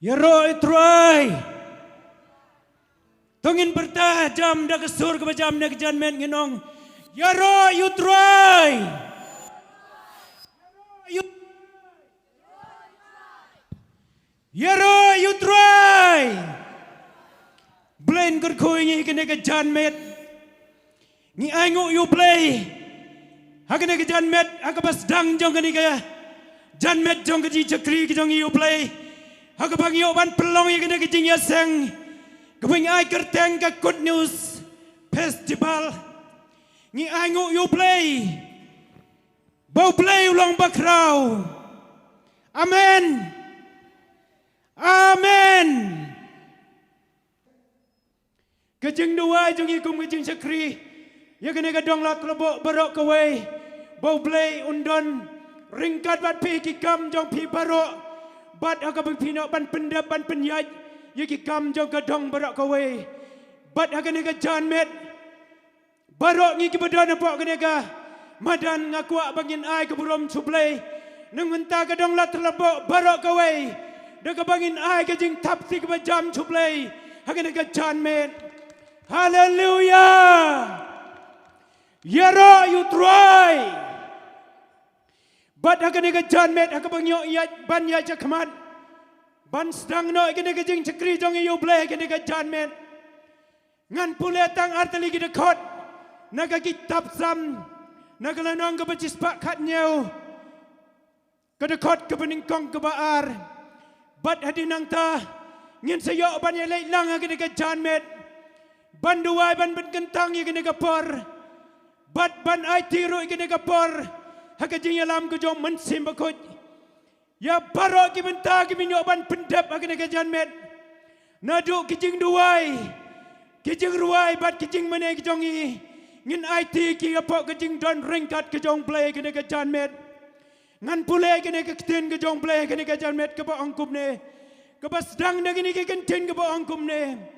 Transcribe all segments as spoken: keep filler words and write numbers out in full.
Ïaroh ïa u Trai. To ngin pyrta jam da ka sur kaba jam ne ka janmiet, ngin ong: Ïaroh ïa u Trai. Ïaroh ïa u Trai. Blei un kyrkhu ïa ngi kane ka janmiet. Ngi ainguh ïa u Blei ha kane ka janmiet, ha kaba sdang jong kane ka janmiet jong ka jingshakri ka jong ngi ïa u Blei, ha kaba ngi ïoh ban pynlong ïa kane ka jingïaseng kaba ngi ai kyrteng ka Good News Festival. Ngi ainguh ïa u Blei ba u Blei u long bakhraw. Amen. Amen. Ka jingduwai jong ngi kum ka jingshakri ïa kane ka dong Latleboh baroh kawei, ba u Blei un don ryngkat bad phi, ki kam jong phi baroh, bad ha kaba phi noh ban pyndep ban pynïaid ïa ki kam jong ka dong baroh kawei. Bad ha kane ka janmiet, baroh ngi kiba don hapoh kane ka madan, nga kwah ba ngin ai ka burom sha u Blei na ka bynta ka dong Latleboh baroh kawei, da kaba ngin ai ka jingthap sih kaba jam sha u Blei ha kane ka janmiet. Haleluya. Ïaroh ïa u Trai. Bad ha kane ka janmiet, ha kaba ngi ïoh ïaid ban ïaid shakhmat ban sdang noh ïa kane ka jingshakri jong ngi ïa u Blei ha kane ka janmiet, ngan pule tang artylli ki dkhot na ka kitab Salm, na ka lynnong kaba shispah khathynñiew, ka dkhot kaba nyngkong, kaba ar. Bad hadien nangta ngin sa ïoh ban ïaleit lang ha kane ka janmiet, ban duwai, ban pynkyntang ïa kane ka por, bad ban aiti ruh ïa kane ka por ha ka jingïalam ka jong u Mynsiem Bakhuid ïa baroh ki bynta kiba ngin ïoh ban pyndep ha kane ka janmiet. Naduh ki jingduwai, ki jingrwai bad ki jingmane ki jong ngi, ngin aiti ki hapoh ka jingdon ryngkat ka jong u Blei ha kane ka janmiet. Ngan pule ïa kane ka ktien ka jong u Blei ha kane ka janmiet, kaba ong kumne, kaba sdang da kine ki kyntien kaba ong kumne: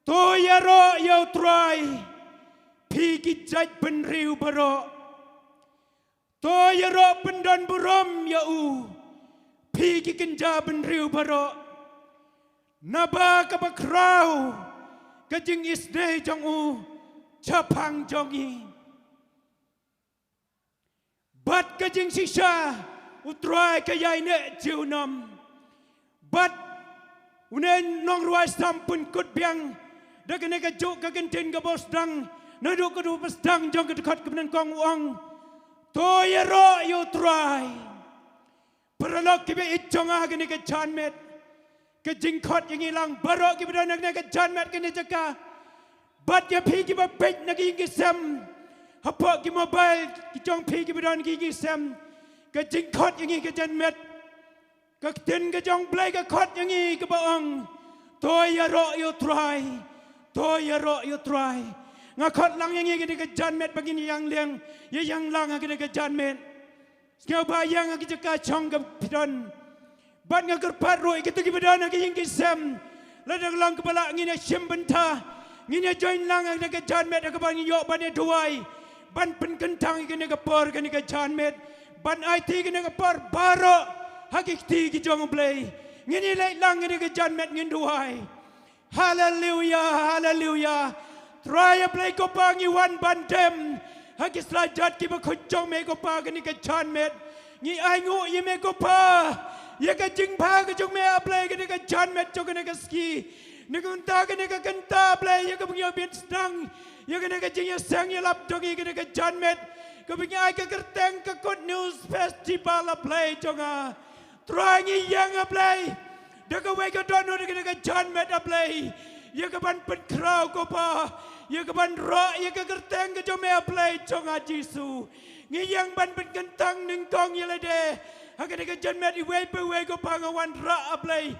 To ïaroh ïa u Trai, phi ki jait bynriew baroh. To ïaroh pyndon burom ïa u, phi ki kynja bynriew baroh. Naba kaba khraw ka jingisynei jong u shaphang jong ngi, bad ka jingshisha u Trai ka ïaineh junom. Bad une u nongrwai Salm u pynkut biang da kane kajuh ka kyntien kaba sdang, naduh kaba sdang jong ka dkhot kaba nyngkong, u ong: To ïaroh ïa u Trai. Paralok kiba ïeit jong nga ha kane ka janmiet, ka jingkhot ïa ngi lang baroh kiba don ha kane ka janmiet, kane ka jaka, bad ïa phi kiba peit na ki ïing ki sem, hapoh ki mobile ki jong phi kiba don ha ki ïing ki sem, ka jingkhot ïa ngi ka janmiet, ka ktien ka jong u Blei ka khot ïa ngi kaba ong: To ïaroh ïa u Trai. To ïaroh ïa u Trai. Nga khot lang ïa ngi ha kane ka janmiet ba ngin ïa ïeng, ïa ïeng lang ha kane ka janmiet. Sngewbha ïeng ha ki jaka shong kaba phi don. Bad nga kyrpad ruh ïa kito kiba don ha ki ïing ki sem, lada ka long kaba lah, ngin ïa shim bynta, ngin ïa join lang ha kane ka janmiet ha kaba ngin ïoh ban ïa duwai, ban pynkyntang ïa kane ka por, kane ka janmiet, ban aiti kane ka por baroh ha ki kti ki jong u Blei. Ngin ïa leit lang ha kane ka janmiet, ngin duwai. Haleluya, haleluya. Trai A Blei ko Pa, ngi wan ban dem ha ki slajat kiba khuid jong me ko Pa, kane ka janmiet. Ngi ainguh ïa me ko Pa ïa ka jingbha ka jong me A Blei, kane ka janmiet jong kane ka sngi. Na ka bynta kane ka kynta A Blei, ïa kaba ngi ïoh ban sdang ïa kane ka jingïaseng ïalap jong ngi kane ka janmiet, kaba ngi ai ka kyrteng ka Good News Festival A Blei jong nga. Trai ngi ïeng A Blei da kawei ka dohnud ha kane ka janmiet A Blei, ïa ka ban pynkhraw ko Pa, ïa ka ban rah ïa ka kyrteng ka jong me A Blei jong nga Jisu. Ngi ïeng ban pynkyntang nyngkong ïa lade ha kane ka janmiet, iwei pa iwei ko Pa, nga wanrah A Blei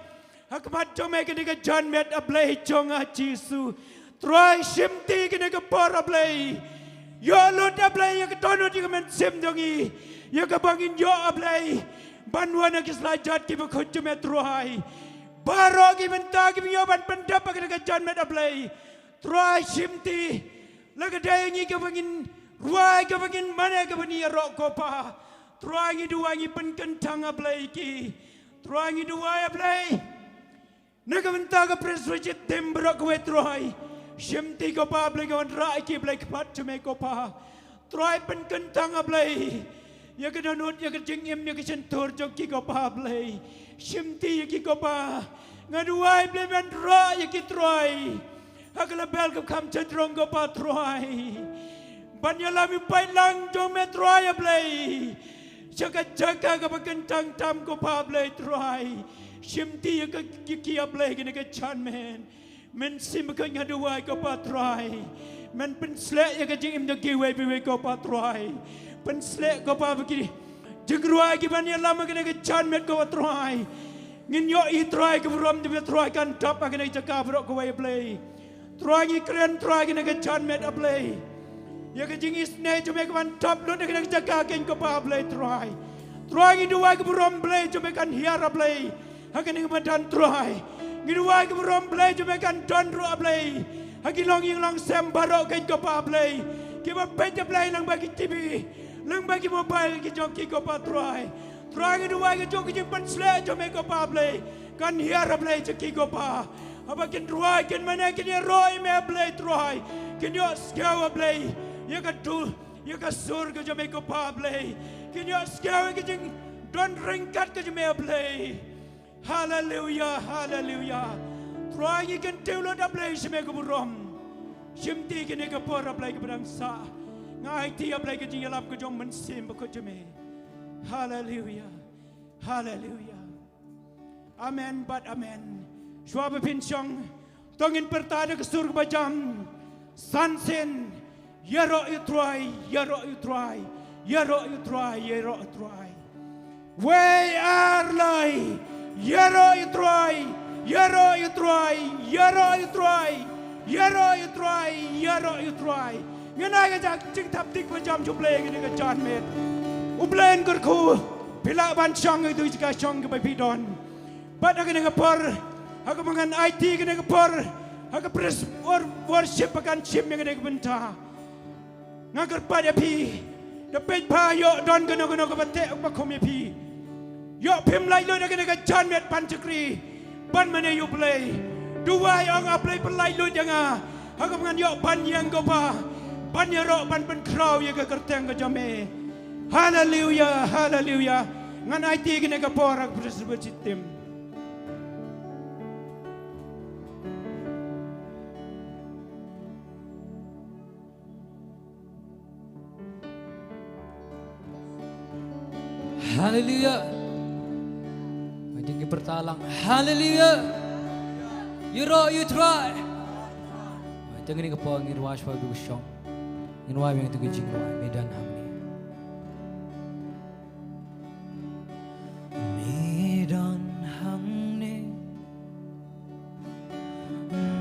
ha khmat jong me ha kane ka janmiet A Blei jong nga Jisu. Trai shimti kane ka por A Blei. Ïoh lut A Blei ïa ka dohnud ïa ka mynsiem jong ngi, ïa kaba ngin ïoh A Blei ban wan ha ki slajat kiba khuid jong me Trai. Baroh ki bynta kiba ngi ïoh ban pyndep ha kane ka janmiet A Blei, Trai shimti. La ka dei ngi kaba ngin rwai, kaba ngin mane, kaba ngin ïaroh ko Pa, Trai ngi duwai, ngi pynkyntang A Blei ki. Trai ngi duwai A Blei Na ka bynta ka Presbytery team baroh kawei Trai. Shimti ko Pa Blei ka wanrah ïa ki Blei kyrpad jong me ko Pa. Trai pynkyntang A Blei ïa ka dohnud ïa ka jingim ïa ka shyntur jong ki ko Pa Blei. Shimti ïa ki ko Pa. Nga duwai Blei ban rah ïa ki Trai ha ka level kaba kham sha jrong ko Pa Trai. Ban ïalam ïa u paidlang jong me Trai A Blei sha ka jaka kaba kyntang tam ko Pa Blei Trai. Shimti ïa ka ki ki A Blei kane ka janmiet. Mynsiem Bakhuid nga duwai ko Pa Trai. Men pynsleh ïa ka jingim jong kiwei pa kiwei ko Pa Trai. Pynsleh ko Pa ba ki jingrwai ki ban ïalam ha kane ka janmiet ko Pa Trai. Ngin ïohi Trai ka burom jong me Trai kan dap ha kane ka jaka baroh kawei A Blei. Trai ngi kren Trai kane ka janmiet A Blei. Ïa ka jingisynei jong me ka ban dap lut ha kane ka jaka keiñ ko Pa Blei Trai. Trai ngi duwai ka burom Blei jong me kan hiar A Blei. Ha kane ka madan Trai. Ngi duwai ka burom Blei jong me kan don ruh A Blei. Ha ki longïing longsem baroh keiñ ko Pa Blei. Kiba peit A Blei lyngba ki T V. Lyngba ki mobile ki jong ki ko Pa Trai. Trai ngi duwai ka jong ka jingpynsleh jong me ko Pa Blei. Kan hiar A Blei jong ki ko Pa. Haba kin duwai kin mane kin ïaroh ïa me A Blei Trai. Kin ïohsngew A Blei. Ïa ka dur ïa ka sur ka jong me ko Pa Blei. Kin ïohsngew ïa ka jingdon ryngkat ka jong me A Blei. Haleluia, haleluia. Trai ngi kyntiew lut A Blei sha me ka burom. Shimti kane ka por A Blei kaba dang sah. Nga aiti A Blei ka jingïalam ka jong Mynsiem Bakhuid jong me. Haleluia. Haleluia. Amen bad amen. Shuwa ba phin shong. To ngin pyrta da ka sur kaba jam. San sien. Ïaroh ïa u Trai, ïaroh ïa u Trai, ïaroh ïa u Trai, ïaroh ïa u Trai. Wei ar lai. Ïaroh ïa u Trai, ïaroh ïa u Trai, ïaroh ïa u Trai, ïaroh ïa u Trai, ïaroh ïa u Trai. Ngan ai ka jingthap dik ba jam sha U Blei kane ka janmiet. U Blei un kyrkhu. Phi lah ban shong ïa kito ki jaka shong kiba phi don. Bad ha kane ka por, ha kaba ngan aiti kane ka por, ha ka praise wor-, worship ba kan shim ïa kane ka bynta. Nga kyrpad ïa phi, da peit ba ïoh don kano kano kaba teh ba khum ïa phi. Ïoh phim laitluid ha kane ka janmiet ban shakri, ban mane ïa U Blei. Duwai ong A Blei pynlaitluid ïa nga. Ha kaba ngan ïoh ban ïeng ko Pa, ban ïaroh ban pynkhraw ïa ka kyrteng ka jong me. Haleluia, haleluia. Ngan aiti kane ka por ha ka Presbytery team. Haleluia. Ngi pyrta lang. Haleluia. Ïaroh ïa u Trai. Te ngin ïa ka por ngin rwai shuwa ba shong. Ngin rwai biang ïa ka jingrwai Me don hangne.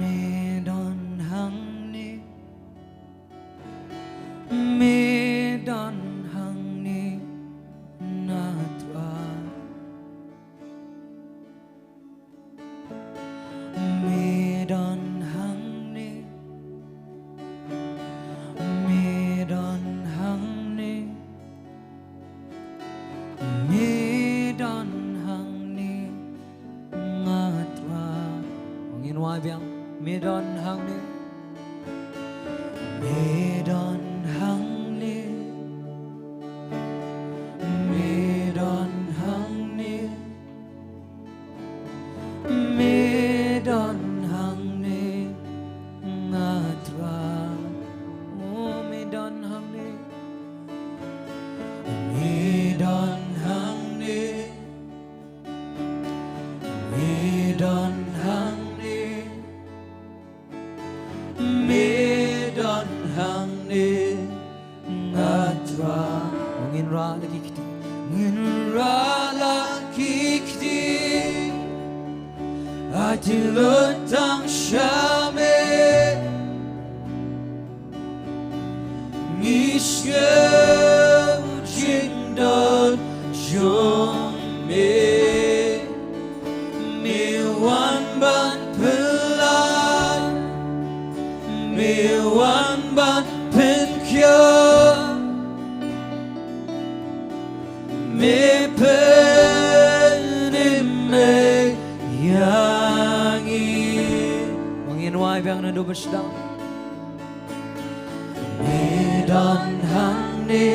Me don hangne. Me don hangne. Me don hangne, na Trai. Me don hangne. Me don hangne. Me don hangne, na Trai. Ngin wai biang. Me don hangne. Me don hangne. Me don hangne. Me don hangne, na Trai. Oh, me don hangne. Me don hangne. Me don hangne. Me don hangne, na Trai. Ngin rah la ki kti. Ngin rah la ki kti. Ai te lut tang sha me. Ngi sngew jingdon jong me. Me wan ban pynlait. Me wan ban pynkhiah. Me pynim me ïa Wai biang naduh ba sdang. Me don hangne,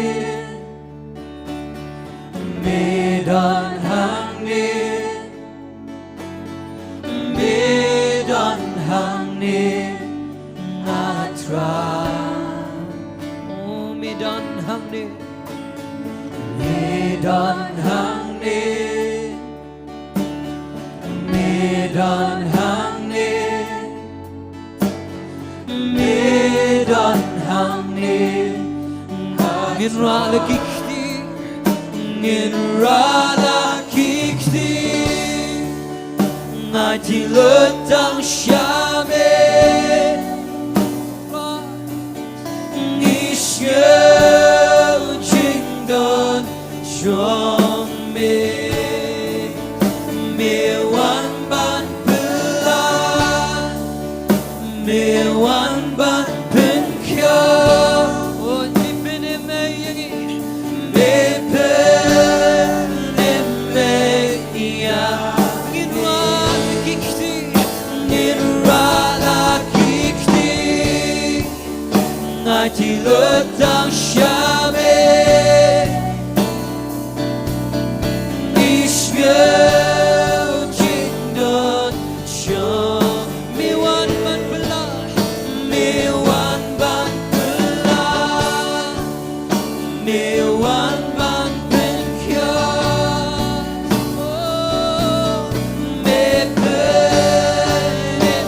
me don hangne, me don hangne, nga Trai. Oh, me don hangne, me don hangne. Me don hangne, me don hangne. Ngin rah la ki kti, ngin rah la ki kti. Nga ïeit lut tang sha me. Ngi sngew jingdon jong me. Me wan ban pynlait, me wan ban pynkhiah. Oh, me pynmih ïa ngi. Me pynmih ïa ngi. Ngin rah la ki kti, ngin rah la ki kti. Nga ïeit lut tang sha me. Ngi sngew jingdon jong me. Me wan ban pynlait, me wan ban pynlait. Me wan ban pynkhiah. Oh, me pynmih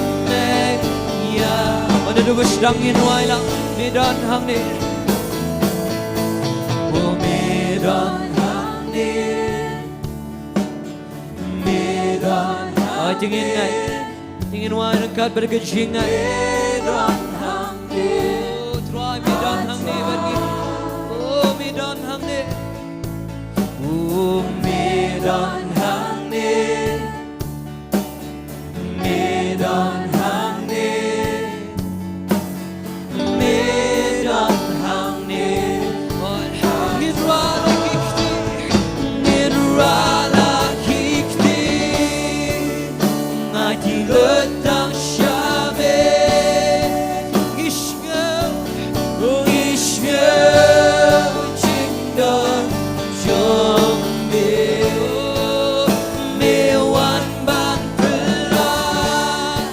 ïa. Naduh ba sdang ngin wai lang. Me don hangne, oh, me don hangne. Me don hangne. Ai, te ngin ngai, te ngin wai ryngkat bad ka jingngai. Me don hangne. Oh, Trai, me don hangne bad ngi. Oh, me don hangne. Oh, me don hangne. Me don hangne. Me don hangne. Ngin rah la ki kti, ngin rah la ki kti. Nga ïeit lut tang sha me. Ngi sngew, ngi sngew jingdon jong me. Me wan ban pynlait,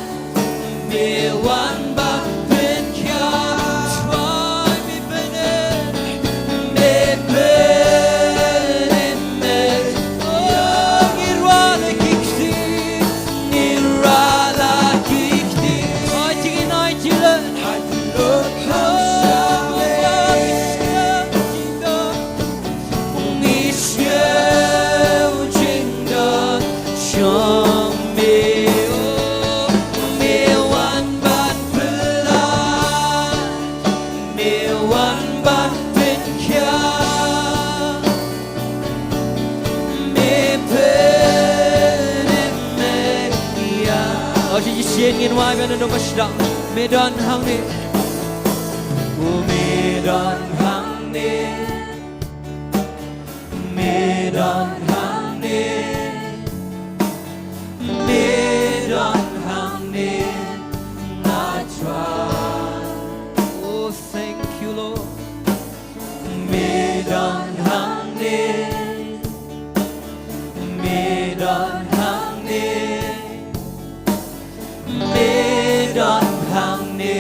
me wan ban pynkhiah. Trai, me pynmih, me pynmih. Oh, ngin rah la ki kti, ngin rah la ki kti. Ai, te ngin ïeit lut. Ngi sngew jingdon jong me. Oh, me wan ban pynlait, me wan ban pynkhiah. Me pynmih ïa. Oh, shisien ngin wai biang naduh ba sdang. Me don hangne. Oh, me don hangne. Me don hangne. Me don hangne, nga Trai. Oh, thank you, Lord. Me don hangne. Me don hangne. Me don hangne.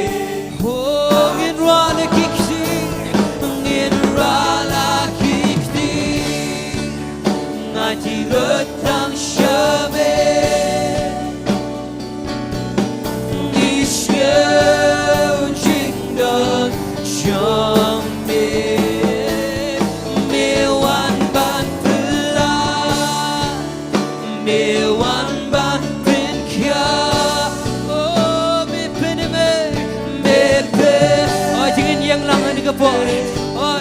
Oh, ngin rah la ki kti, ngin rah la ki kti. Nga ïeit lut tang sha me. Ngi sngew jingdon jong me. Me wan ban pynlait, me wan ban pynkhiah. Oh, me pynmih, me pyn. Oh, te ngin ïeng lang ha kane ka por. Oh,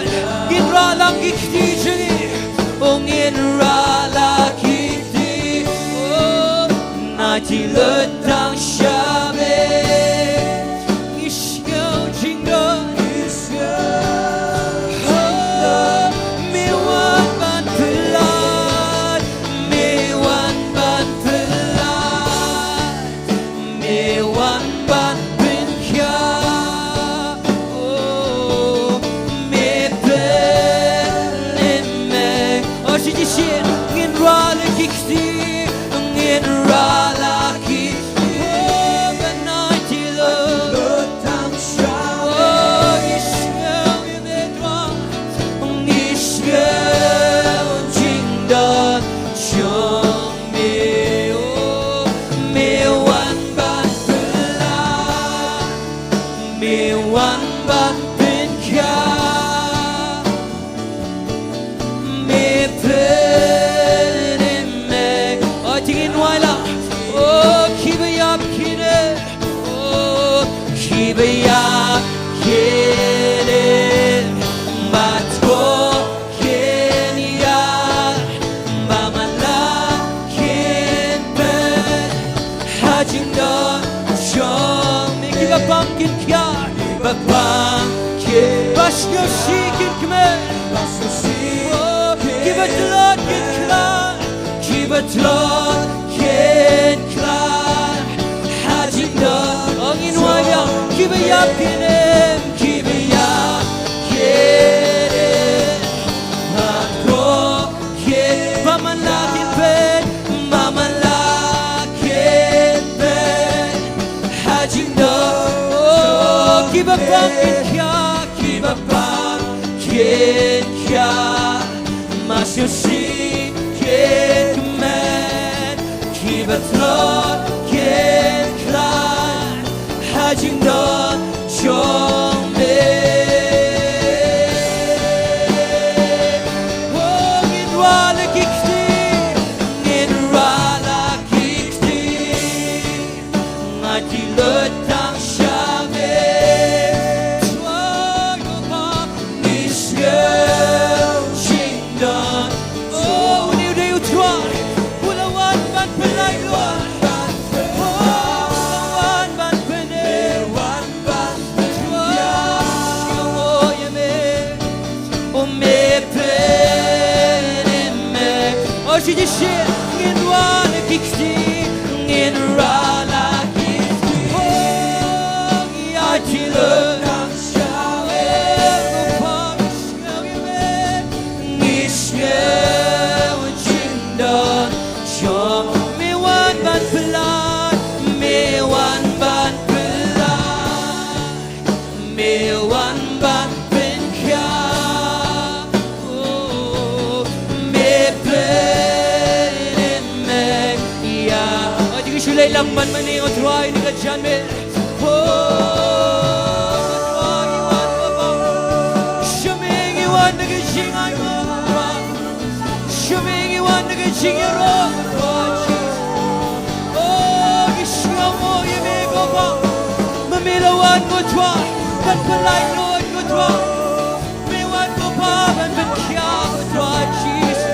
ngin rah lang ki kti jong ngi. Oh, ngin rah lang ki kti. Oh, nga ïeit lut tang sha me. Ngi sngew jingdon. Oh, me wan ban pynlait, me wan ban pynlait. Me wan ban Pang kin khia, ba pang kin, ba sngewsih kin kmen. Oh, kiba tlot kin khlaiñ, kiba tlot kin khlaiñ. Ha jingdon, ong ngin wai ïa, kiba ïap kin im, kiba ïap kin im. Mat ko kin, ba man la kin peit, ba man la kin peit. Ha jingdon, oh, kiba pang kin khia, kiba pang kin khia. Ba sngewsih kin kmen, kiba tlot kin khlaiñ. Ha jingdon jong me. Oh, ngin rwai la ki kti, ngin rwai la ki kti. Nga ki lut tang sha me. Trai, oh, ba ngi sngew jingdon. Oh, une u dei u trai uba la wan ban pynlait, oh, uba la wan ban pynlait. Trai, sngew ïa me. Oh, me pynlait me. Oh, shi, shi, shi. Ngin rwai la ki kti, ngin rwai la ki kti. Oh, ngi ïa ki lut tang sha me. Oh, ba ngi sngew ïa me. Ngi sngew jingdon jong me. Wan ban pynlait, me wan ban pynlait. Me wan ban pynkhia, oh, me pynlait me ïa. Aïu, ngi shu leit lang ban mane, oh Trai, na ka jingim. Oh, Trai, ngi wan, oh, ba. Sha me ngi wan na ka jingim, oh, Trai. Sha me ngi wan na ka jingïaroh, Trai Jisu. Oh, ngi sngewnguh ïa me, ko Pa. Ma me la wan, ko Trai, ban pynlait lut, ko Trai. Me wan, ko Pa, ban pynkhia, ko Trai Jisu.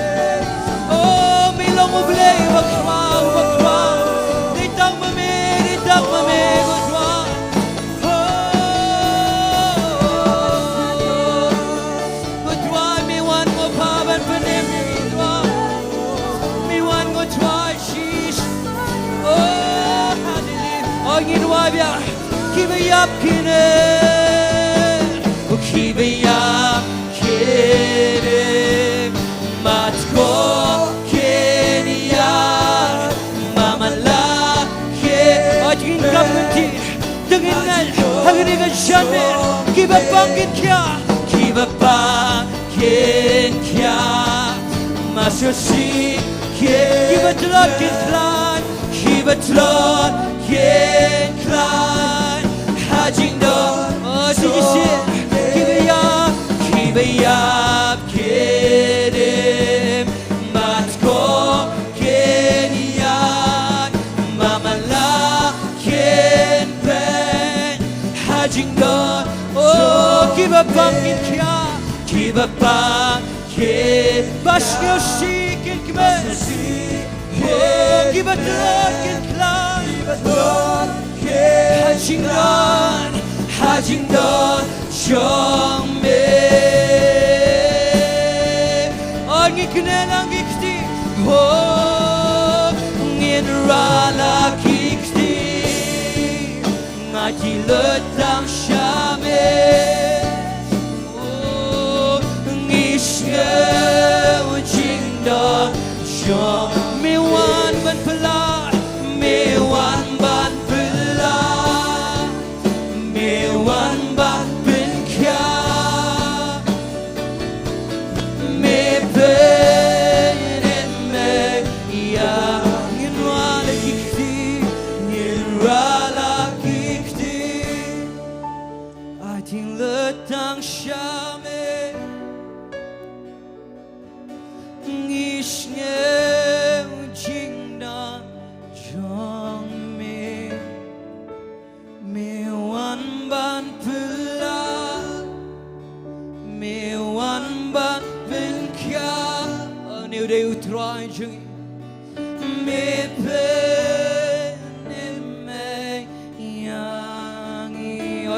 Oh, me long U Blei uba khraw, uba khraw. Dei tang ma me, dei tang ma me, ko Trai. Oh, ko Trai, me wan, ko Pa, ban pynim ïa ngi, Trai. Me wan, ko Trai Jisu. Oh, haleluya. Oh, ngin wai biang. Kiba ïap kin im. Oh, kiba ïap kin im. Mat ko kin ïaid. Ba man la kin. Oh, ngin kap ngin ti. Te ngin ngeit ha kane ka janmiet, kiba pang kin khia, kiba pang kin khia. Ba sngewsih kin, kiba tlot kin khlaiñ, kiba tlot kin khlaiñ. Ha jingdon, oh, sngewsih, kiba ïap, kiba ïap kin im. Mat ko kin ïaid, ba man la kin peit ha jingdon. Oh, kiba pang kin khia, kiba pang kin, ba sngewsih kin kmen. Oh, kiba tlot kin khlaiñ, ha jingdon, ha jingdon jong me. Oh, ngi kynnoh lang ki kti. Oh, ngin rwai la ki kti. Nga ki lut tang sha me. Oh, ngi sngew jingdon jong me. Wan ban pynlait, me wan ban pynlait. Me wan ban pynkhia. Me pynlait me ïa. Ngin rwai la ki kti, ngin rwai la ki kti. Ai, ngi lut tang sha me. Ngi sngew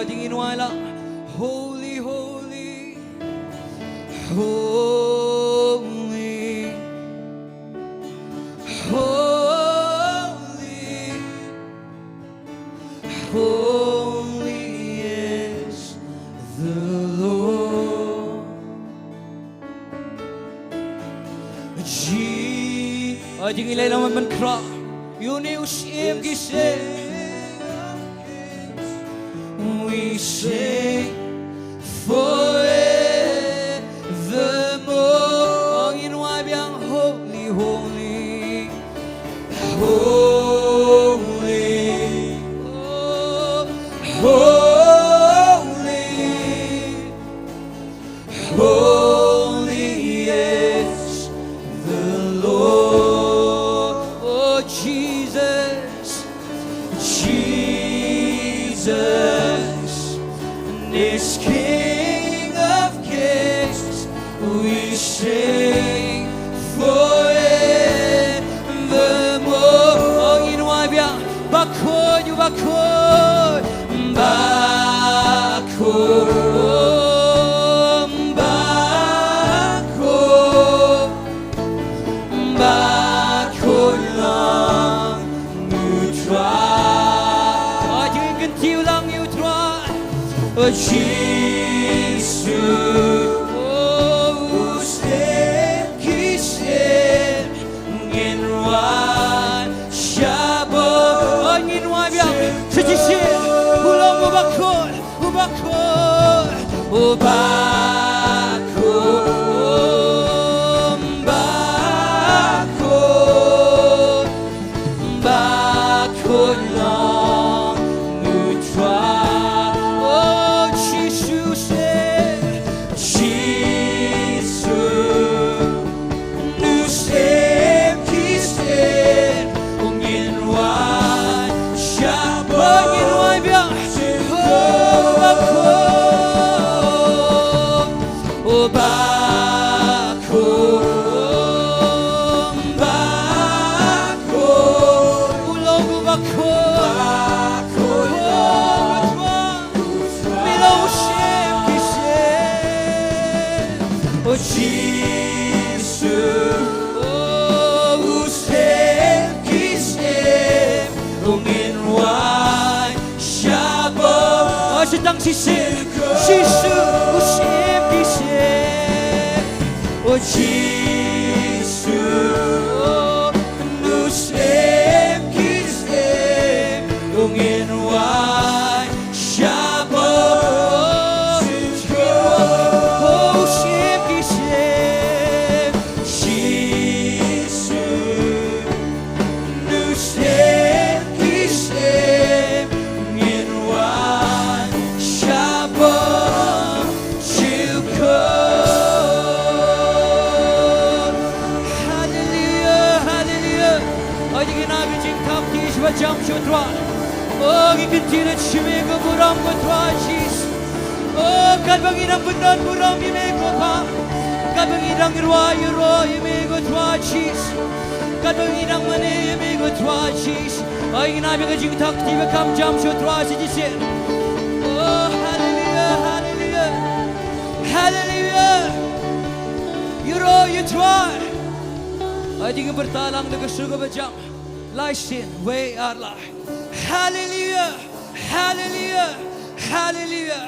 Ding in wai la. Holy, holy, holy, holy, holy is the Lord. Ji, ai ding ilai lam man kra. Ïa une u Syiem ki syiem. We sing forevermore. Ngin wai biang holy, holy, holy, oh, holy. Holy is the Lord. Oh, Jesus, Jesus is King of kings. We sing forevermore. Ong in wai biang. Bakhuid, bakhuid, bakhuid, bakhuid, bakhuid lang ïa u Trai. Ai ding kyntiew lang ïa u Trai. O Jisu, o u Syiem ki syiem. Ngin wai shabar, ngin wai biang. Shisien, u long uba khuid, uba khuid, uba khuid, uba khuid, uba khuid long u Trai. O Jisu, Jisu. U Syiem ki syiem, ngin wai shabar, ngin wai biang. O bakhuid, o bakhuid, bakhuid, u long u bakhuid. Me long u Syiem ki syiem. O Jisu, o u Syiem ki syiem, ngin wai shabar. O shi tang shisien, Jisu, u Syiem ki syiem. O Jisu, o u Syiem ki syiem, ngin wai shabar. O Syiem ki syiem, Jisu, u Syiem ki syiem, ngin wai shabar sha u Khun. Haleluia, haleluia. Ai ding ïa ka jingthap kti sha ba jam sha u Trai. O ngi kyntiew da ka jingburom ïa u Trai Jisu. O katba ngi dang pyndonburom ïa me ko Pa. Katba ngi dang rwai ïaroh ïa me ko Trai Jisu. Katba ngi dang mane ïa me ko Trai Jisu. Ai ngi na ïa ka jingthap kti ba kham jam sha u Trai shisien. O haleluia, haleluia. Haleluia. Ïaroh ïa u Trai. Ai ding pyrta lang da ka sur kaba jam. Lai sien, wei ar lai. Haleluia. Haleluia. Haleluia.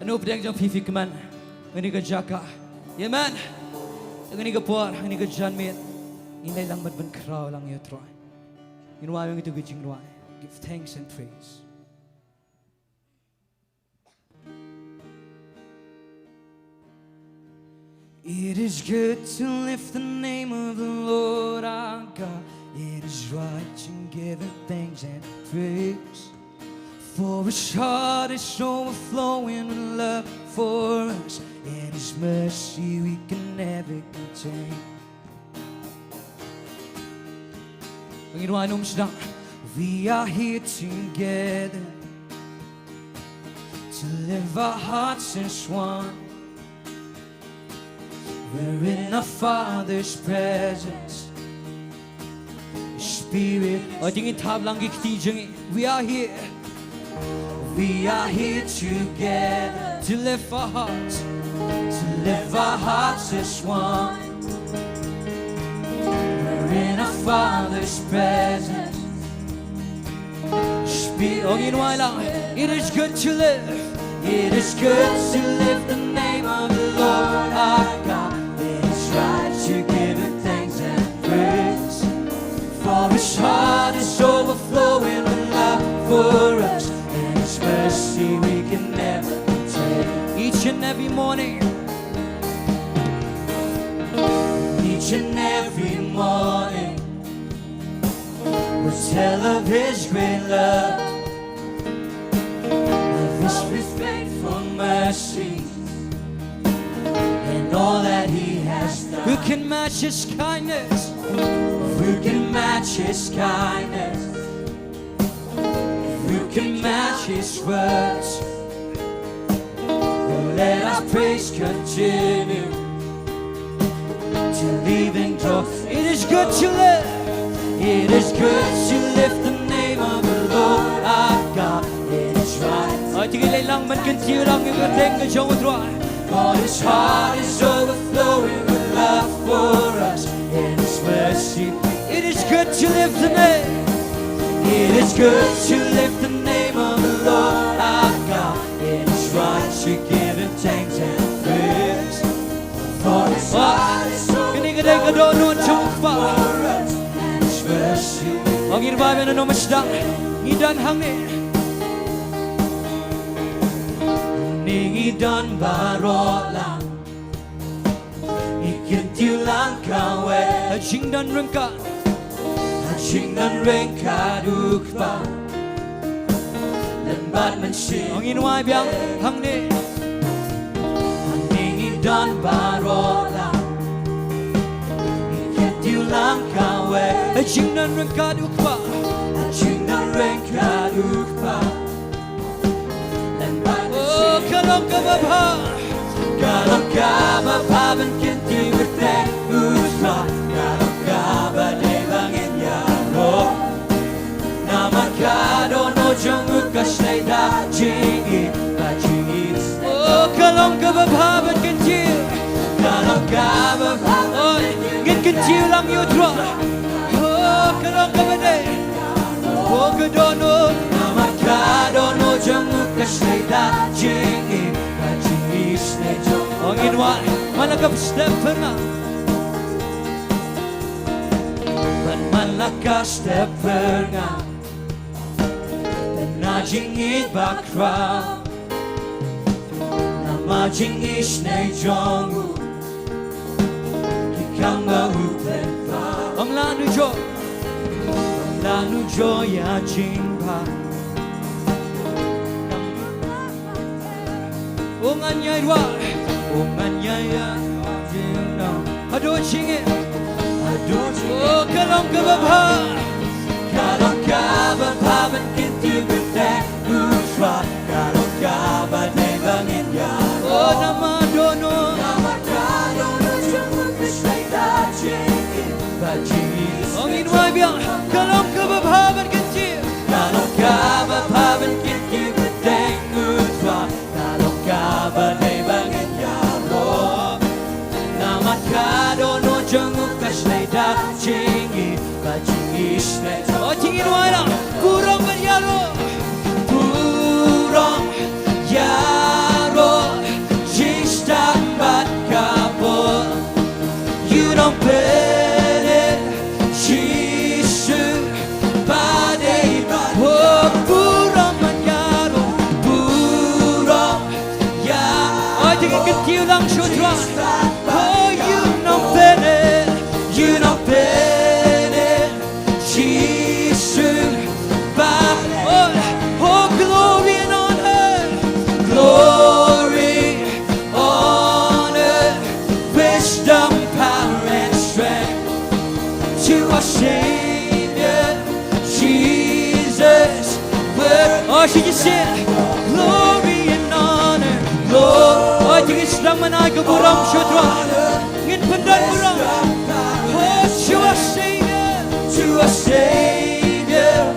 Ano pdeng jong phi phi kmen ha kane ka jaka? Amen. Ha kane ka por, ha kane ka janmiet, ngin leit lang bad ban khraw lang ïa u Trai. Ngin wai ïa kito ki jingrwai. Give thanks and praise. It is good to lift the name of the Lord our God. It is right to give him thanks and praise. For his heart is overflowing with love for us, and his mercy we can never contain. Ngin wai ym sdang. We are here together to lift our hearts as one. We're in our Father's presence. Spirit. Ai ding ngin thap lang ki kti jong ngi. We are here. We are here together to lift our hearts, to lift our hearts as one. We're in our Father's presence. Speak. Ong in wai lang. It is good to live. It is good to lift the name of the Lord our God. It is right to give him thanks and praise. For his heart is overflowing with love for us, and his mercy we can never contain. Each and every morning, each and every morning, we'll tell of his great love, of his faithful mercy, and all that he has done. Who can match his kindness? Who can match his kindness? Who can match his words? Let our praise continue till evening dawn. It is good to live. It is good to lift the name of the Lord our God. It is right. Ai, to ngi leit lang ban kyntiew lang ïa ka kyrteng ka jong U Trai. For his heart is overflowing with love for us and his mercy. It is good to lift the name. It is good to lift the name of the Lord our God. It is right to give him thanks and praise. For his heart is overflowing with love for us and his mercy. Ong in wai lang, ngi don hangne. Ngi don baroh lang. Ngi kyntiew lang kawei. Ha jingdon ryngkat. Ha jingdon ryngkat U Kpa. Lem bad mynsiem. Ong in wai biang hangne. Hangne ngi don baroh lang. Ngi kyntiew lang kawei. Ha jingdon ryngkat U Kpa. Ha jingdon ryngkat U Kpa. Oh, ka long kaba bha. Ka long kaba bha ban kyntiew ïa U Trai. Ka long kaba dei ba ngin ïaroh. Namar ka dohnud jong u ka shai da jingim bad jingim. Oh, ka long kaba bha ban kyntiew. Ka long kaba bha. Oh, ngin kyntiew lang ïa U Trai. Oh, ka long kaba dei. Oh, ka dohnud. Namar ka dohnud jong u ka shai da jingim bad jingisynei jong u. Ong in wai, man la ka step phyrnga. Bad man la ka step phyrnga. Bad na jingïeit bakhraw. Namar jingisynei jong u. Ki kam ba u pynpaw. Ym lah nu jooh. Ym lah nu jooh ïa jingbha. U ngan ïai ruh. U ngan ïai ruh. Haduh jingim. Haduh jingim. Oh, ka long kaba bha. Ka long kaba bha ban kyntiew kyrteng U Trai. Ka long kaba dei ba ngin ïaroh. Oh, namar dohnud. Namar ka dohnud jong u ka shai da jingim bad jingisynei. Ong in wai biang. Ka long kaba bha ban kyntiew. Ka long kaba bha ban kyntiew kyrteng U Trai. Ka long kaba dei ba ngin ïaroh. Namar ka dohnud jong u ka shai da jingim bad jingisynei. Oh, jingim wai la. Burom bad ïaroh. Burom, ïaroh, jingstad bad ka bor. U Nongpynim Jisu ba dei ba. Oh, burom bad ïaroh, burom, ïaroh. Ai, to ngi kyntiew lang sha U Trai. Oh, U Nongpynim, U Nongpynim Jisu ba. Oh, oh, glory and honor. Glory, honor, wisdom, power and strength to our Savior Jesus. Oh, shi ji sien. Glory and honor. Glory. Oh, to ngi sdang ban ai ka burom sha U Trai. Ngin pyndon burom. Oh, to our Savior. To our Savior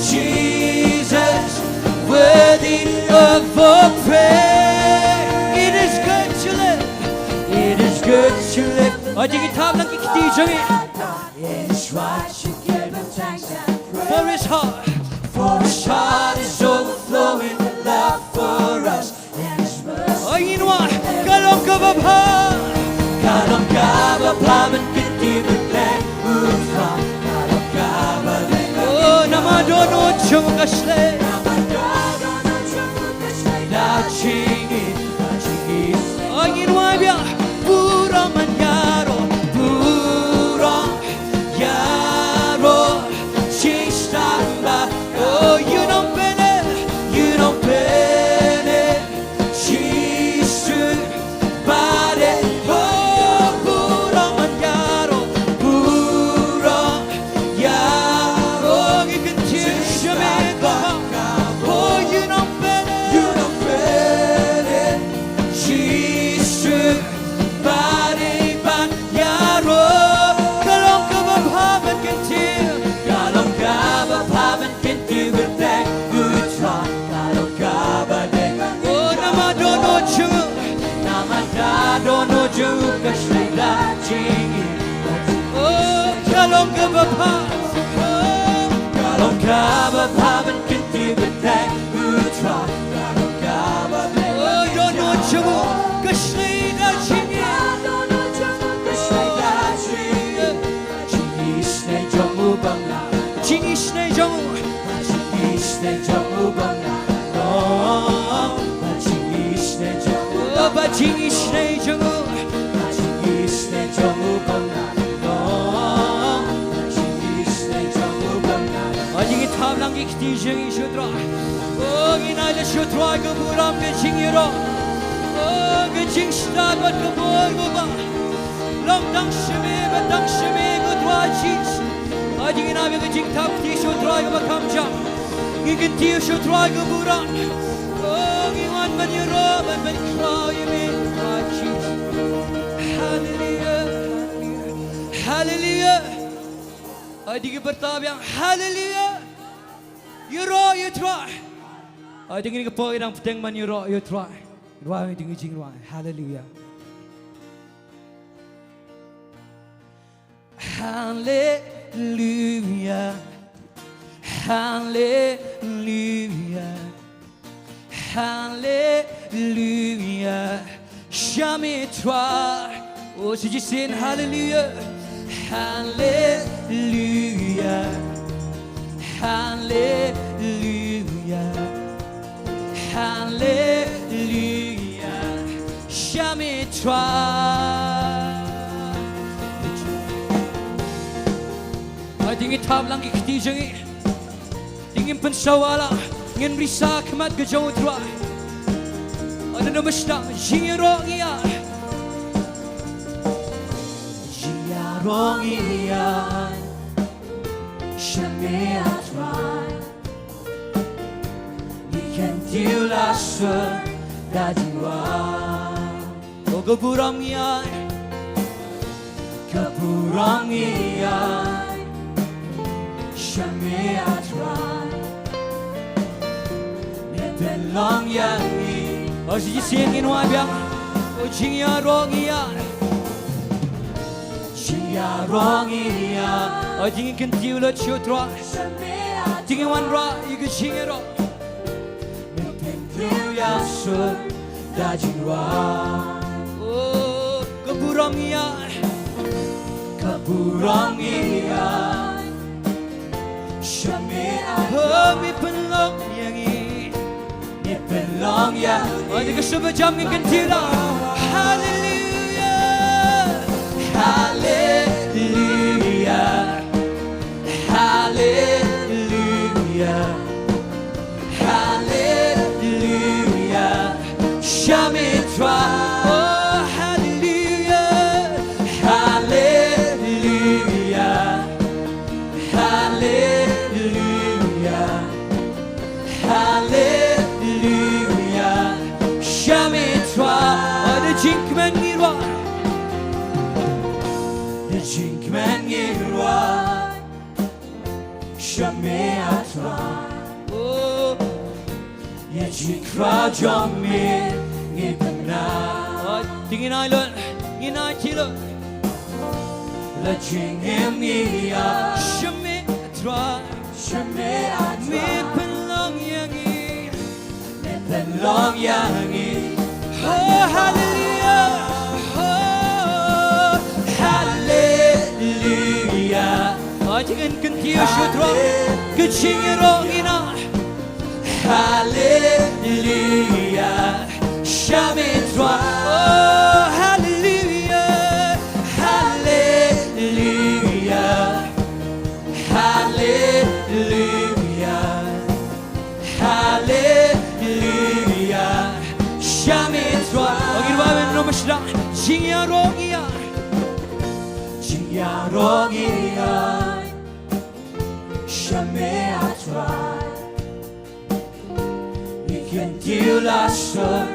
Jesus. Ai, jingthap lang ki kti jong ngi. For his heart. For his heart is overflowing with love for us. Ai, ngin wai, ka long kaba bha. Ka long kaba bha ban kyntiew bad thank U Trai. Ka long kaba bha. Oh, namar dohnud jong u ka shlei. Namar dohnud jong u ka shlei. Da jingim, da jingim. Ai, ngin wai biang. Burom ban ïaroh, burom ïaroh. Jingshisha ba, oh, ïa u nongpynim, ïa u nongpynim. Jisu ba dei, oh, burom ban ïaroh, burom ïaroh. Ngi kyntiew sha me, oh, ïa u nongpynim, ïa u nongpynim. Jisu ba dei ban ïaroh. Ka long kaba bha ban kyntiew. Ka long kaba bha ban kyntiew bad thank U Trai. Ka long kaba dei ban, oh, namar dohnud jong u. Namar dohnud jong u ka shlei da jingim. Oh, ka long kaba bha. Oh, ka long kaba bha ban kyntiew bad thank U Trai. Ka long kaba bha. Oh, dohnud jong u ka shlei da jingim. Ka shlei da jingim. Jingisynei jong u bym lah. Jingisynei jong u. Jingisynei jong u bym lah. Oh, jingisynei jong u. Oh, ba jingisynei jong u. Jingisynei jong u bym lah. Oh, jingisynei jong u bym lah. Ai, jingthap lang ki kti jong ngi sha u Trai. Oh, ngin ai ïa sha u Trai ka burom, ka jingïaroh. Oh, ka jingstad bad ka bor kaba long tang sha me, bad tang sha me ko Trai Jisu. Ai, ngin ai ïa ka jingthap kti sha u Trai kaba kham jam. Ngi kyntiew sha u Trai ka burom. Oh, ngi wan ban ïaroh, ban, ban khraw ïa me ko Trai Jisu. Haleluia. Haleluia. Ai, dei ki pyrta biang. Haleluia. Ïaroh ïa u Trai. Ai, dei ngi ka poi dang pyrthei ban ïaroh ïa u Trai. Rwai, dei ngi jingrwai. Haleluia. Haleluia. Haleluia. Haleluia. Shah me Trai. Oh, should you sing hallelujah? Hallelujah. Hallelujah. Hallelujah. Shah me Trai. Ai, dei ngi thap lang ki kti jong ngi. Dei ngin pynsawa la, ngin risa khmat ka jong u Trai. Ai, na mynstep, jingïaroh ngi ïa. Jingïaroh ngi ïa. Sha me a Trai. Ngi kyntiew la shuh da jingwan. Oh, ka burom ngi ïa. Ka burom ngi ïa. Sha me a Trai. Me pynlong ïa ngi. Oh, shi sien ngin wai biang. Oh, jingïaroh ngi ïa. Jingïaroh ngi ïa. Oh, jingkyntiew lut sha u Trai. Jingwanrah ïa ka jingïaroh. Pynthiew ïa shuh da jingwan. Oh, ka burom ngi ïa. Ka burom ngi ïa. Sha me a. Oh, me pynlong ïa ngi. Me pynlong ïa. Oh, dei ka shuh ba jam ngi kyntiew la. Hallelujah. Hallelujah. Hallelujah. Hallelujah. Sha me Trai. Oh, hallelujah. Hallelujah. Hallelujah. Hallelujah. Sha me Trai. Oh, da jingkmen ngi rwai. Da jingkmen ngi rwai. Sha me a Trai. Oh. Ïa jingkhraw jong me ngi pynah. Oh, dei ngin ai lut, ngin ai ki lut. La jingim ngi ïa. Sha me A Trai. Sha me A Trai. Me pynlong ïa ngi. Me pynlong ïa ngi. Oh, haleluya. Oh, haleluya. Aji ngin kyntiew sha U Trai. Ka jingïaroh ngi na. Haleluya. Sha me A Trai. Oh, haleluya. Haleluya. Haleluya. Haleluya. Sha me A Trai. Oh, ngin wan ban ym shah. Jingïaroh ngi ïa. Jingïaroh ngi ïa. Sha me A Trai. Ngi kyntiew la shon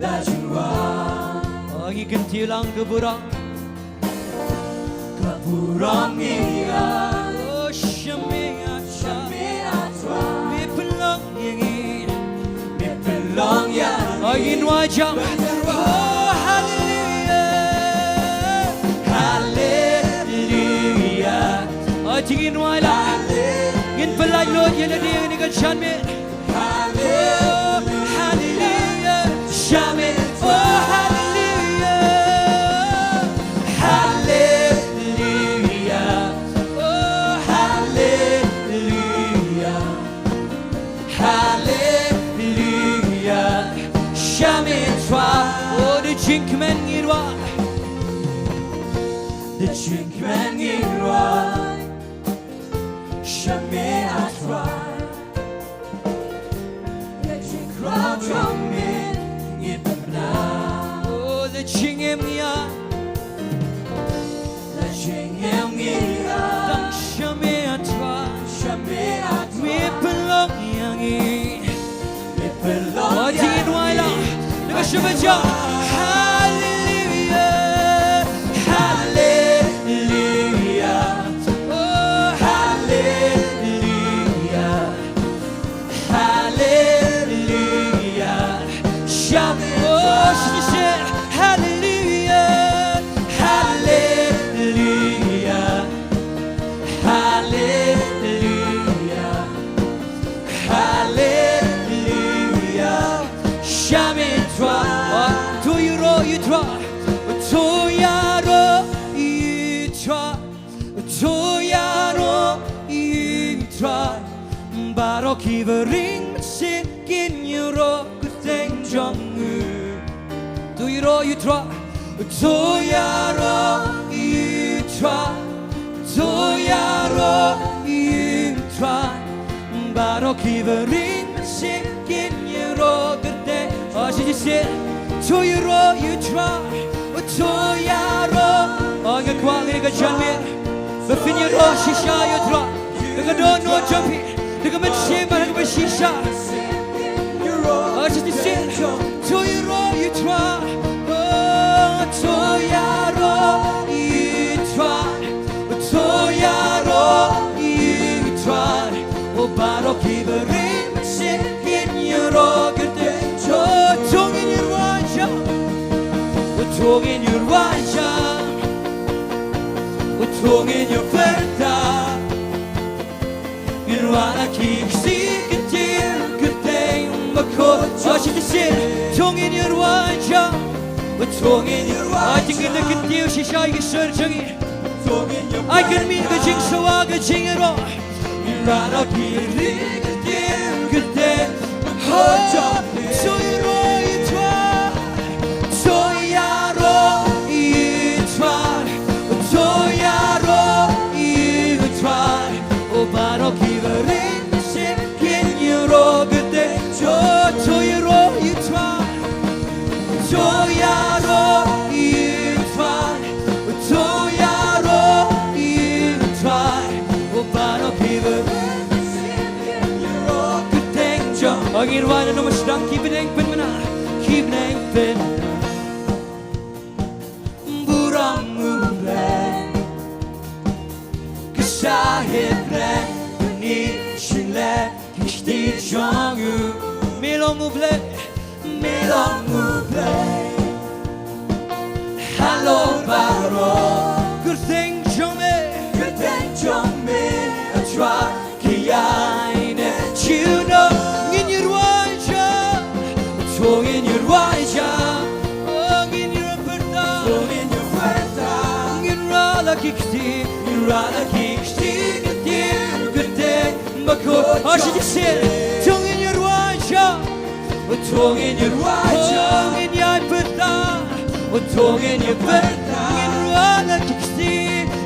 da jingrwai. Oh, ngi kyntiew lang ka burom. Ka burom ngi ïa. Oh, sha me A Trai. Sha me A Trai. Me pynlong ïa ngi. Me pynlong ïa ngi. Oh, ngin wai jam. Oh, haleluya. Haleluya. Oh, jingin wai la. Ngin pynlait lut ïa lade ha kane ka janmiet. Haleluya. Sha me. Oh, haleluya. Haleluya. Oh, haleluya. Haleluya. Sha me A Trai. Oh, da jingkmen ngi rwai. Da jingkmen ngi rwai. Sha me A Trai. La jingkhraw jong me ngi pynbna. Oh, la jingim ngi ïa. La jingim ngi ïa. Tang sha me A Trai. Sha me A Trai. Me pynlong ïa ngi. Me pynlong ïa ngi. Oh, jingin wai la. Da ka shaba jam. Haleluya. Haleluya. Oh, haleluya. Haleluya. Sha me. Oh, sha me. Haleluya. Haleluya. Haleluya. Haleluya. Sha me A Trai. To ïaroh ïa U Trai. To ïaroh ïa U Trai. To ïaroh ïa U Trai. Baroh kiba ring mynsiem kin ïaroh kyrteng jong u. To ïaroh ïa U Trai. To ïaroh ïa U Trai. To ïaroh ïa U Trai. Baroh kiba ring mynsiem kin ïaroh kyrteng. Oh, shi shi shi. To ïaroh ïa U Trai. To ïaroh. Oh, nga kwah ngi ka janmiet ba phin ïaroh shisha ïa U Trai. Da ka dohnud jong phi, da ka mynsiem bad da kaba shisha. Oh, shi shi shi. To ïaroh ïa U Trai. Oh, to ïaroh ïa U Trai. To ïaroh ïa U Trai. Oh, baroh kiba ring mynsiem kin ïaroh kyrteng. To, to ngin ïarwai jam. To ngin ïarwai jam. To ngin ïapyrta. Ngin wan ha ki ksih kyntiew kyrteng bakhuid. Oh, shi shi shi. To ngin ïarwai jam. To ngin ïarwai jam. Ai, to ngin da kyntiew shisha ïa ki sur jong ngi. Ai, kan mih ka jingshawa ka jingïaroh. Ngin wan ha ki ri kyntiew kyrteng. Oh, to ïaroh ïa U Trai. To ïaroh ïa U Trai. To ïaroh ïa U Trai. Oh, baroh kiba ring mynsiem kin ïaroh kyrteng. To, to ïaroh ïa U Trai. To ïaroh ïa U Trai. To ïaroh ïa U Trai. Oh, baroh kiba ring mynsiem kin ïaroh kyrteng jong. Oh, ngin wan na u Mynsiem, ki bneng pynmynna. Ki bneng pynmynna. Burom U Blei. Ka sahep Blei, bad ngi shingleh ki kti jong u. Me long U Blei, me long U Blei. Halor baroh. Kyrteng jong Jong me, a Trai, ki ai ne jiw no. Ngin ïa rwai jam, to ngin ïa rwai jam. Oh, ngin ïa pyrta, to ngin ïa pyrta. Ngin rah la ki kti, ngin rah la ki kti, ki kti, ki kti. Bakot, oh, shi jingshit. To ngin ïa rwai jam. To ngin ïa rwai jam. Oh, ngin ïa pyrta. To ngin ïa pyrta. Ngin rah la ki kti,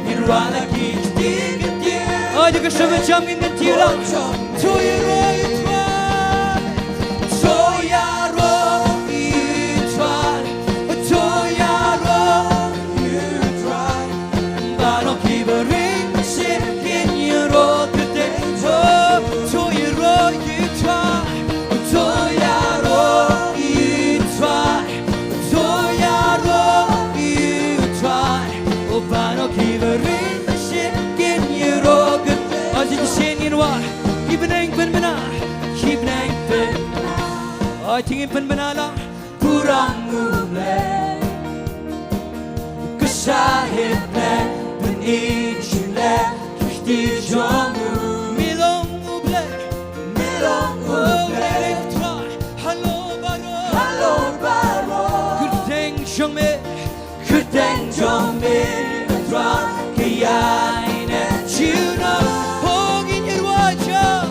ngin rah la ki kti, ki kti. Oh, ïa ka shu jam ngin kynti la. To ïaroh ïa u Trai. To ïaroh ïa u Trai. To ïaroh ïa u Trai. Baroh kiba ring mynsiem kin ïaroh kyrteng jong u. To ïaroh ïa u Trai. To ïaroh ïa u Trai. To ïaroh ïa u Trai. Oh, baroh kiba ring mynsiem kin ïaroh kyrteng. Oh, jingshit ngin wad. Ki bneng pynbna. Ki bneng pynbna. Oh, te ngin pynbna la. Burom U Blei, ka sahep Blei, pyni jingeh ki kti jong u. Me long U Blei, me long U Blei, Trai halor baroh, halor baroh. Kyrteng jong me, kyrteng jong me, Trai, ka ïai ne jiw no. Oh, ngin ïa rwai jam,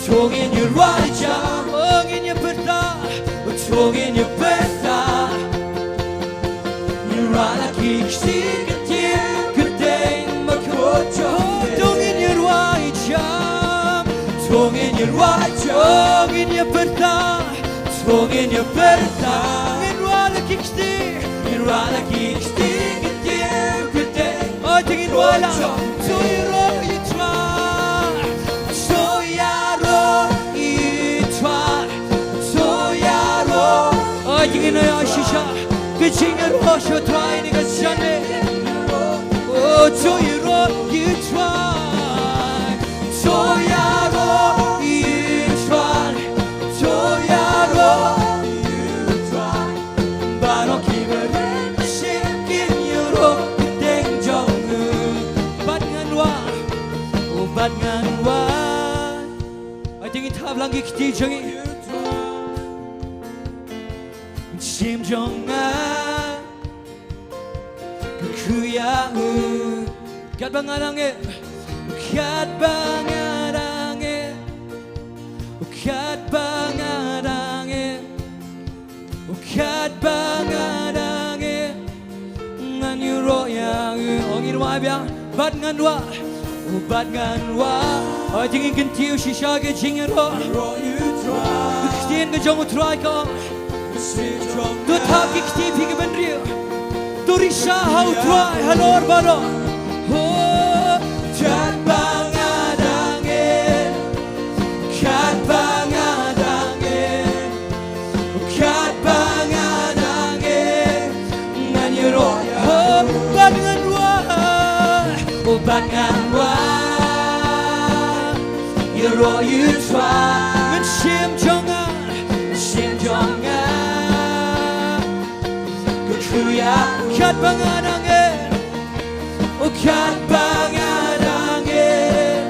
to ngin ïa rwai jam, oh, ngin ïa pyrta. To ngin ïa pyrta, ngin rah la ki kti, ki kti, kyrteng bakhuid jong me. To ngin ïa rwai jam, to ngin ïa rwai jam, to ngin ïa pyrta, to ngin ïa pyrta. Ngin rah la ki kti, ngin rah la ki kti, ki kti, kyrteng. Oh, to ngin rwai la, to ïaroh ïa u Trai, to ïaroh ïa u Trai. To ïaroh. Ai, ngin ïa shisha ka jingïaroh sha u Trai ne ka jingïaroh. Oh, to ïaroh ïa u Trai. To ïaroh ïa u Trai. To ïaroh ïa u Trai. Baroh kiba ring mynsiem kin ïaroh kyrteng jong u. Bad ngan wad. Oh, bad ngan wad. Ai, te ngin thap lang ki kti jong ngi. Mynsiem jong nga ka kyrkhu ïa u. Katba nga dang im, katba nga dang im, katba nga dang im, katba nga dang im. Ngan ïaroh ïa u. Ong, ngin wad biang. Bad ngan wad. Oh, bad ngan wad. Ai, te ngin kyntiew shisha ka jingïaroh. Ka ktien ka jong u Trai ka ong, to thap ki kti phi ki bynriew. To risa ha u Trai halor baroh. Oh, katba nga dang im, katba nga dang im, katba nga dang im, ngan ïaroh ïa u. Oh, bad ngan wad. Oh, bad ngan wad. Ïaroh ïa u Trai. Mynsiem jong nga, mynsiem jong nga ka kyrkhu ïa u. Katba nga dang im, oh, katba nga dang im,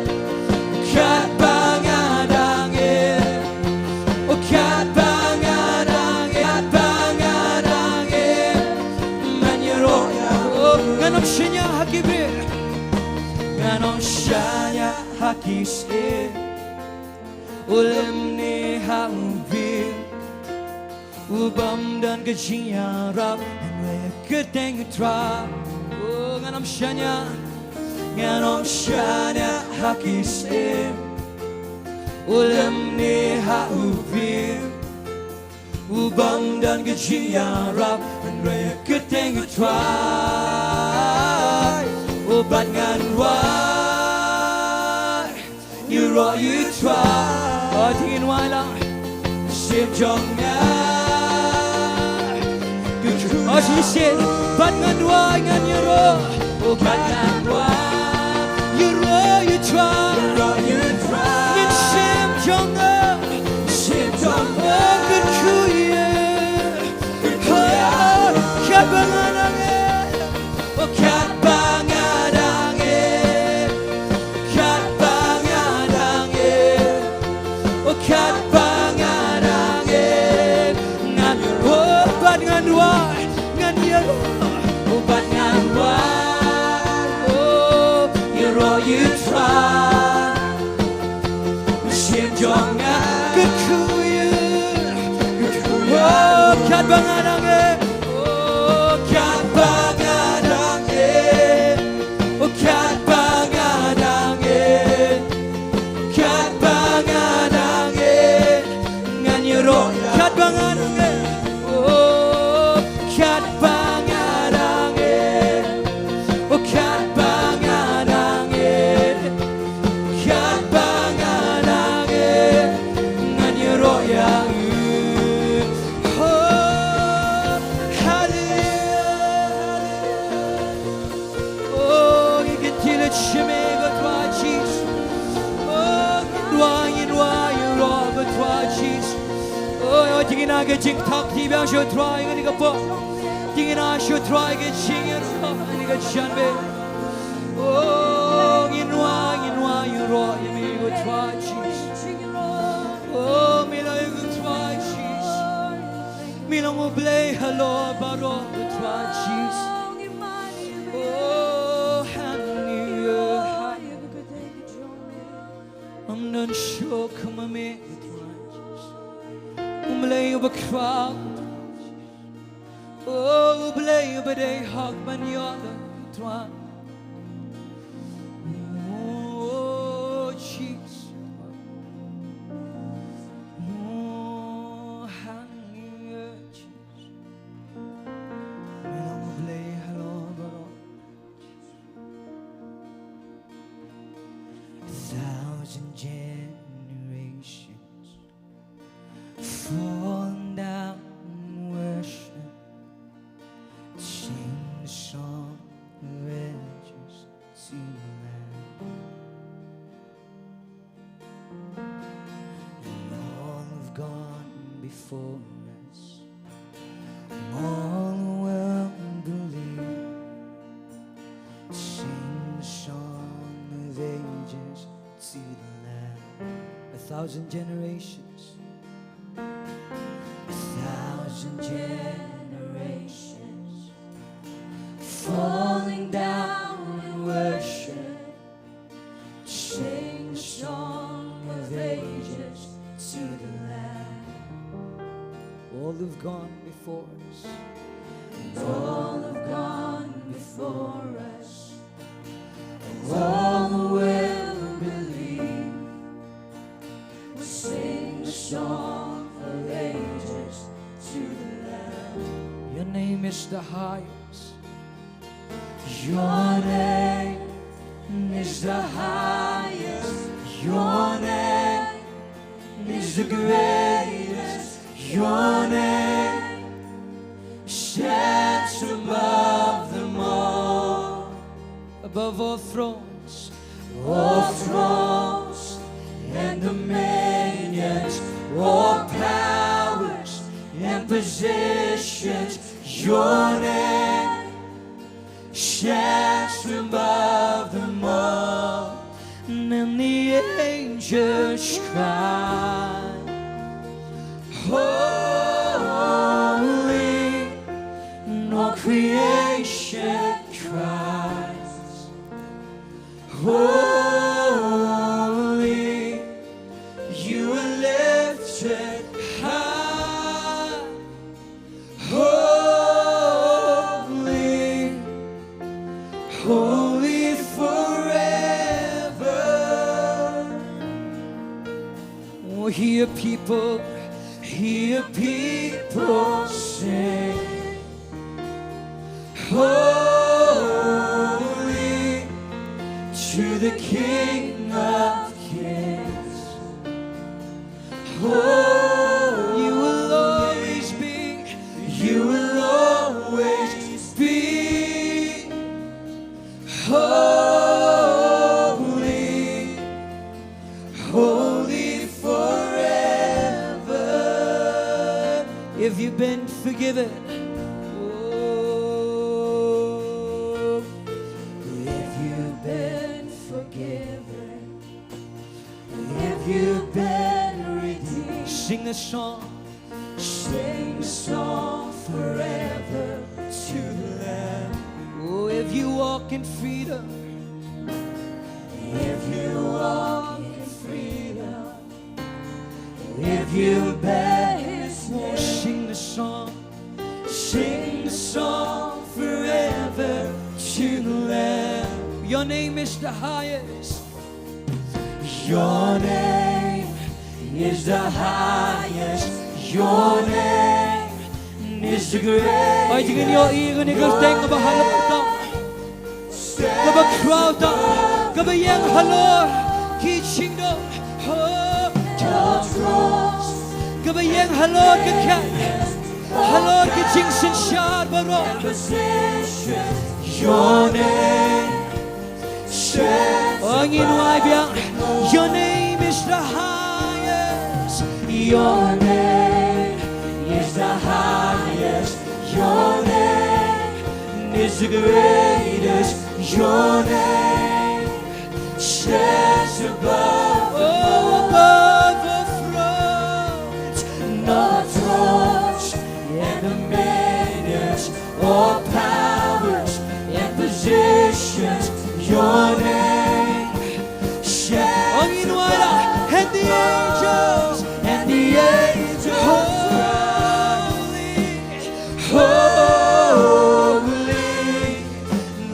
katba nga dang im, oh, katba nga dang im, katba nga dang im, ngan ïaroh ïa u. Oh, ngan ym shaniah ha ki briew, ngan ym shaniah ha ki syiem, u lem ne ha u briew. U bym don ka jingïarap, ngan ïa kyrteng u Trai. Oh, ngan ym shaniah, ngan ym shaniah ha ki syiem, u lem ne ha u briew. U bym don ka jingïarap, ngan ïa kyrteng u Trai. Oh, bad ngan wad. Ïaroh ïa u Trai. Oh, te ngin wad lang. Mynsiem jong nga ka kyrkhu. Oh, shi sien. Bad ngan wad, ngan ïaroh. Oh, bad ngan wad. Ïaroh ïa u Trai. Ïaroh ïa u Trai. Mynsiem jong nga, mynsiem jong nga ka kyrkhu ïa u. Kyrkhu ïa u. Oh, katba nga dang im. Oh, katba nga dang im. jong nga. Kyrkhu ïa u. Oh, katba nga dang ïeit. Oh, katba nga dang ïeit. Oh, katba nga dang ïeit. Katba nga dang ïeit. Ngan ïaroh ïa u. Katba nga dang ïeit. Oh, katba nga dang ïeit. Oh, katba nga dang ïeit. Katba nga dang ïeit, ngan ïaroh ïa u. Oh, haleluya. Oh, ngi kynti leit sha me ko Trai Jisu. Oh, ngin wai, ngin wai ïaroh ko Trai Jisu. Oh, ïa, dei ngin ai ka jingthok, dei biang sha u Trai kane ka por. Dei ngin ai sha u Trai ka jingïaroh, kane ka janmiet. Oh, ngin wai, ngin wai ïaroh ïa me ko Trai Jisu. Oh, me long ko Trai Jisu. Me long U Blei halor baroh ko Trai Jisu. Oh, haleluya. Ym don shuh kum ma me ko Trai Jisu. U Blei uba khraw. Oh, U Blei uba dei hok ban ïoh lem, Trai. Oh, Jisu. Oh, haleluya, Jisu. Me long U Blei halor baroh. A thousand generations falling down in worship, sing the song of ages to the Lamb. And all have gone before us, all who will believe, sing the song of ages to the Lamb. A thousand generations, a thousand generations falling down in worship, sing the song of ages to the Lamb. All who've gone before us, and all who've gone before us, all who will believe, will sing the song of ages to the Lamb. Your name is the highest. Your name is the highest. Your name is the greatest. Your name stands above them all. Above all thrones, all thrones and dominions, all powers and positions, your name shines above them all. And the angels cry, holy, and all creation cries, holy, you are lifted high. Holy, holy forever. Oh, hear people, hear people sing. Holy to the King of Kings. Oh, you will always be, you will always be holy, holy forever. If you've been forgiven, oh, if you've been forgiven, if you've been redeemed, sing the song. Sing the song forever to the Lamb. Oh, if you walk in freedom, if you walk in freedom, He'll bear his name. Sing the song. Sing the song forever to the Lamb. Your name is the highest. Your name is the highest. Your name is the greatest. Ai, ding ïa i, ngi kyrteng kaba halor tam, kaba khraw tam, kaba ïeng halor ki jingdum. Oh, kaba ïeng halor ka khmat, halor ka jingsynshar baroh. Your name. Oh, ngin wai biang. Your name is the highest. Your name is the highest. Your name is the greatest. Your name stands above, oh, above all thrones, no thrones and dominions, all powers and positions. Your name stands above, and the angels, and the angels cry, holy, holy.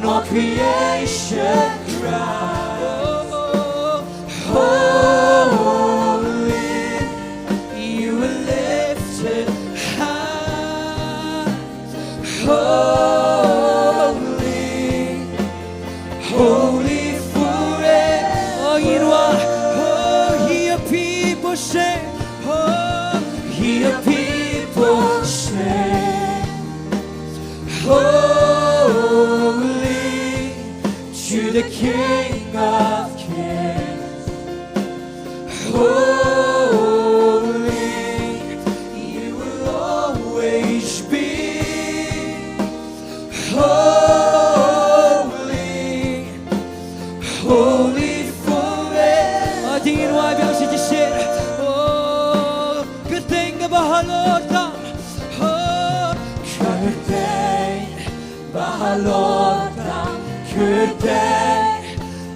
All creation cries, holy, you were lifted high. Holy, holy forever. Oh, ngin wai. Oh, hear people say, oh, hear people say, holy to the King of Kings. Holy, you will always be. Holy, holy forever. Adin wai biang shi jisir. Oh, kyrteng kaba halor tam. Oh, kyrteng ba halor tam, kyrteng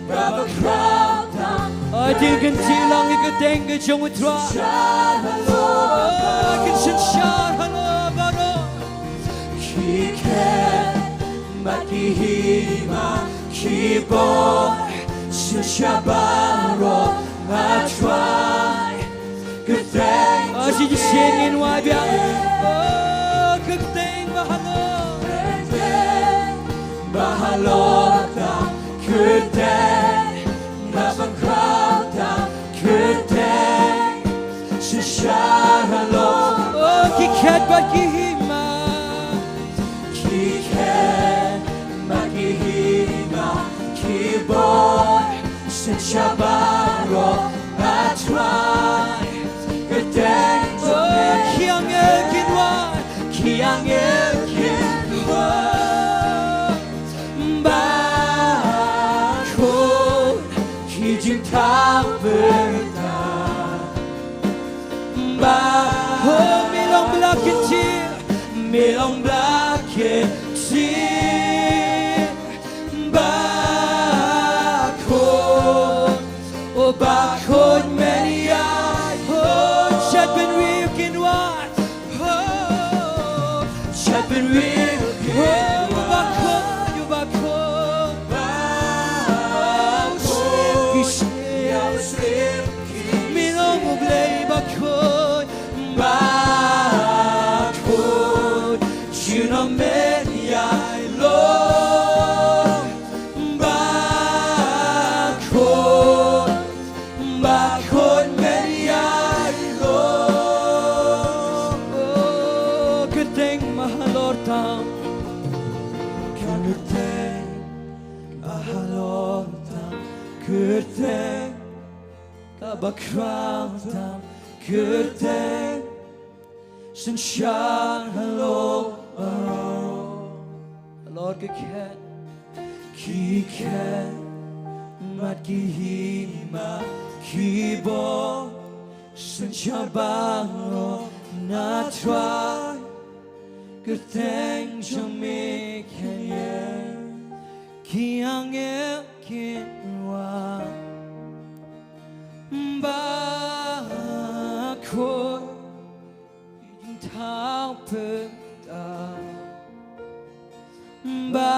kaba khraw tam. Ai, dei ban kyrteng ïa ka kyrteng ka jong U Trai. Ai, kan synshar halor baroh. Ki khet bad ki hima, ki bor, synshar baroh, A Trai. Kyrteng. Oh, shi jingshit ngin wai biang. Oh, kyrteng ba halor. Kyrteng ba halor tam, kyrteng ba khraw tam, kyrteng synshar halor. Oh, ki khet bad ki hima. Ki khet bad ki hima, ki bor, synshar baroh, A Trai. Kyrteng jong me. Ki angel kin wai, ki angel kin wai. Bakhraw, ki jingthaw pyrta. Ba, oh, me long ba la kyntiew, me long ba la kyntiew. Bakhraw, oh, bakhraw men ïa, oh, shad bynriew kin wai. Oh, shad bynriew, oh, bakhraw, bakhraw. Bakhraw, ki shad, me long U Blei bakhraw, bakhraw, junom men ïa i long. Bakhraw, bakhraw men ïa i long. Oh, kyrteng ba halor tam. Kyrteng ba halor tam. Kyrteng kaba khraw tam, kyrteng synshar halor baroh. Halor ki khet, ki khet bad ki hima, ki bor, synshar baroh, A Trai. Kyrteng jong me kan ïeng, ki angel kin wai. Bakhraw, Ba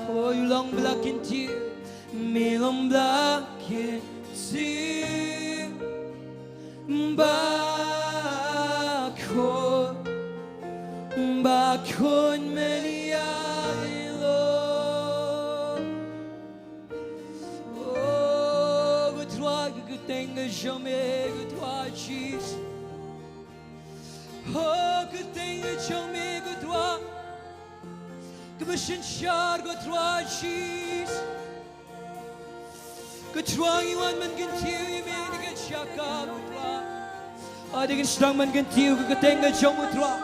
khoi u long ba la kyntiew, me long ba la kyntiew. Ba khoi, ba khoi me ïa ilo. Oh, ko Trai, ka kyrteng ka jong me, ko Trai Jisu. Oh, ka kyrteng ka jong me, ko Trai. Kaba synshar, ko Trai Jisu. Ko Trai, ngi wan ban kyntiew ïa me na ka jaka, ko Trai. Ah, te ngin sdang ban kyntiew ka kyrteng ka jong u Trai.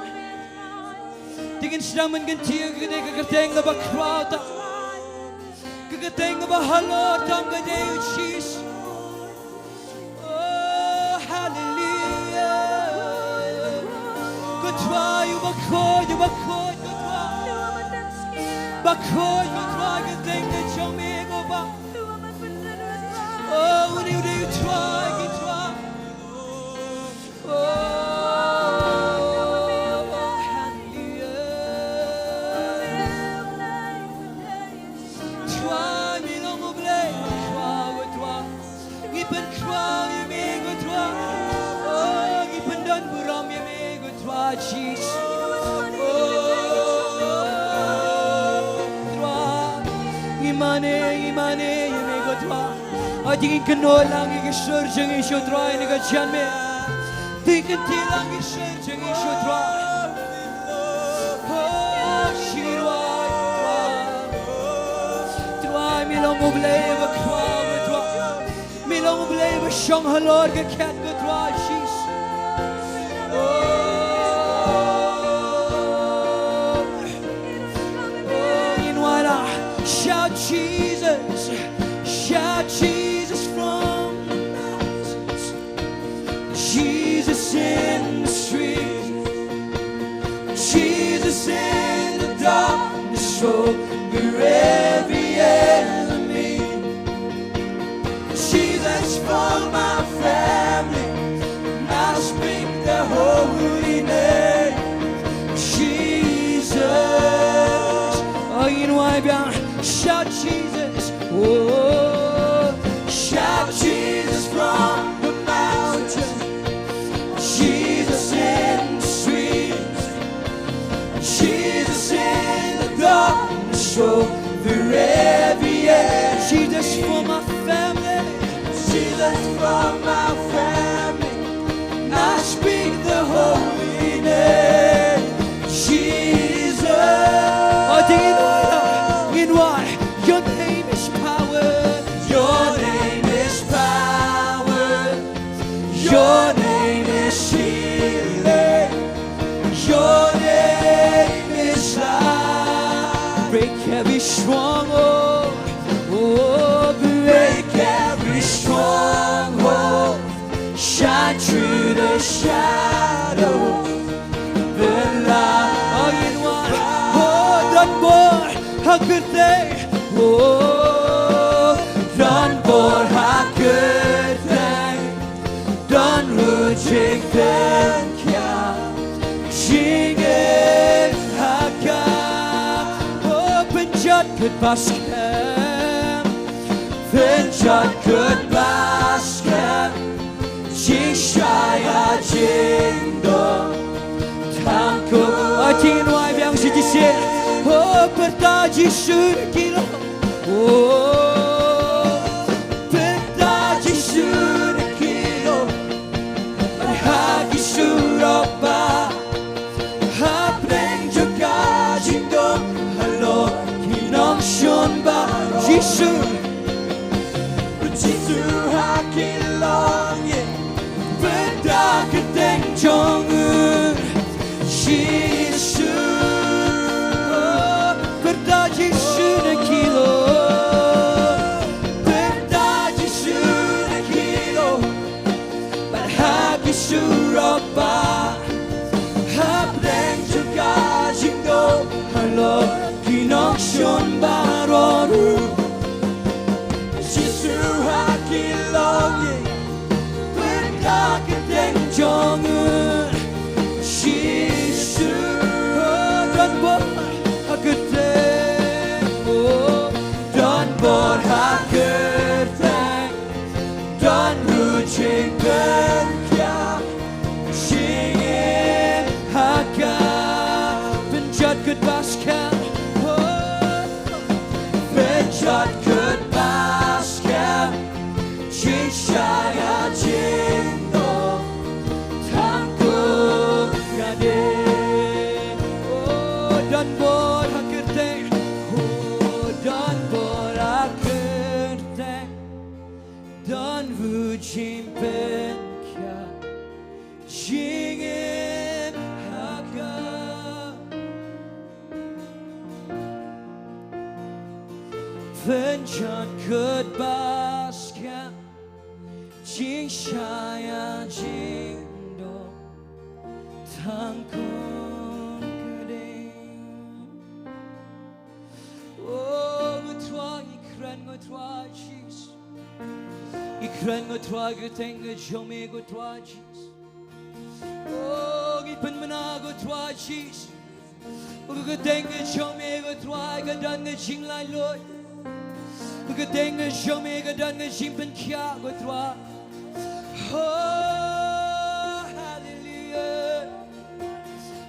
Te ngin sdang ban kyntiew ka kyrteng, ka kyrteng kaba khraw tam. Ka kyrteng kaba halor tam ka dei u Jisu. Oh, haleluya. Ko Trai, u ba khoi, u ba khoi, ko Trai. Ba khoi, ko Trai, ka kyrteng ka jong me, ko Bah. Oh, une u dei u Trai ki trai. Oh, haleluya. Trai, me long U Blei ba khraw, ko Trai. Ngi pynkhraw ïa me, ko Trai. Oh, ngi pyndonburom ïa me, ko Trai Jisu. Oh, Trai, ngi mane, ngi mane ïa me, ko Trai. Haba ngi kynnoh lang ïa ki sur jong ngi sha u Trai na ka janmiet. Te ngi kyntiew lang ïa ki sur jong ngi sha u Trai. Oh, shi Trai, Trai. Trai, me long U Blei ba khraw, ko Trai. Me long U Blei ba shong halor ka khet, ko Trai Jisu. Oh, oh, ngin wan, ah, shout Jesus, shout Jesus from the mountains. Jesus in the streets, Jesus in the darkness over every enemy. Jesus for my family, I speak the holy name. Jesus. Oh, ngin wan biang, shout Jesus. Oh, shout Jesus from the mountain. Jesus in the streets. Jesus in the darkness over every edge. Jesus for my family. Jesus for my family. I speak the holy name, Jesus. Oh, ngin wan, ngin wan. Your name is power. Your name is power. Your name is healing. Your name is life. Break every stronghold. Oh, break every stronghold. Shine through the shadow. The light. Oh, ngin wan. Oh, don bor ha kyrteng. Oh, don bor ha kyrteng. Don ruh jingpynkhia, jingim ha ka. Oh, pynjot kut ba skhem, pynjot kut ba skhem. Jingshai ha jingdon tang ko. Oh, ngin wan biang shi, shi. Oh, pyrta Jisu na ki lok. Oh, pynta Jisu na ki lok. Bad ha ki surok ba hapdeng jong ka jingdon, halor ki nongshun baroh. Jisu. Jisu ha ki longïing, pynta ka kyrteng jong u Jisu. Pynta Jisu na ki lok. Pynta Jisu na ki lok. Bad ha ki surok ba hapdeng jong ka jingdon, halor ki nongshun baroh ruh. Jisu ha ki longïing, pynta ka kyrteng jong u Jisu. Jingpynkhia, jingim ha ka pynjot kut ba skhem, jingshai jingdom tang kum ka ding. Oh, nga Trai, ngi kren nga Trai Jisu. Ngi kren nga Trai ka kyrteng ka jong me nga Trai Jisu. Oh, ngi pynmana nga Trai Jisu. Oh, ka kyrteng ka jong me nga Trai ka don ka jinglaitluid. Ka kyrteng ka jong me ka don ka jingpynkhia nga Trai. Oh, hallelujah.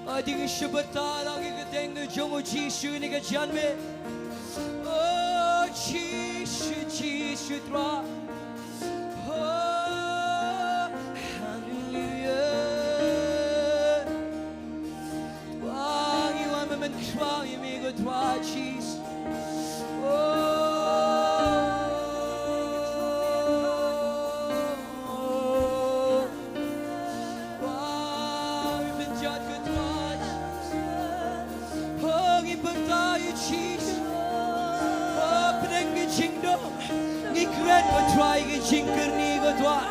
Ai ding shu batai lang ïa ka kyrteng ka jong u Jisu ne ka janmiet. Oh Jisu, Jisu Trai. Oh, hallelujah. Trai, ngi wan ban pynshai ïa me ko Trai Jisu. Oh. Trai, ngi pynjot ko Trai. Oh, ngi pynjot ïa Jisu. Oh, pdeng ka jingdom. Ngi kren ko Trai ka jingkyrni ko Trai.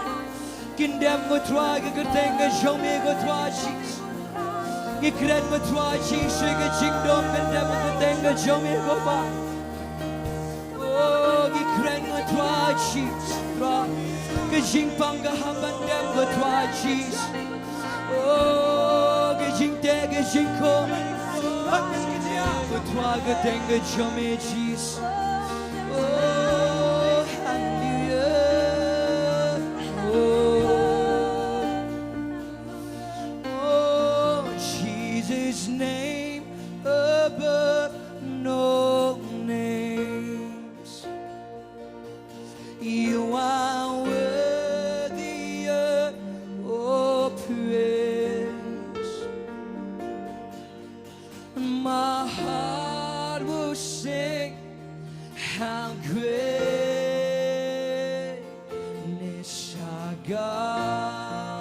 Kyndem ko Trai ka kyrteng ka jong me ko Trai Jisu. Ngi kren ko Trai Jisu ka jingdom, kyndem ka kyrteng ka jong me ko Trai. Oh, ngi kren nga Trai Jisu, Trai. Ka jingpang ka hap ban dem nga Trai Jisu. Oh, ka jingteh, ka jingkhot. Nga Trai ka kyrteng ka jong me Jisu. Oh, hallelujah. Oh, oh, Jesus' name above no names. You are worthy of all praise. My heart will sing how great is our God.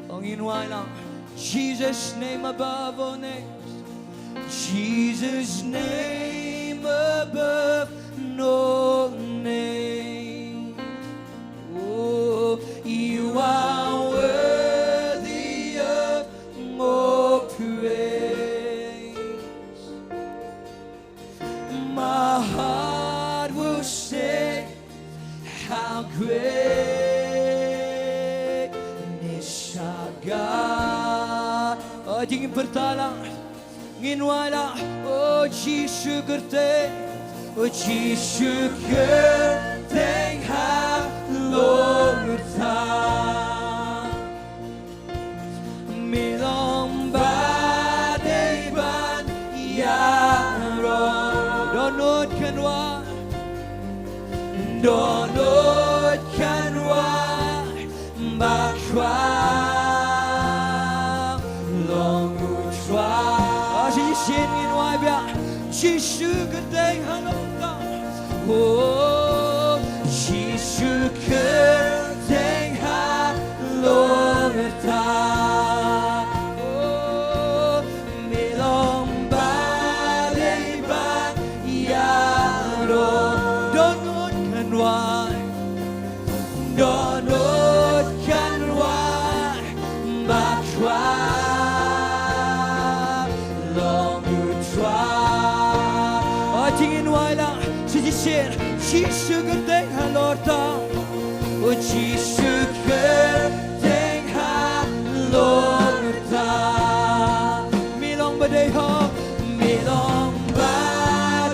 Ong in wai lang. Jesus' name above all names. Jesus' name above no name. Oh, you are worthy of all praise. My heart will sing how great is our God. Oh, ding bertala. Ngin wala, oh Jisu kyrteng, oh Jisu kyrteng halor ta. Me long ba dei ban ïaroh. Dohnud kynwai. Dohnud kynwai. Ba kwah long u Trai. Ah, shisien ngin wai biang. Jisu kyrteng halor ta. Oh, Jisu kyrteng halor ta. Oh, me long ba dei ban ïaroh. Dohnud kynwai. Dohnud kynwai. Ba kwah long u Trai. Oh, ding ngin wai lang. Shisien, Jisu kyrteng halor ta. Oh, Jisu kyrteng halor ta. Me long ba dei ha. Me long ba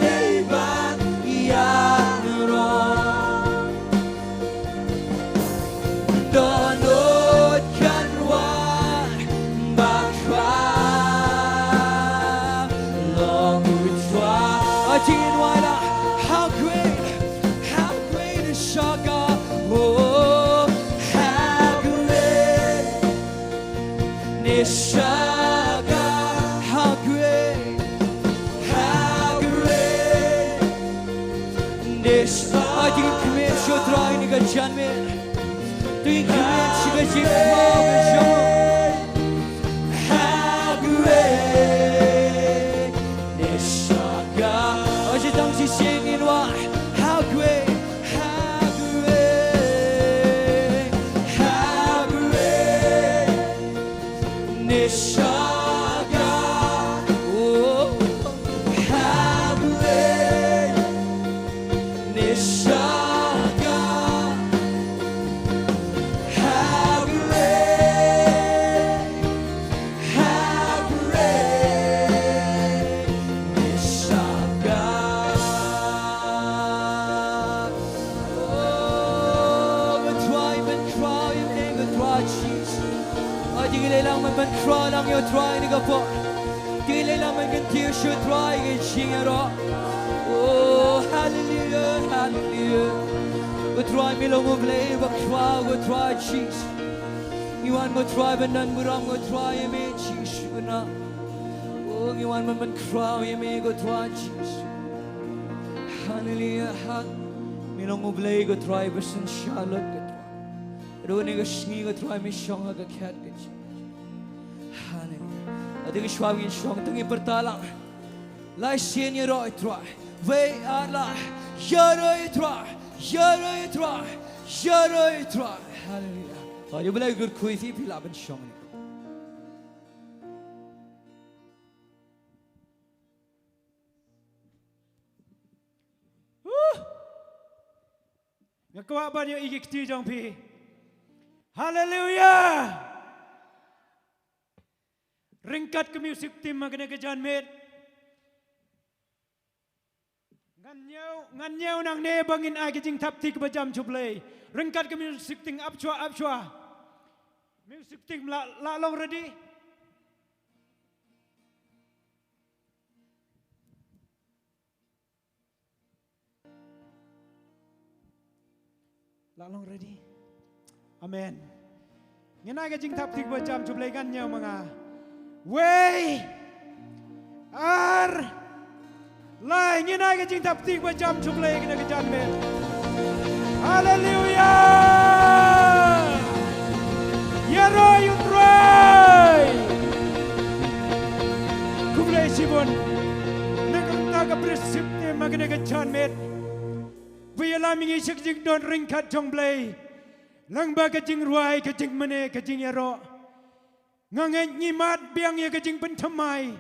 dei ban ïaroh. Dohnud kynwai. Ba kwah long u Trai. Oh, ding ngin wai lang. How great, how great is our God. Oh, how great is our God. How great, how great is our God. Ai ding kmen sha u Trai na ka Jan me. Tu ing kibet shi ka jingkyrpad ka jong. How great is our God. Aji tang shisien ngin wah. How great, how great, how great is our God. Oh, how great is our God. How great, how great is our God. Oh, ngi thrang ban khraw ïa me, ngi thrang Jisu. Aji ngi leh lang ban khraw lang ïa u Trai ha kane ka por. Ngi leh lang ban kyntiew sha u Trai ïa ka jingïaroh. Oh, haleluya, haleluya. Ko Trai, me long U Blei ba khraw, ko Trai Jisu. Ngi wan, ko Trai, ban don burom, ko Trai, ïa me Jisu kane. Oh, ngi wan ban, ban khraw ïa me, ko Trai Jisu. Haleluya, hal-, me long U Blei, ko Trai, ba synshar lut, ko Trai. Ruh ha kane ka sngi, ko Trai, me shong ha ka khet ka jong. Haleluya. Ïa kane ka shuwa ngin shong, to ngin pyrta lang. Lai sien ïaroh ïa u Trai. Wei ar lai. Ïaroh ïa u Trai. Ïaroh ïa u Trai. Ïaroh ïa u Trai. Haleluya. Ïa U Blei u kyrkhu ïa phi, phi lah ban shong. Huh! Nga kwah ban ïohi ïa ki kti jong phi. Haleluya! Ryngkat ka music team ha kane ka janmiet. Ngan ñiew, ngan ñiew nangne ba ngin ai ka jingthap kti kaba jam sha U Blei. Ryngkat ka music team, ap shuwa, ap shuwa. Music team, la, la long ready? La long ready? Amen. Ngin ai ka jingthap kti kaba jam sha U Blei, ngan ñiew ma nga. Wei. Ar. Lai, ngin ai ka jingthap kti kaba jam sha U Blei ha kane ka janmiet. Haleluya. Ïaroh ïa U Trai. Khublei shibun. Na ka bynta ka praise team ha kane ka janmiet. Ba ïalam ïa ngi sha ka jingdon ryngkat jong U Blei. Lyngba ka jingrwai, ka jingmane, ka jingïaroh. Nga ngeit ngi mad biang ïa ka jingpynthymmai.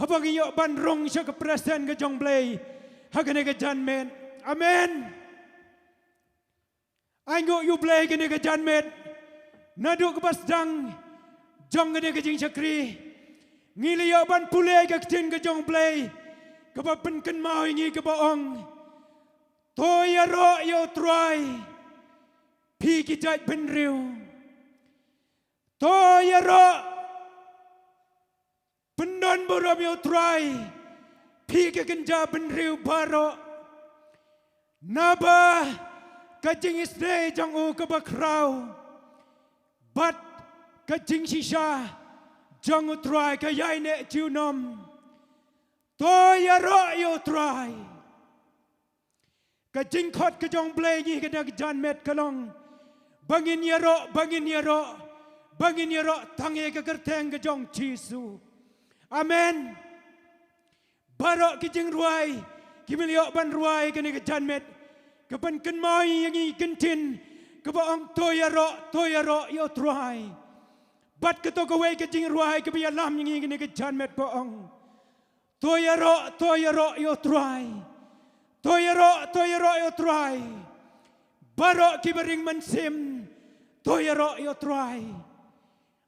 Haba ngi ïoh ban rung sha ka presence ka jong U Blei. Ha kane ka janmiet. Amen. Ainguh ïa U Blei kane ka janmiet. Naduh kaba sdang jong kane ka jingshakri, ngi la ïoh ban pule ka ktien ka jong U Blei kaba pynkynmaw ïa ngi kaba ong, to ïaroh ïa U Trai, phi ki jaitbynriew. To ïaroh, pyndon burom ïa U Trai, phi ki kynja bynriew baroh. Naba ka jingisynei jong u kaba khraw, bad ka jingshisha jong U Trai ka ïaineh junom. To ïaroh ïa U Trai. Ka jingkhot ka jong U Blei ïa ngi ha kane ka janmiet ka long, ba ngin ïaroh, ba ngin ïaroh, ba ngin ïaroh tang ïa ka kyrteng ka jong U Jisu. Amen. Baroh ki jingrwai kiba la ïoh ban rwai ha kane ka janmiet, ka pynkynmaw ïa ngi ki ktien kaba ong, to ïaroh, to ïaroh ïa U Trai. Bad kato kawei ka jingrwai kaba ïalam ïa ngi ha kane ka janmiet ba ong, to ïaroh, to ïaroh ïa U Trai. To ïaroh, to ïaroh ïa U Trai. Baroh kiba ring mynsiem, to ïaroh ïa U Trai.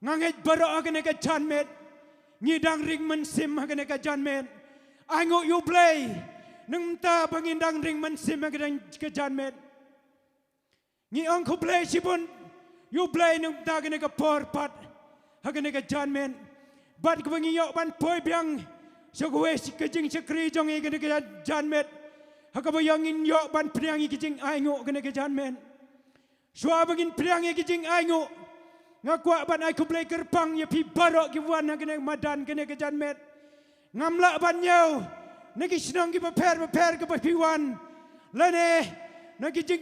Nga ngeit baroh ha kane ka janmiet ngi dang ring mynsiem ha kane ka janmiet. Ainguh ïa U Blei, na ka bynta ba ngin dang ring mynsiem ha kane ka janmiet. Ngi ong khublei shibun ïa U Blei na ka bynta kane ka por pat ha kane ka janmiet. Bad kaba ngi ïoh ban poi biang sha kawei ka jingshakri jong ngi ha kane ka janmiet, ha kaba ïoh ngin ïoh ban pdiang ïa ka jingainguh ha kane ka janmiet. Shuwa ba ngin pdiang ïa ka jingainguh, nga kwah ban ai khublei kyrpang ïa phi baroh kiba wan ha kane ka madan kane ka janmiet. Ngam lah ban ñiew na ki shnong kiba pher bapher kiba phi wan, lane na ki jing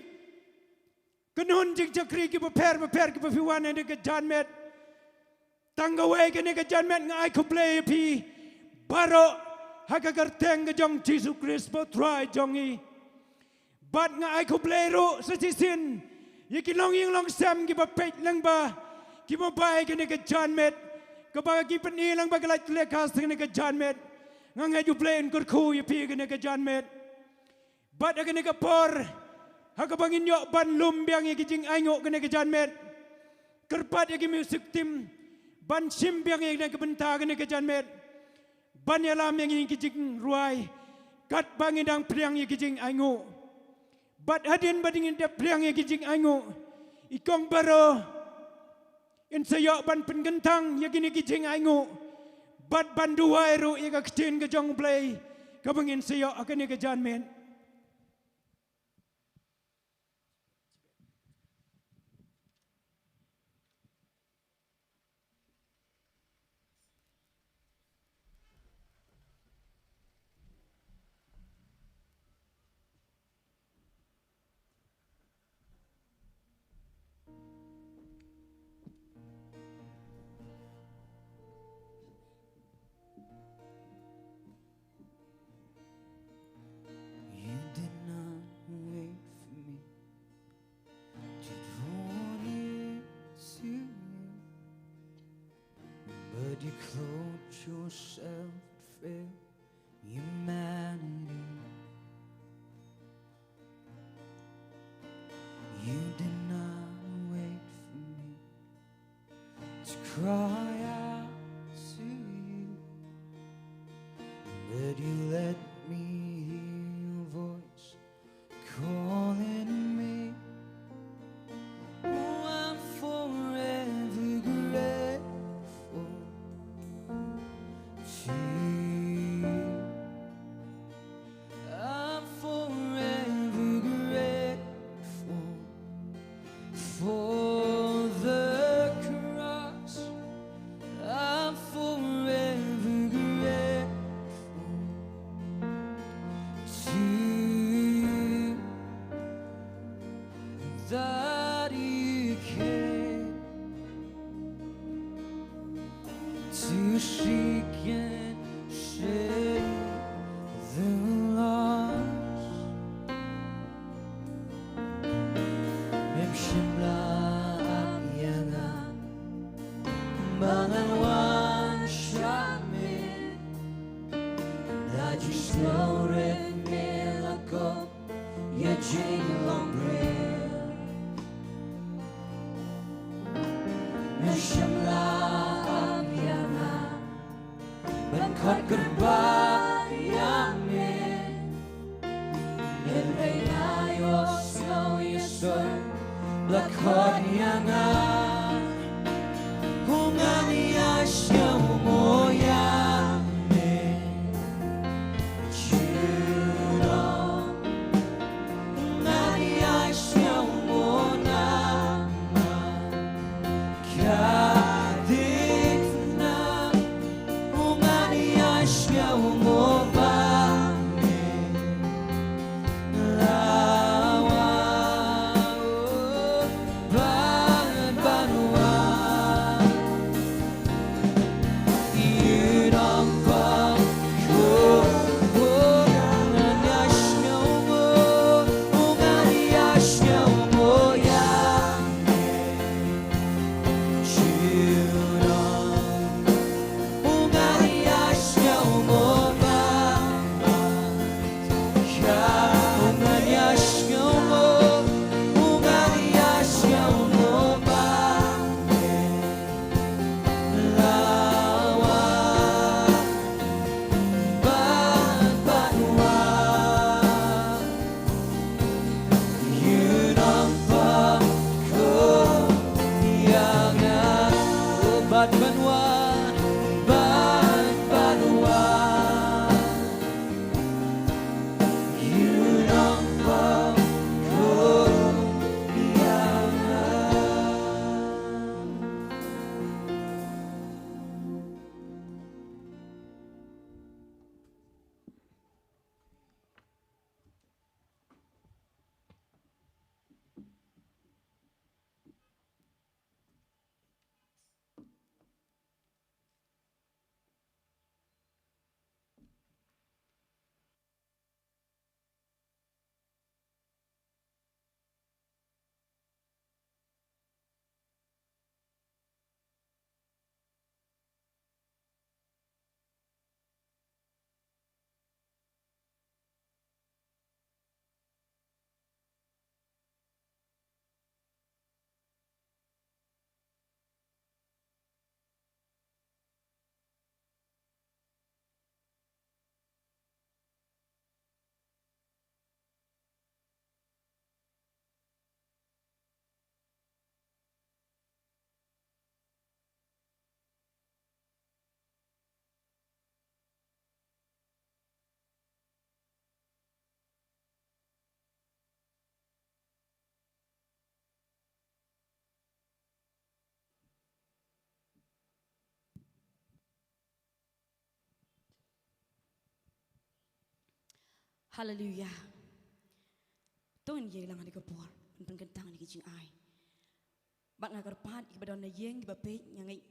Kynhun jingshakri kiba pher bapher kiba phi wan ha kane ka janmiet. Tang kawei kane ka janmiet nga ai khublei ïa phi baroh ha ka kyrteng ka jong Jisu Khrist ba U Trai jong ngi. Bad nga ai khublei ruh sa shisien ïa ki longïing longsem kiba peit lyngba ki mobile kane ka janmiet, kaba ki pyni lyngba ka live telecast kane ka janmiet. Nga ngeit U Blei un kyrkhu ïa phi kane ka janmiet. Bad ha kane ka por ha kaba ngin ïoh ban lum biang ïa ki jingainguh kane ka janmiet, kyrpad ïa ki music team ban shim biang ïa kane ka bynta kane ka janmiet, ban ïalam ïa ngi ki jingrwai katba ngi dang pdiang ïa ki jingainguh. Bad hadien ba dang ngi dep pdiang ïa ki jingainguh, i kong baroh in sa ïoh ban pynkyntang ïa kine ki jingainguh bad ban duwai ruh ïa ka ktien ka jong U Blei kaba ngin sa ïoh ha kane ka janmiet. You did not wait for me to draw near to you, but you clothed yourself with humanity. You did not wait for me to cry out to you, but you let me hear your voice calling me. Oh, I'm forever grateful to you. I'm forever grateful for the cross. I'm forever grateful to you that you came to seek and save the lost. Mem shym la ap ïa nga ba ngan wan sha me. La ju sngewrit me la kop ïa jinglong briew. Mem shym la ap ïa nga ban khot kyrpad ïa me. Hynrei nga ïohsngew ïasol ba la khot ïa nga. Ko ngan ïa sngew mo ïa me. Juno ngan ïa sngew mo na ma. Ka dik na u ngan ïa sngew mo ba me. La wa o ba ba Haleluya. To ngin ïeng lang ha kane ka por ban pynkyntang ïa kane ka jingai. Bad nga kyrpad ïa kiba don na ïing, kiba peit, nga ngeit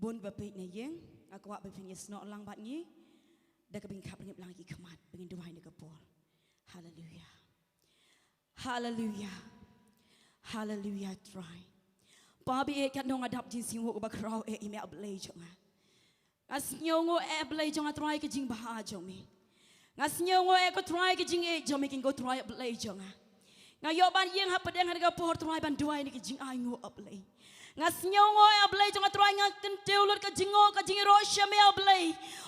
bun kiba peit na ïing, nga kwah ba phin ïasnoh lang bad ngi da kaba ngin khapngiap lang ïa ki khmat ba ngin duwai ha kane ka por. Haleluya. Haleluya. Haleluya, Trai. Pa ba ïeit, katno nga dap jingsngewnguh kaba khraw eh ïa me, A Blei jong nga. Nga sngewnguh eh, A Blei jong nga Trai, ka jingbha jong me. Nga sngewnguh eh ko Trai, ka jingïeit jong me, ko Trai, A Blei jong nga. Nga ïoh ban ïeng hapdeng ha kane ka por Trai ban duwai ïa kane ka jingai nguh, A Blei. Nga sngewnguh eh, A Blei jong nga Trai, nga kyntiew lut ka jingnguh ka jingïaroh sha me, A Blei.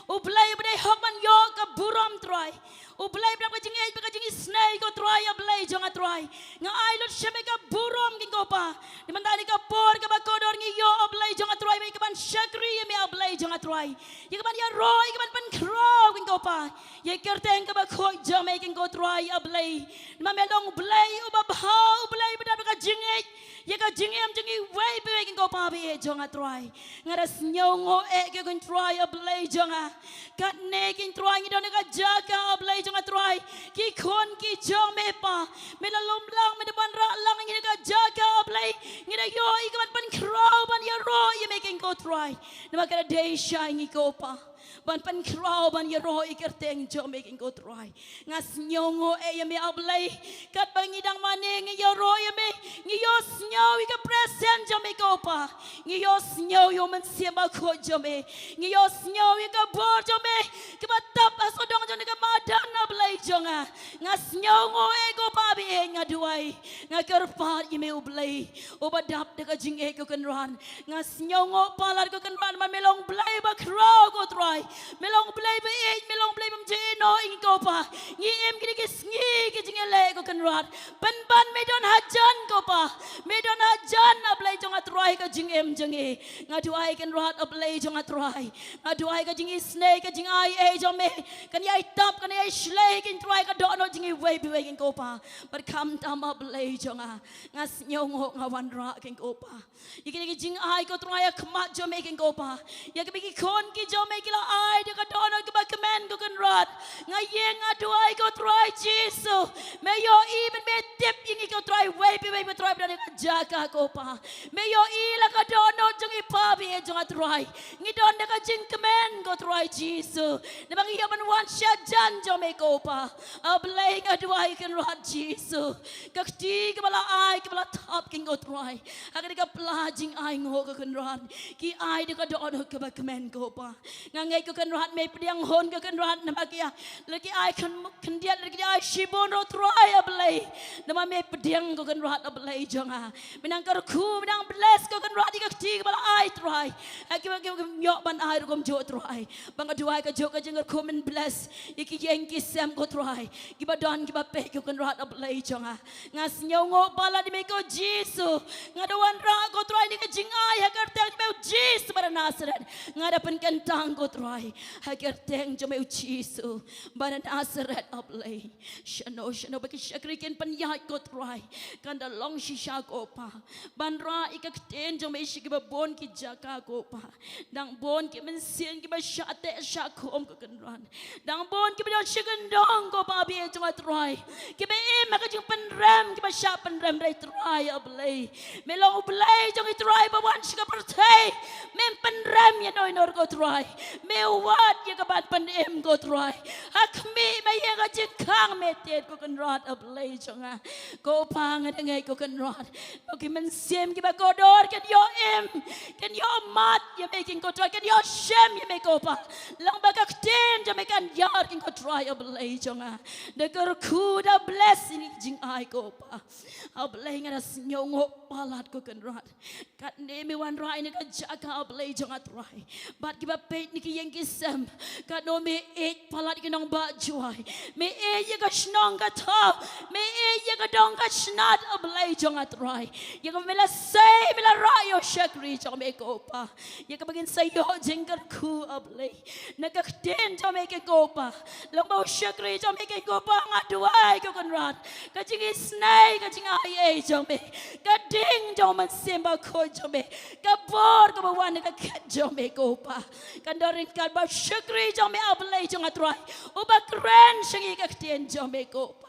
U Blei uba dei hok ban ïoh ka burom Trai. U Blei ba dap ka jingïeit bad ka jingisynei ko Trai, A Blei jong nga Trai. Nga ai lut sha me ka burom ko Pa. Namar ha kane ka por kaba kordor ngi ïoh, A Blei jong nga Trai, ïa kaban shakri ïa me, A Blei jong nga Trai. Ïa kaban ïaroh, ïa kaban pynkhraw ko Pa. Ïa ka kyrteng kaba khuid jong me ko Trai, A Blei. Namar me long U Blei uba bha, U Blei ba dap ka jingïeit ïa ka jingim jong ngi iwei pa iwei ko Pa ba ïeit jong nga Trai. Nga da sngewnguh eh ko Trai, A Blei jong nga. Katne ko Trai ngi don ha ka jaka, A Blei jong nga Trai. Ki khun ki jong me Pa. Me la lum lang, me da wanrah lang ïa ngi ha ka jaka, A Blei. Ngi da ïoh ïa kaban pynkhraw ban ïaroh ïa me ko Trai. Namar ka da dei sha ngi ko Pa ban pynkhraw ban ïaroh ïa ka kyrteng jong me ko Trai. Nga sngewnguh eh ïa me, A Blei. Katba ngi dang mane ngi ïaroh ïa me, ngi ïohsngew ïa ka presence jong me ko Pa. Ngi ïohsngew ïa U Mynsiem Bakhuid jong me. Ngi ïohsngew ïa ka bor jong me kaba tap ha sawdong jong kane ka madan, A Blei jong nga. Nga sngewnguh eh ko Pa ba ïeit, nga duwai, nga kyrpad ïa me, U Blei uba dap da ka jingïeit ko Kynrad. Nga sngewnguh palat ko Kynrad, namar me long Blei ba khraw ko Trai. Me long Blei ba ïeit, me long Blei bym ju ïehnoh ïa ngi ko Pa. Ngi im kine ki sngi ki jingïaleh ko Kynrad. Pynban me don hajan ko Pa. Me don hajan, A Blei jong nga Trai, ka jingim jong ngi. Nga duwai Kynrad, A Blei jong nga Trai. Nga duwai ka jingisynei, ka jingai eh jong me kan ïai tap, kan ïai shlei ko Trai, ka dohnud jong ngi iwei pa iwei ko Pa. Bad khamtam, A Blei jong nga, nga sngewnguh, nga wanrah ko Pa. Ïa kine ki jingai ko Trai ha khmat jong me ko Pa. Ïa kaba ki khun ki jong me ki la ai da ka dohnud kaba kmen ko Kynrad. Nga ïeng nga duwai ko Trai Jisu. Me ïohi bad me tip ïa ngi ko Trai, iwei pa iwei ko Trai ba don ha ka jaka ko Pa. Me ïohi la ka dohnud jong ngi Pa ba ïeit jong nga Trai. Ngi don da ka jingkmen ko Trai Jisu. Namar ngi ïoh ban wan sha jan jong me ko Pa. A Blei nga duwai Kynrad Jisu. Ka kti kaba la ai, kaba la thap ko Trai. Ha kane ka pla jingai nguh ko Kynrad. Ki ai da ka dohnud kaba kmen ko Pa. Nga ngeit ko Kynrad me pdiang hun ko Kynrad namar ki ai. Lada ki ai khyn-, khyndiat, lada ki ai shibun ruh Trai, A Blei. Namar me pdiang ko Kynrad, A Blei jong nga. Me nang kyrkhu, me nang bless ko Kynrad ïa ka kti kaba la ai Trai. Ha kiba, kiba, kiba ïoh ban ai ruh kumjuh Trai. Ba nga duwai kajuh ka jingkyrkhu men bless ïa ki ïing ki sem ko Trai. Kiba don kiba peit ko Kynrad, A Blei jong nga. Nga sngewnguh palat ïa me ko Jisu. Nga da wanrah ko Trai ïa ka jingai ha ka kyrteng jong me u Jisu ba na Nasareth. Nga da pynkyntang ko Trai ha ka kyrteng jong me u Jisu ba na Nasareth, A Blei. Shano shano ba ki shakri kin pynïaid ko Trai, kan da long shisha ko Pa ban rah ïa ka ktien jong me sha kiba bun ki jaka ko Pa. Dang bun ki mynsiem kiba shah teh shah khum ko Kynrad. Dang bun kiba don shi kyndong ko Pa ba ïeit jong nga Trai. Kiba im ha ka jingpynrem, kiba shah pynrem, Trai, Trai, A Blei. Me long U Blei jong ngi Trai ba wan sha ka pyrthei. Mem pynrem ïano ïano ko Trai. Me wad ïa ka ban pynim ko Trai. Ha khmih me ïeng, ha jingkhang me tied ko Kynrad, A Blei jong nga. Ko Pa, nga da ngeit ko Kynrad, ba ki mynsiem kiba kordor kin ïoh im, kin ïoh mad ïa me ko Trai, kin ïoh shem ïa me ko Pa. Long ba ka ktien jong me kan ïar ko Trai, A Blei jong nga. Da kyrkhu, da bless ïa kine ki jingai ko Pa. A Blei, nga da sngewnguh palat ko Kynrad. Katne me wanrah ïa kane ka jaka, A Blei jong nga Trai. Bad kiba peit na ki ïing ki sem. Katno me ïeit palat ïa ki nongbah Jowai. Me ïeit ïa ka shnong ka thaw. Me ïeit ïa ka dong ka snat, A Blei jong nga Trai. Ïa kaba me la sei, me la rah ïa u shakri jong me ko Pa. Ïa kaba ngin sa ïoh jingkyrkhu A Blei na ka ktien jong me ko Pa. Long ba u shakri jong me ko Pa, nga duwai ko Kynrad, ka jingisynei, ka jingai ei jong me, ka ding jong u Mynsiem Bakhuid jong me, ka bor kaba wan na ka khet jong me ko Pa, kan da ryngkat bad u shakri jong me A Blei jong nga Trai, uba kren sha ngi ka ktien jong me ko Pa.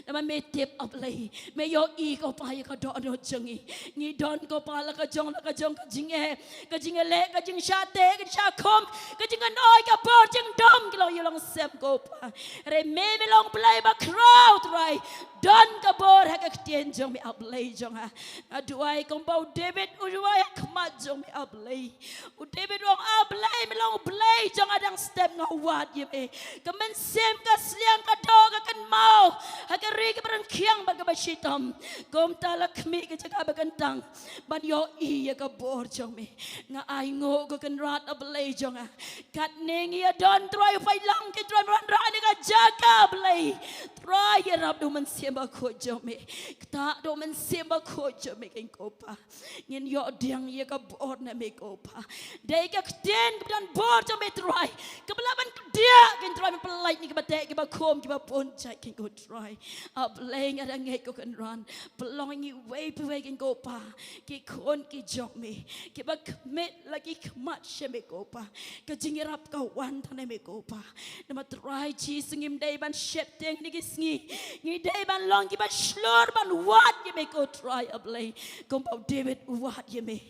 Namar me tip A Blei, me ïohi ko Pa ïa ka dohnud jong ngi. Ngi don ko Pa la ka jong la ka jong ka jingeh, ka jingeh leh, ka jingshah teh, ka jingshah khum, ka jingeh noi, ka bor jingdum, ki long ïa long sem ko Pa. Hynrei me, me long Blei ba khraw Trai. Don ka bor ha ka ktien jong me A Blei jong nga. Nga duwai kumba u David u duwai ha khmat jong me A Blei. U David u ong A Blei, me long U Blei jong nga dang step nga wad ïa me. Ka mynsiem, ka sliang, ka doh, ka kynmaw ha ka ri kaba rangkiang bad kaba shitom. Kumta la khmih ka jaka ba kyntang ban ïohi ïa ka bor jong me. Nga ainguh ko Kynrad A Blei jong nga. Katne ngi ïa don Trai u paidlang ki Trai ban wanrah na ka jaka Blei. Trai ïarap da u Mynsiem Bakhuid jong me. Ktah da u Mynsiem Bakhuid jong me ko Pa. Ngin ïoh diang ïa ka bor na me ko Pa. Dei ka ktien kaba don bor jong me Trai, kaba lah ban kdiah ko Trai, ban pyllait na kiba teh, kiba khum, kiba bun jait ko Trai. A Blei nga da ngeit ko Kynrad, pynlong ngi iwei pa iwei ko Pa, ki khun ki jong me, kiba khmih la ki khmat sha me ko Pa. Ka jingïarap ka wan tang na me ko Pa. Namar Trai Jisu ngim dei ban sheptieng na ki sngi. Ngi dei ban long kiba shlur ban wad ïa me ko Trai A Blei. Kumba u David u wad ïa me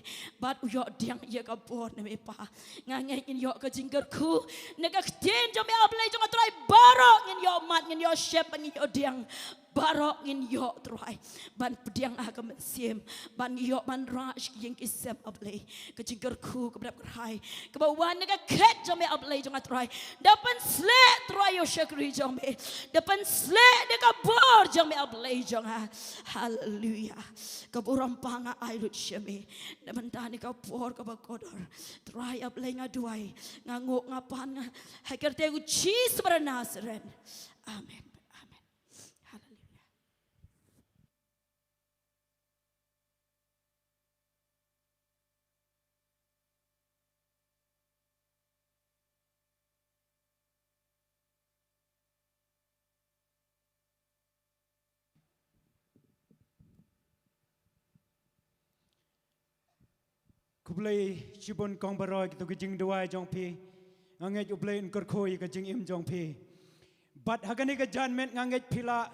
bad u ïoh diang ïa ka bor na me Pa. Nga ngeit ngin ïoh ka jingkyrkhu na ka ktien jong me A Blei jong nga Trai, baroh ngin ïoh mad, ngin ïoh shep bad ngin ïoh diang. Baroh ngin ïoh Trai ban pdiang ha ka mynsiem, ban ïoh ban rah sha ki ïing ki sem A Blei. Ka jingkyrkhu kaba dap kyrhai kaba wan na ka khet jong me A Blei jong nga Trai, da pynshlur Trai ïa u shakri jong me, da pynshlur da ka bor jong me A Blei jong nga. Haleluia. Ka burom Pa nga ai lut sha me na bynta na ka por kaba kordor. Trai A Blei nga duwai, nga nguh, nga pan, nga ha ka kyrteng u Jisu ba na Nasaret. Amen. Amen. Haleluia. Khublei shibun kong baroh ïa kito ki jingduwai jong phi. Nga ngeit U Blei un kyrkhu ïa ka jingim jong phi. Bad ha kane ka janmiet nga ngeit phi la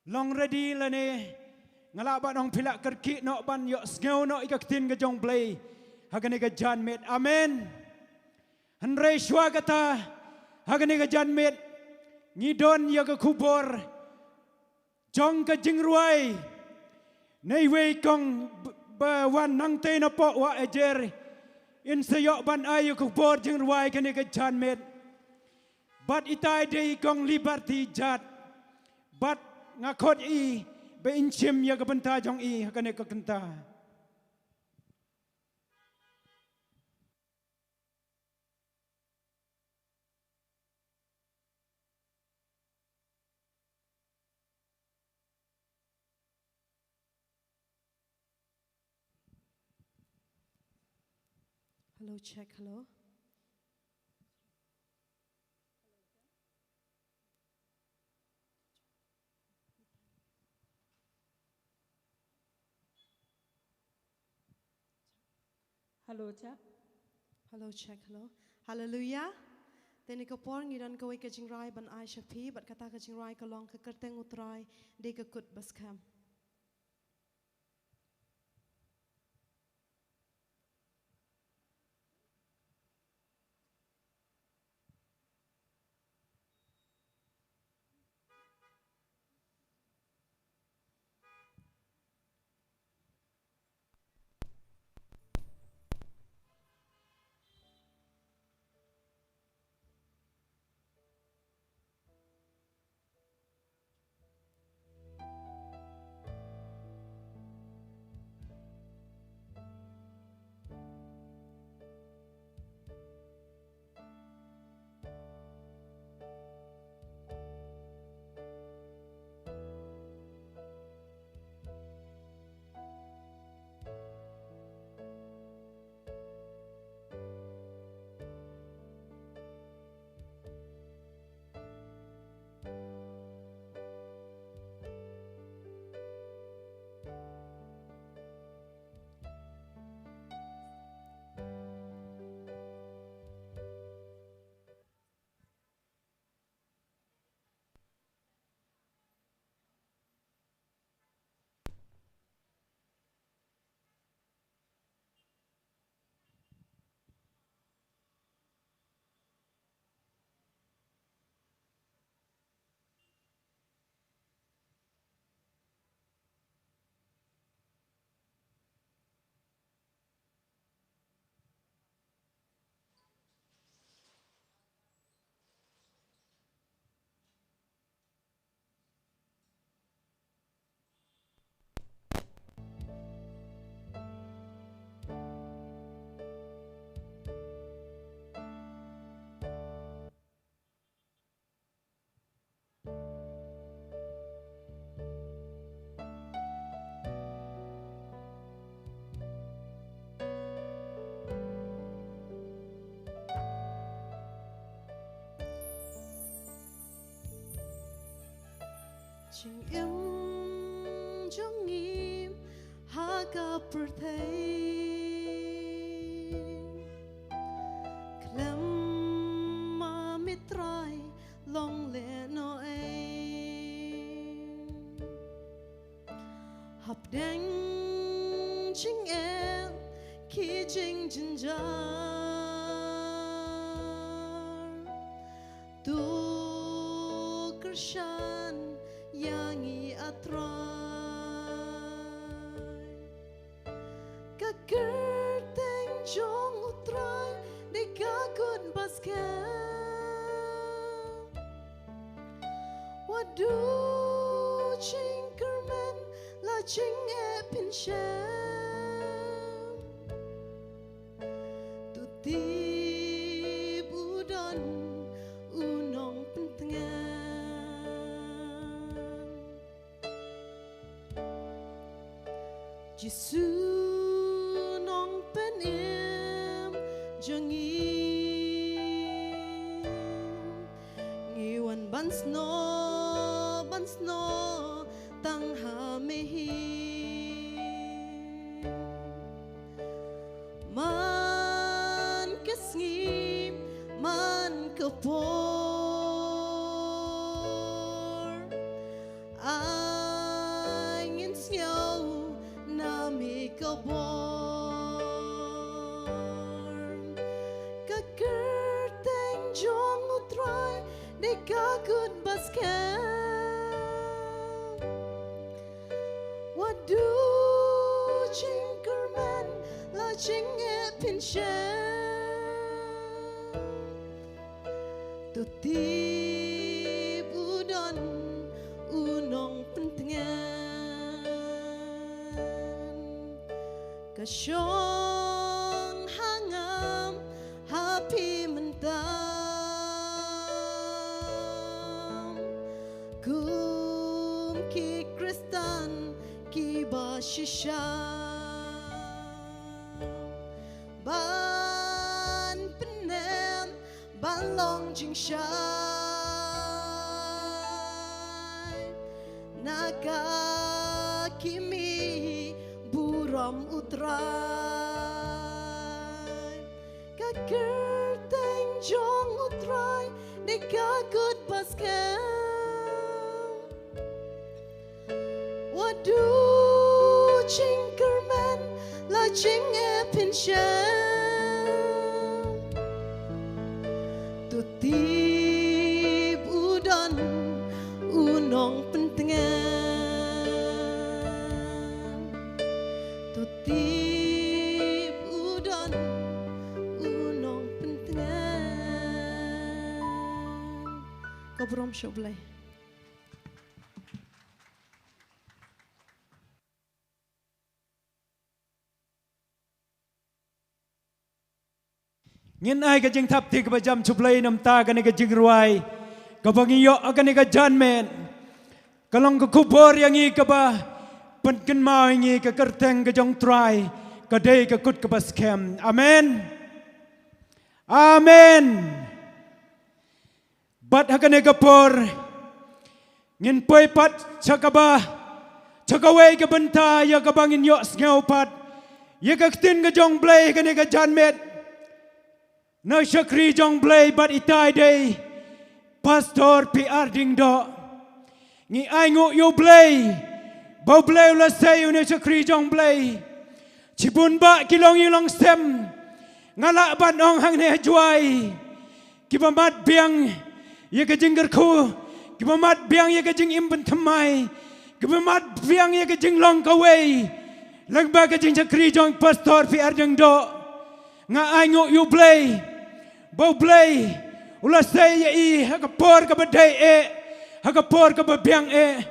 long ready lane nga lah ban ong phi la kyrkieh noh ban ïoh sngew noh ïa ka ktien ka jong U Blei ha kane ka janmiet. Amen. Hynrei shuwa kata, ha kane ka janmiet ngi don ïa ka khubor jong ka jingrwai na iwei i kong b-, ba wan nangtei napoh Wah Ajer. In sa ïoh ban ai ïa ka khubor jingrwai kane ka janmiet. Bad itai dei i kong Liberty Jat. Bad nga khot i ba in shim ïa ka bynta jong i ha kane ka kynta. Hello, check, hello. Hello, check. Hello, check, hello. Hallelujah. Te kane ka por ngi don kawei ka jingrai ban ai sha phi, bad kata ka jingrai ka long Ka Kyrteng U Trai Dei Ka Kut Ba Skhem. Jingim jong ngi ha ka pyrthei, khlem ma me Trai long lehnohei. Hapdeng jingeh ki jingjynjar, to kyrshan ïa ngi, ah Trai. Ka kyrteng jong u Trai dei ka kut ba skhem. Wat duh jingkyrmen la jingeh pynshem, to tip u don u nongpyntngen. Jisu nongpynim jong ngi, ngi wan ban snoh, ban snoh tang ha me hi. Man ka sngi, man ka por, ai ngin sngew na me ka bor. Ka kyrteng jong u Trai dei ka kut ba skhem. Wat duh jingkyrmen la jingeh pynshem, to tip u don u nongpyntngen. Ka shong ha ngam ha phi mynta, kum ki Khristan kiba shisha, ban pynem ban long jingshai na ka khmih burom u Trai. Ka kyrteng jong u Trai dei ka kut ba skhem. Wat duh jingkyrmen la jingeh pynshem, to tip u don u nongpyntngen. To tip u don u nongpyntngen. Ka burom sha U Blei. Ngin ai ka jingthap kti kaba jam sha U Blei namar kane ka jingrwai kaba ngi ïoh ha kane ka janmiet. Ka long ka khubor ïa ngi kaba pynkynmaw ïa ngi ka kyrteng ka jong U Trai ka dei ka kut kaba skhem. Amen. Amen. Bad ha kane ka por ngin poi pat sha kaba, sha kawei ka bynta ïa kaba ngin ïohsngew pat ïa ka ktien ka jong U Blei ha kane ka janmiet. Na u shakri jong U Blei bad itai dei Pastor P R Diengdoh. Ngi ainguh ïa U Blei ba U Blei u la sei ïa une u shakri jong U Blei. Shibun bah ki longïing longsem, nga lah ban ong hangne ha Jowai, kiba mad biang ïa ka jingkyrkhu, kiba mad biang ïa ka jingim pynthymmai, kiba mad biang ïa ka jinglong kawei lyngba ka jingshakri jong Pastor P R Diengdoh. Nga ainguh ïa U Blei ba U Blei u la sei ïa i ha ka por kaba dei eh, ha ka por kaba biang eh,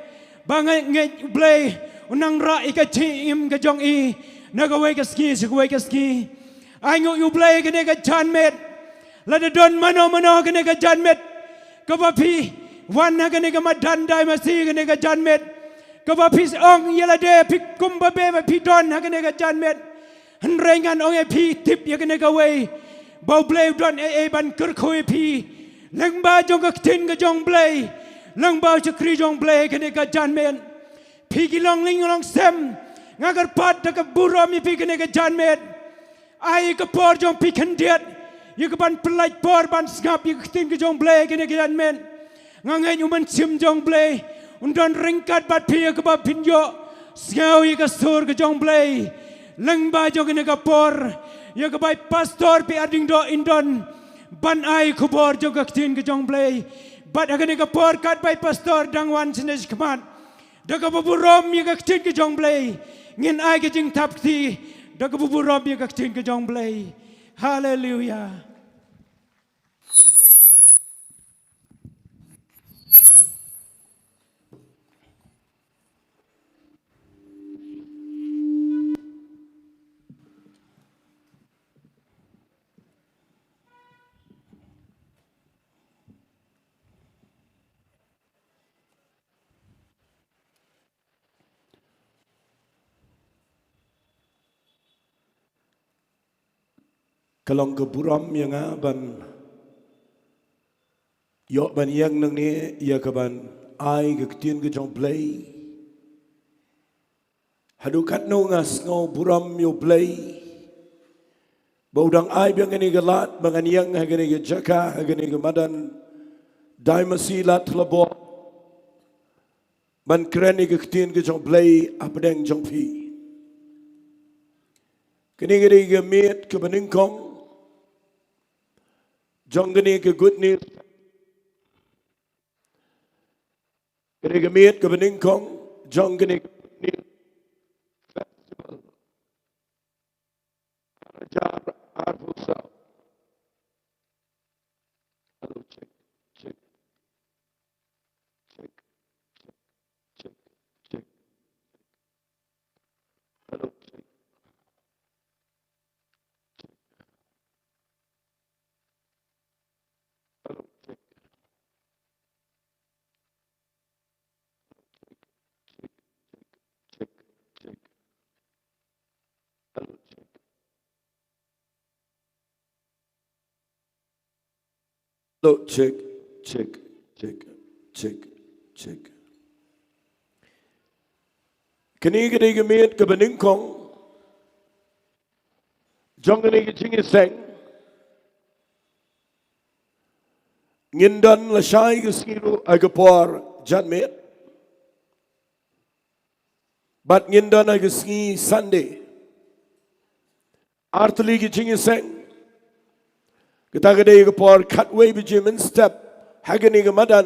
ba nga ngeit U Blei u nang rah ïa ka jingim ka jong i na kawei ka sngi sha kawei ka sngi. Ainguh ïa U Blei ha kane ka janmiet. Lada don mano mano ha kane ka janmiet kaba phi wan ha kane ka madan dai masi ha kane ka janmiet, kaba phi ong ïa lade phi kumba bha ba phi don ha kane ka janmiet, hynrei ngan ong ïa phi, tip ïa kane kawei, ba U Blei u don ei ei ban kyrkhu ïa phi lyngba jong ka ktien ka jong U Blei. Lyngba u shakri jong Blei kane ka janmiet. Phi ki longlyngngoh longsem, nga kyrpad da ka burom ïa phi kane ka janmiet. Ai ka por jong phi khyndiat ïa ka ban pyllait por ban sngap ïa ka ktien ka jong Blei kane ka janmiet. Nga ngeit u Mynsiem jong Blei un don ryngkat bad phi ïa kaba phin ïohsngew ïa ka sur ka jong Blei. Lyngba jong kane ka por, ïa kaba i pastor P R Diengdoh in don ban ai khubor jong ka ktien ka jong Blei. Bad ha kane ka por katba i pastor dang wan shane shakhmat, da kaba burom ïa ka ktien ka jong Blei, ngin ai ka jingthap kti da kaba burom ïa ka ktien ka jong Blei. Haleluia. Ka long ka burom ïa nga ban ïoh ban ïeng nangne ïa ka ban ai ka ktien ka jong Blei. Haduh katno nga sngew burom ïa u Blei ba u dang ai biang kane ka lad ba ngan ïeng ha kane ka jaka, ha kane ka madan Daimasia Lad Thlabor ban kren ïa ka ktien ka jong Blei hapdeng jong phi. Kane ka dei ka miet kaba nyngkong jong kane ka Good News. Kane ka miet kaba nyngkong jong kane ka Good News Festival. Ar hajar arphew saw. Hello, check, check. Check, check, check, check. Hello, check. Check. Hello, check. Check, check, check, check. Hello, check. Hello, check, check, check, check, check. Kane ka dei ka miet kaba nyngkong jong kane ka jingïaseng. Ngin don lashai ka sngi ruh ha ka por janmiet. Bad ngin don ha ka sngi Sunday. Ar tylli ki jingïaseng. Kata ka dei ka por khatwei baje mynstep ha kane ka madan.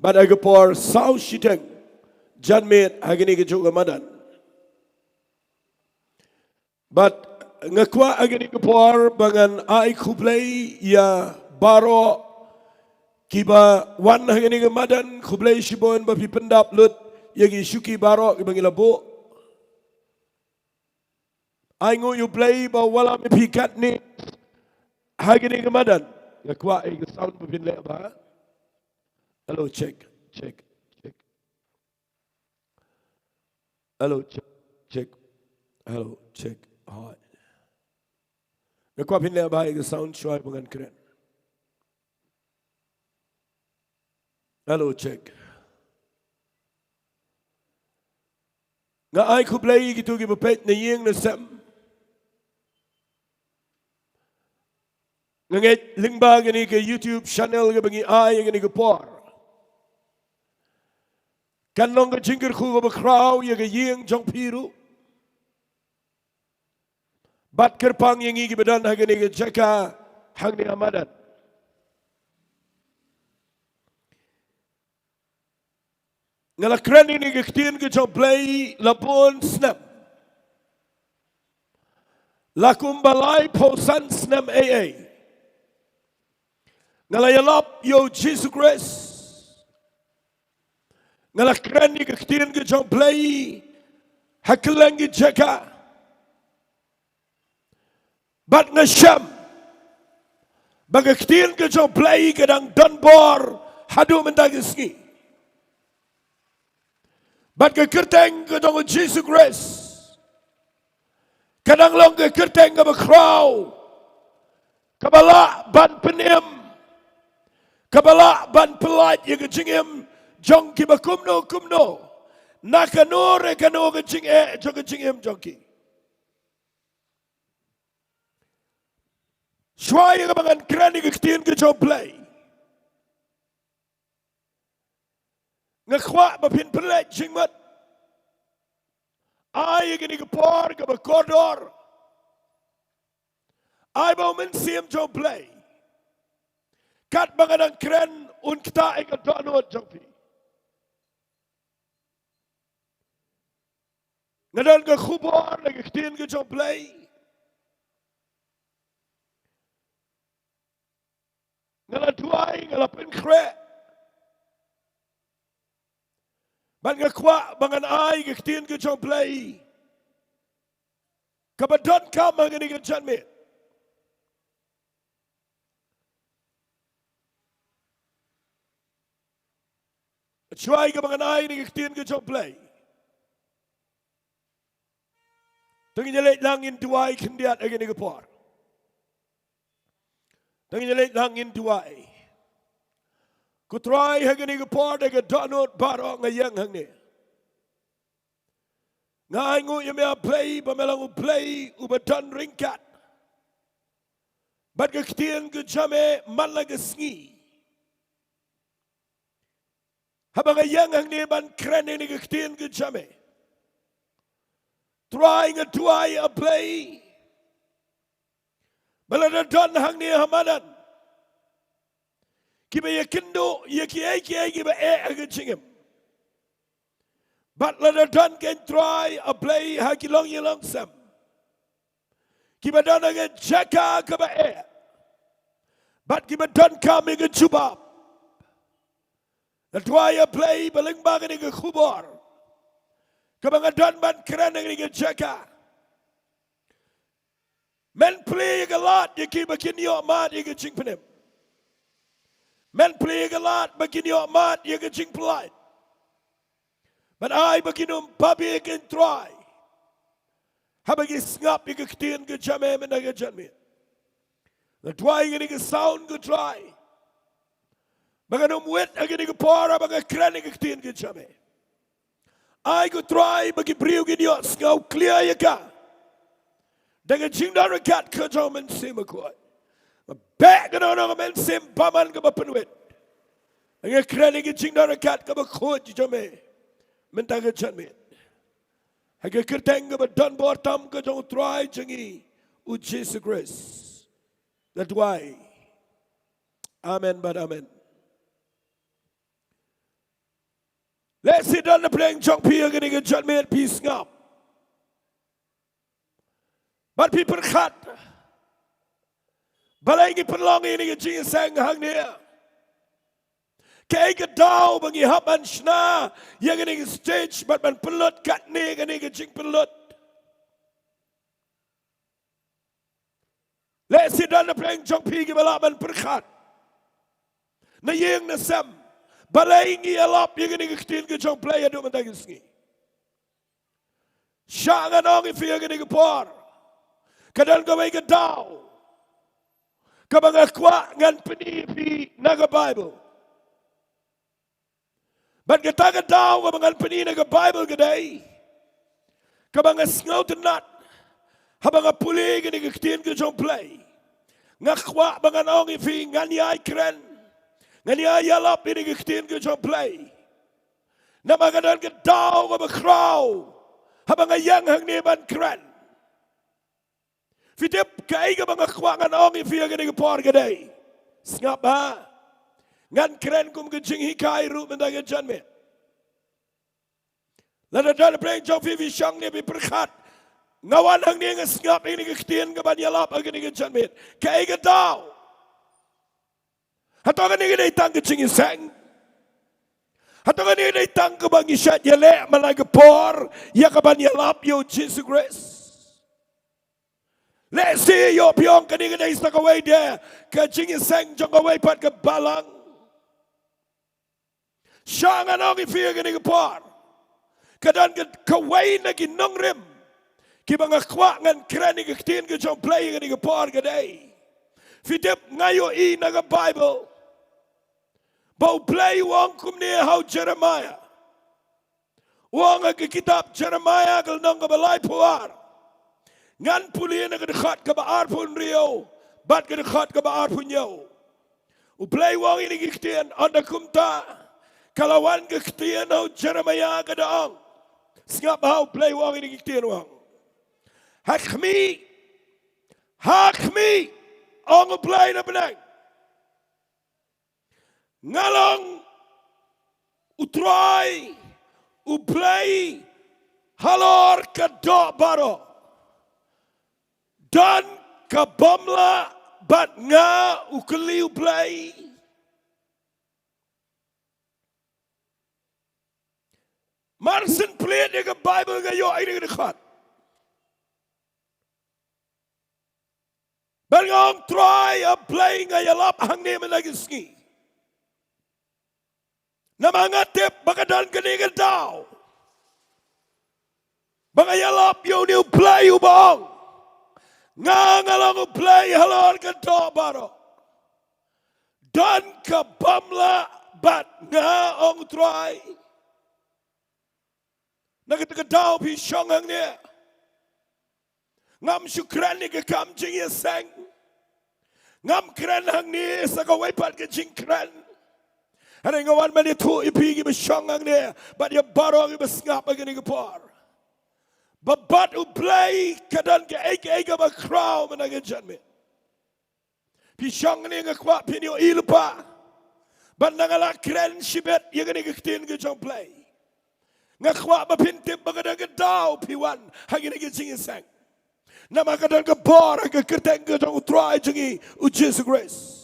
Bad ha ka por saw shiteng janmiet ha kane kajuh ka madan. Bad nga kwah ha kane ka por ba ngan ai khublei ïa baroh kiba wan ha kane ka madan, khublei shibun ba phi pyndap lut ïa ki shuki baroh kiba ngi la buh. Ai nguh ïa u Blei ba u wallam ïa phi katne ha kane ka madan. Nga kwah ïa ka sound ba phin leh bha. Hello, check, check, check. Hello, check, check. Hello, check. Hoi. Nga kwah phin leh bha ïa ka sound shuwa ba ngan kren. Hello, check. Nga ai khublei ïa kito kiba peit na ïing na sem. Nga ngeit lyngba kane ka YouTube channel kaba ngi ai ha kane ka por, kan long ka jingkyrkhu kaba khraw ïa ka ïing jong phi ruh. Bad kyrpang ïa ngi kiba don ha kane ka jaka hangne ha madan. Nga la kren ïa kane ka ktien ka jong Blei la bun snem. La kumba laiphew san snem ei ei. Nga la ïalap ïa u Jisu Khrist. Nga la kren ïa ka ktien ka jong Blei ha kylleng ki jaka. Bad nga shem ba ka ktien ka jong Blei ka dang don bor haduh mynta ka sngi. Bad ka kyrteng ka jong u Jisu Khrist ka dang long ka kyrteng kaba khraw, kaba lah ban pynim, kaba lah ban pyllait ïa ka jingim jong kiba kumno kumno, na kano re kano ka jingeh jong ka jingim jong ki. Shuwa ïa kaba ngan kren ïa ka ktien ka jong U Blei, nga kwah ba phin pynleit jingmut. Ai ïa kane ka por kaba kordor. Ai ba U Mynsiem jong U Blei, katba nga dang kren, un ktah ïa ka dohnud jong phi. Nga don ka khubor na ka ktien ka jong U Blei. Nga la duwai, nga la pynkhreh. Bad nga kwah ba ngan ai ka ktien ka jong U Blei kaba donkam ha kane ka janmiet. Shuwa ïa kaba ngan ai ïa kane ka ktien ka jong U Blei, to ngin ïa leit lang ngin duwai khyndiat ha kane ka por. To ngin ïa leit lang ngin duwai. Ko Trai, ha kane ka por da ka dohnud baroh nga ïeng hangne. Nga ainguh ïa me, A Blei, ba me long U Blei uba don ryngkat bad ka ktien ka jong me man la ka sngi. Haba nga ïeng hangne ban kren ïa kane ka ktien ka jong me, Trai, nga duwai, A Blei, ba lada don hangne ha madan kiba ïakynduh ïa kiei kiei kiba eh ha ka jingim, bad lada don kein, Trai, A Blei, ha ki longïing longsem kiba don ha ka jaka kaba eh bad kiba donkam ïa ka jubab, nga duwai, A Blei, ba lyngba kane ka khubor kaba nga don ban kren ha kane ka jaka, men plie ïa ka lad ïa ki ba kin ïoh mad ïa ka jingpynim. Men plie ïa ka lad ba kin ïoh mad ïa ka jingpyllait. Bad ai ba kin ym babe kein, Trai, haba ki sngap ïa ka ktien ka jong me mynta ka janmiet. Nga duwai ïa kane ka sound, ko Trai, ba ngan ym wit ha kane ka por haba nga kren ïa ka ktien ka jong me. Ai, ko Trai, ba ki briew kin ïoh sngew clear ïa ka da ka jingdon ryngkat ka jong U Mynsiem Bakhuid. Ba beh kano kano ka mynsiem bymman kaba pynwit, nga kren ïa ka jingdon ryngkat kaba khuid jong me mynta ka janmiet, ha ka kyrteng kaba don bor tam ka jong U Trai jong ngi, U Jisu Khrist, nga duwai. Amen bad amen. Lehse don na pdeng jong phi ha kane ka janmiet phi sngap bad phi pyrkhat, balei ngi pynlong ïa kane ka jingïaseng hangne? Kaei ka daw ba ngi hap ban shna ïa kane ka stage bad ban pynlut katne kane ka jingpynlut? Lehse don na pdeng jong phi kiba lah ban pyrkhat na ïing na sem, balei ngi ïalap ïa kane ka ktien ka jong U Blei haduh mynta ka sngi? Shah ngan ong ïa phi ha kane ka por, ka don kawei ka daw kaba nga kwah ngan pyni ïa phi na ka Baibl. Bad kata ka daw kaba ngan pyni na ka Baibl ka dei kaba nga sngewtynnat haba nga pule kane ka ktien ka jong U Blei. Nga kwah ba ngan ong ïa phi, ngan ïai kren, ngan ïai ïalap ïa kane ka ktien ka jong U Blei. Namar ka don ka daw kaba khraw haba nga ïeng hangne ban kren. Phi tip kaei kaba nga kwah ngan ong ïa phi ha kane ka por ka dei, sngap bha, ngan kren kum ka jinghikai ruh mynta ka janmiet. Lada don na pdeng jong phi phi shong ne phi pyrkhat, nga wan hangne nga sngap ïa kane ka ktien kaban ïalap ha kane ka janmiet, kaei ka daw? Hato kane ka dei tang ka jingïaseng? Hato kane ka dei tang kaba ngi shait ïaleh man la ka por ïa kaban ïalap ïa U Jisu Khrist? Lehse ïoh phi ong kane ka dei sa kawei de ka jingïaseng jong kawei pat ka balang. Shah ngan ong ïa phi ha kane ka por, ka don ka, kawei na ki nongrim kiba nga kwah ngan kren ïa ka ktien ka jong U Blei ha kane ka por ka dei, phi tip, nga ïohi na ka Baibl Ba U Blei u ong kumne ha u Jeremiah. U ong ha ka kitab Jeremiah ka lynnong kaba laiphew ar. Ngan pule na ka dkhot kaba arphew hynriew bad ka dkhot kaba arphew hynñiew. U Blei u ong ïa kine ki ktien, ynda kumta ka la wan ka ktien ha u Jeremiah ka da ong. Sngap ha U Blei u ong ïa kine ki ktien, u ong. Ha khmih, ha khmih, ong U Blei na bneng. Nga long U Trai U Blei halor ka doh baroh. Don ka bym lah bad nga, u kylli U Blei. Mar shen plie ïa ka Baibl nga ïoh ïa kane ka dkhot. Bad nga ong, Trai, A Blei, nga ïalap hangne mynta ka sngi. Namar nga tip ba ka don kane ka daw ba nga ïalap ïa une U Blei uba ong, nga, nga long U Blei halor ka doh baroh. Don ka bym lah bad nga, ong Trai. Na kata ka daw phi shong hangne. Ngam shu kren ïa ka kam jingïaseng. Ngam kren hangne sa kawei pat ka jingkren. Hynrei nga wan ban ïathuh ïa phi kiba shong hangne bad ïa baroh kiba sngap ha kane ka por, ba bad U Blei ka don kaei kaei kaba khraw mynta ka janmiet. Phi shong hangne, nga kwah phin ïohi lypa. Bad ynda nga la kren shibit ïa kane ka ktien ka jong U Blei, nga kwah ba phin tip ba ka don ka daw phi wan ha kane ka jingïaseng. Namar ka don ka bor ha ka kyrteng ka jong U Trai jong ngi U Jisu Khrist.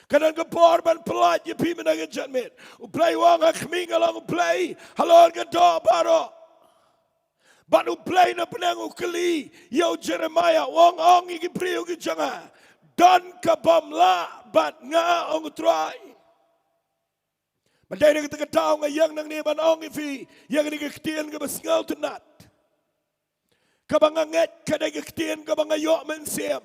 Ka don ka bor ban pyllait ïa phi mynta ka janmiet. U Blei u ong, ha khmih nga long U Blei halor ka doh baroh. Bad U Blei na bneng u kylli ïa u Jeremiah, u ong, ong ïa ki briew ki jong nga, don ka bym lah bad nga, ong U Trai. Mynta na kata ka daw nga ïeng nangne ban ong ïa phi ïa kane ka ktien kaba sngewtynnat, kaba nga ngeit ka dei ka ktien kaba nga ïoh mynsiem.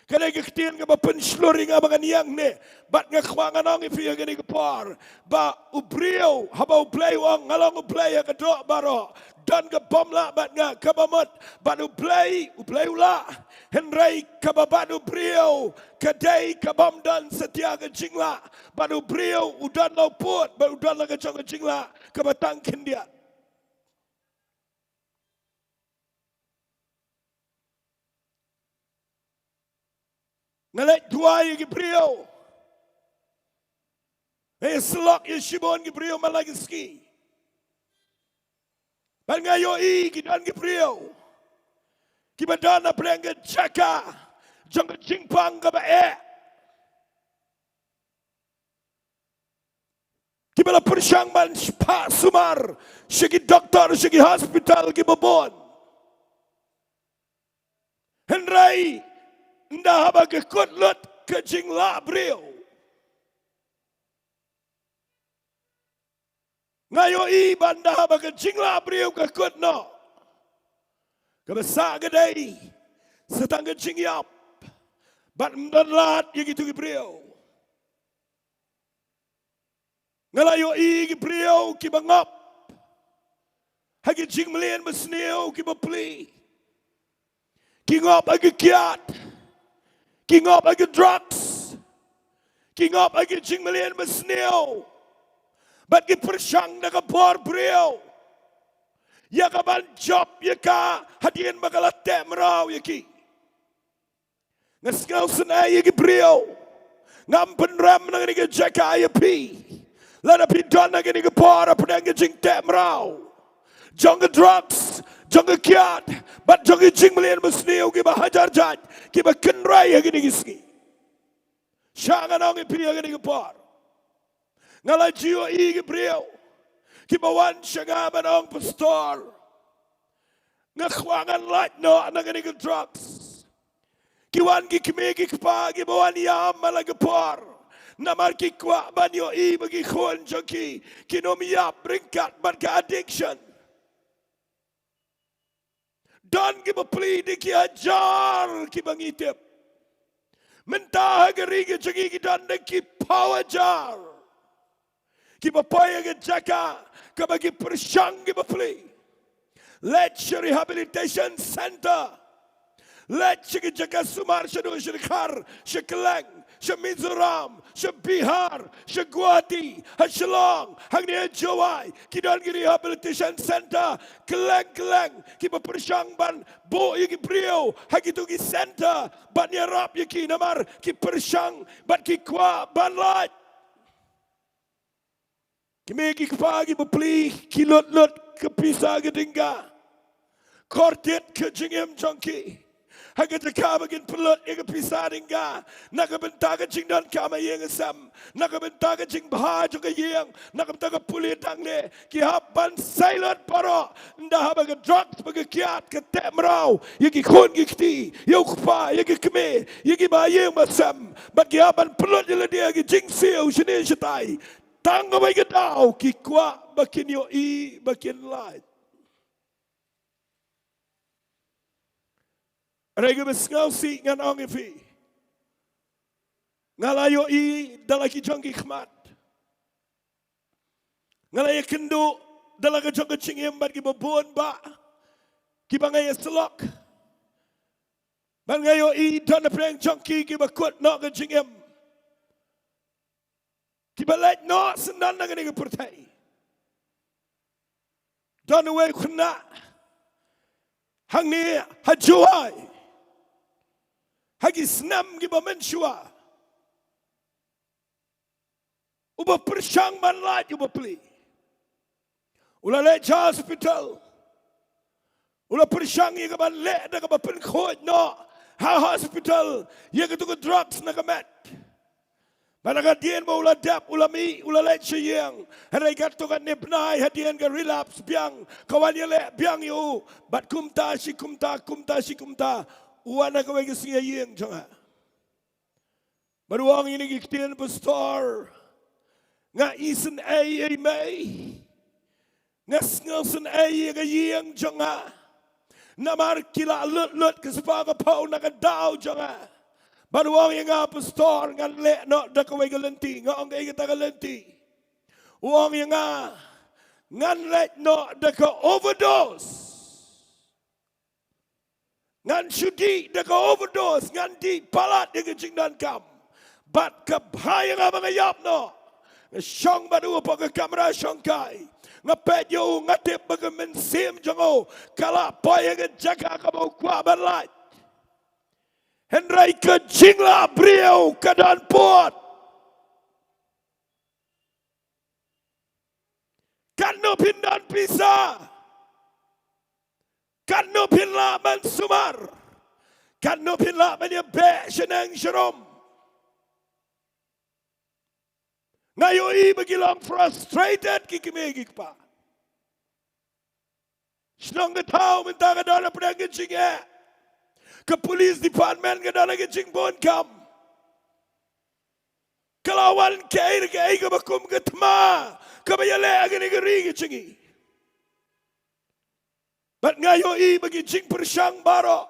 Ka dei ka ktien kaba pynshlur ïa nga ba ngan ïeng hangne. Bad nga kwah ngan ong ïa phi ha kane ka por ba u briew, haba U Blei u ong, nga long U Blei ha ka doh baroh, don ka bym lah bad nga, kaba mut bad U Blei, U Blei u lah. Hynrei kaba bad u briew ka dei ka bym don satia ka jinglah. Bad u briew u don la u pud, bad u don la ka jong ka jinglah kaba tang khyndiat. Nga leit duwai ïa ki briew. Nga ïasyllok ïa shibun ki briew man la ki sngi. Bad nga ïohi ki don ki briew kiba don hapdeng ka jaka jong ka jingpang kaba eh. Kiba la pyrshang ban phah sumar sha ki doktor, sha ki hospital kiba bun. Hynrei ynda haba ka kut lut ka jinglah briew, nga ïohi ba ynda haba ka jinglah briew ka kut noh, kaba sah ka dei sa tang ka jingïap. Bad ym don lad ïa kito ki briew. Nga la ïohi ki briew kiba ngop ha ki jingmlien basniew kiba pli. Ki ngop ha ki kiad. Ki ngop ha ki drugs. Ki ngop ha ki jingmlien basniew. Bad ki pyrshang da ka bor briew ïa ka ban jop ïa ka hadien ba ka la teh mraw ïa ki. Nga sngewsynei ïa ki briew. Ngam pynrem na kane ka jaka ïa phi. Lada phi don ha kane ka por hapdeng ka jingteh mraw jong ka drugs, jong ka kiad, bad jong ki jingmlien basniew kiba hajar jait kiba kynrei ha kine ki sngi, shah ngan ong ïa phi ha kane ka por. Nga la ju ïohi ki briew kiba wan sha nga ban ong, Pastor, nga kwah ngan lait noh na kane ka drugs. Ki wan ki kmie ki kpa kiba wan ïam man la ka por, namar ki kwah ban ïohi ba ki khun jong ki kin ym ïap ryngkat bad ka addiction. Don kiba pli da ki hajar kiba ngi tip. Mynta ha ka ri ka jong ngi ki don da ki phew hajar kiba poi ha ka jaka kaba ki pyrshang ki bapli. Leit sha rehabilitation center. Leit sha ki jaka sumar, sha Dkhar, sha Klang, sha Mizoram, sha Bihar, sha Guwahati, ha Shillong, hangne ha Jowai, ki don ki rehabilitation center, kylleng kylleng, kiba pyrshang ban buh ïa ki briew ha kito ki center ban ïarap ïa ki, namar ki pyrshang bad ki kwah ban lait. Ki mei ki kpa ki bapli ki lut lut ka pisa ka ding ka kordit ka jingim jong ki. Ha ka jaka ba kin pynlut ïa ka pisa ding ka na ka bynta ka jingdonkam ha ïing ha sem, na ka bynta ka jingbha jong ka ïing, na ka bynta ka pule tang ne, ki hap ban sailot baroh. Ynda haba ka drugs bad ka kiad ka teh mraw ïa ki khun ki kti, ïa u kpa, ïa ki kmie, ïa ki ba ïing ba sem, bad ki hap ban pynlut ïa lade ha ki jingsiew shane shatai. Tang kawei ka daw, ki kwah ba kin ïohi ba kin lait. Hynrei kaba sngewsih ngan ong ïa phi, nga la ïohi da la ki jong ki khmat. Nga la ïakynduh da la ka jong ka jingim bad kiba bun bah kiba nga ïasyllok. Bad nga ïohi don napdeng jong ki kiba kut noh ka jingim, kiba leit noh syndon na kane ka pyrthei. Don uwei u khynnah hangne ha Jowai ha ki snem kiba mynshuwa, uba pyrshang ban lait, uba plie. U la leit sha hospital, u la pyrshang ïa kaban leh da kaba pynkhuid noh ha hospital ïa kato ka drugs na ka met. Bad hadien ba u la dep, u la mih, u la leit sha ïing, hynrei katto katne bnai hadien ka relapse biang, ka wan ïaleh biang ïa u. Bad kumta shi kumta, kumta shi kumta, u wan ha kawei ka sngi ha ïing jong nga. Bad u ong ïa kine ki ktien, Pastor, nga isynei ïa i mei, nga sngewsynei ïa ka ïing jong nga, namar ki la lut lut ka spah ka phew na ka daw jong nga. Bad u ong ïa nga, Pastor, ngan leh noh da kawei ka lynti. Nga ong, kaei kata ka lynti? U ong ïa nga, ngan leh noh da ka overdose. Ngan shu dih da ka overdose, ngan dih palat ïa ka jingdonkam. Bad ka bha ïa nga ba nga ïap noh. Nga shong bad u hapoh ka kamra shongkai. Nga peit ïa u, nga tip ba ka mynsiem jong u ka la poi ha ka jaka kaba u kwah ban lait. Hynrei ka jinglah briew ka don pud. Katno phin don pisa, katno phin lah ban sumar, katno phin lah ban ïabeh shaneng sharum. Nga ïohi ba ki long frustrated ki kmie ki kpa. Shnong ka thaw mynta ka don hapdeng ka jingeh. Ka police department ka don ha ka jingbun kam. Ka la wan kaei re kaei kaba kum ka thma kaba ïaleh ha kane ka ri ka jong ngi. Bad nga ïohi ba ki jingpyrshang baroh,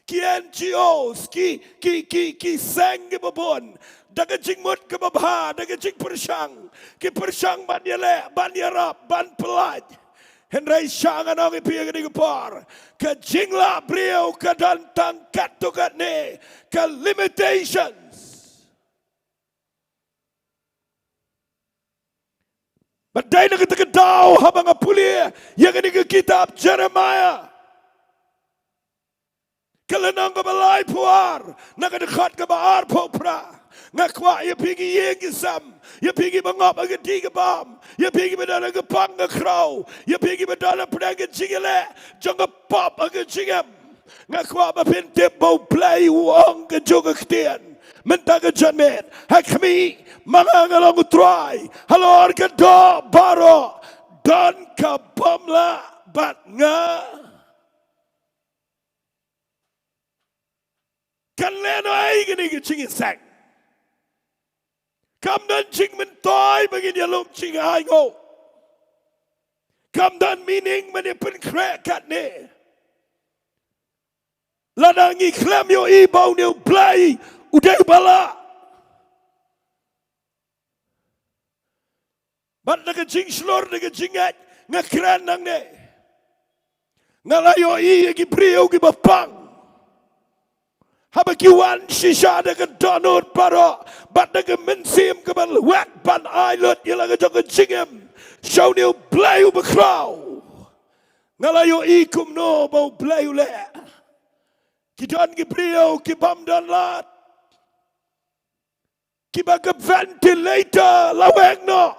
ki N G Os, ki, ki, ki, ki seng kiba bun, da ka jingmut kaba bha, da ka jingpyrshang, ki pyrshang ban ïaleh, ban ïarap, ban pyllait. Hynrei sha ngan ong ïa phi ha kane ka por, ka jinglah briew ka don tang katto katne ka limitations. Bad dei na kata ka daw haba nga pule ïa kane ka kitab Jeremiah, ka lynnong kaba laiphew ar, na ka dkhot kaba arphew phra. Nga kwah ïa phi ki ïing ki sem, ïa phi kiba ngop ha ka dih ka bam, ïa phi kiba don ha ka pang ka khraw, ïa phi kiba don hapdeng ka jingïaleh jong ka pop ha ka jingim, nga kwah ba phin tip ba U Blei u ong kajuh ka ktien. Mynta ka janmiet, ha khmih, ma nga nga long U Trai. Halor ka doh baroh don ka bym lah bad nga. Kan leh noh ei kane ka jingïaseng? Kam don jingmyntoi ba ngin ïalum jingainguh. Kam don meaning ban ïa pynkhreh katne. Lada ngi khlem ïohi ba une U Blei U dei u ba lah. Bad na ka jingshlur, na ka jingngeit, nga kren nangne. Nga la ïohi ïa ki briew kiba pang. Haba ki wan shisha da ka dohnud baroh, bad da ka mynsiem kaba lwet ban ai lut ïa la ka jong ka jingim sha une U Blei uba khraw. Nga la ïohi kumno ba U Blei u leh. Ki don ki briew kibym don lad, kiba ka ventilator la weng noh.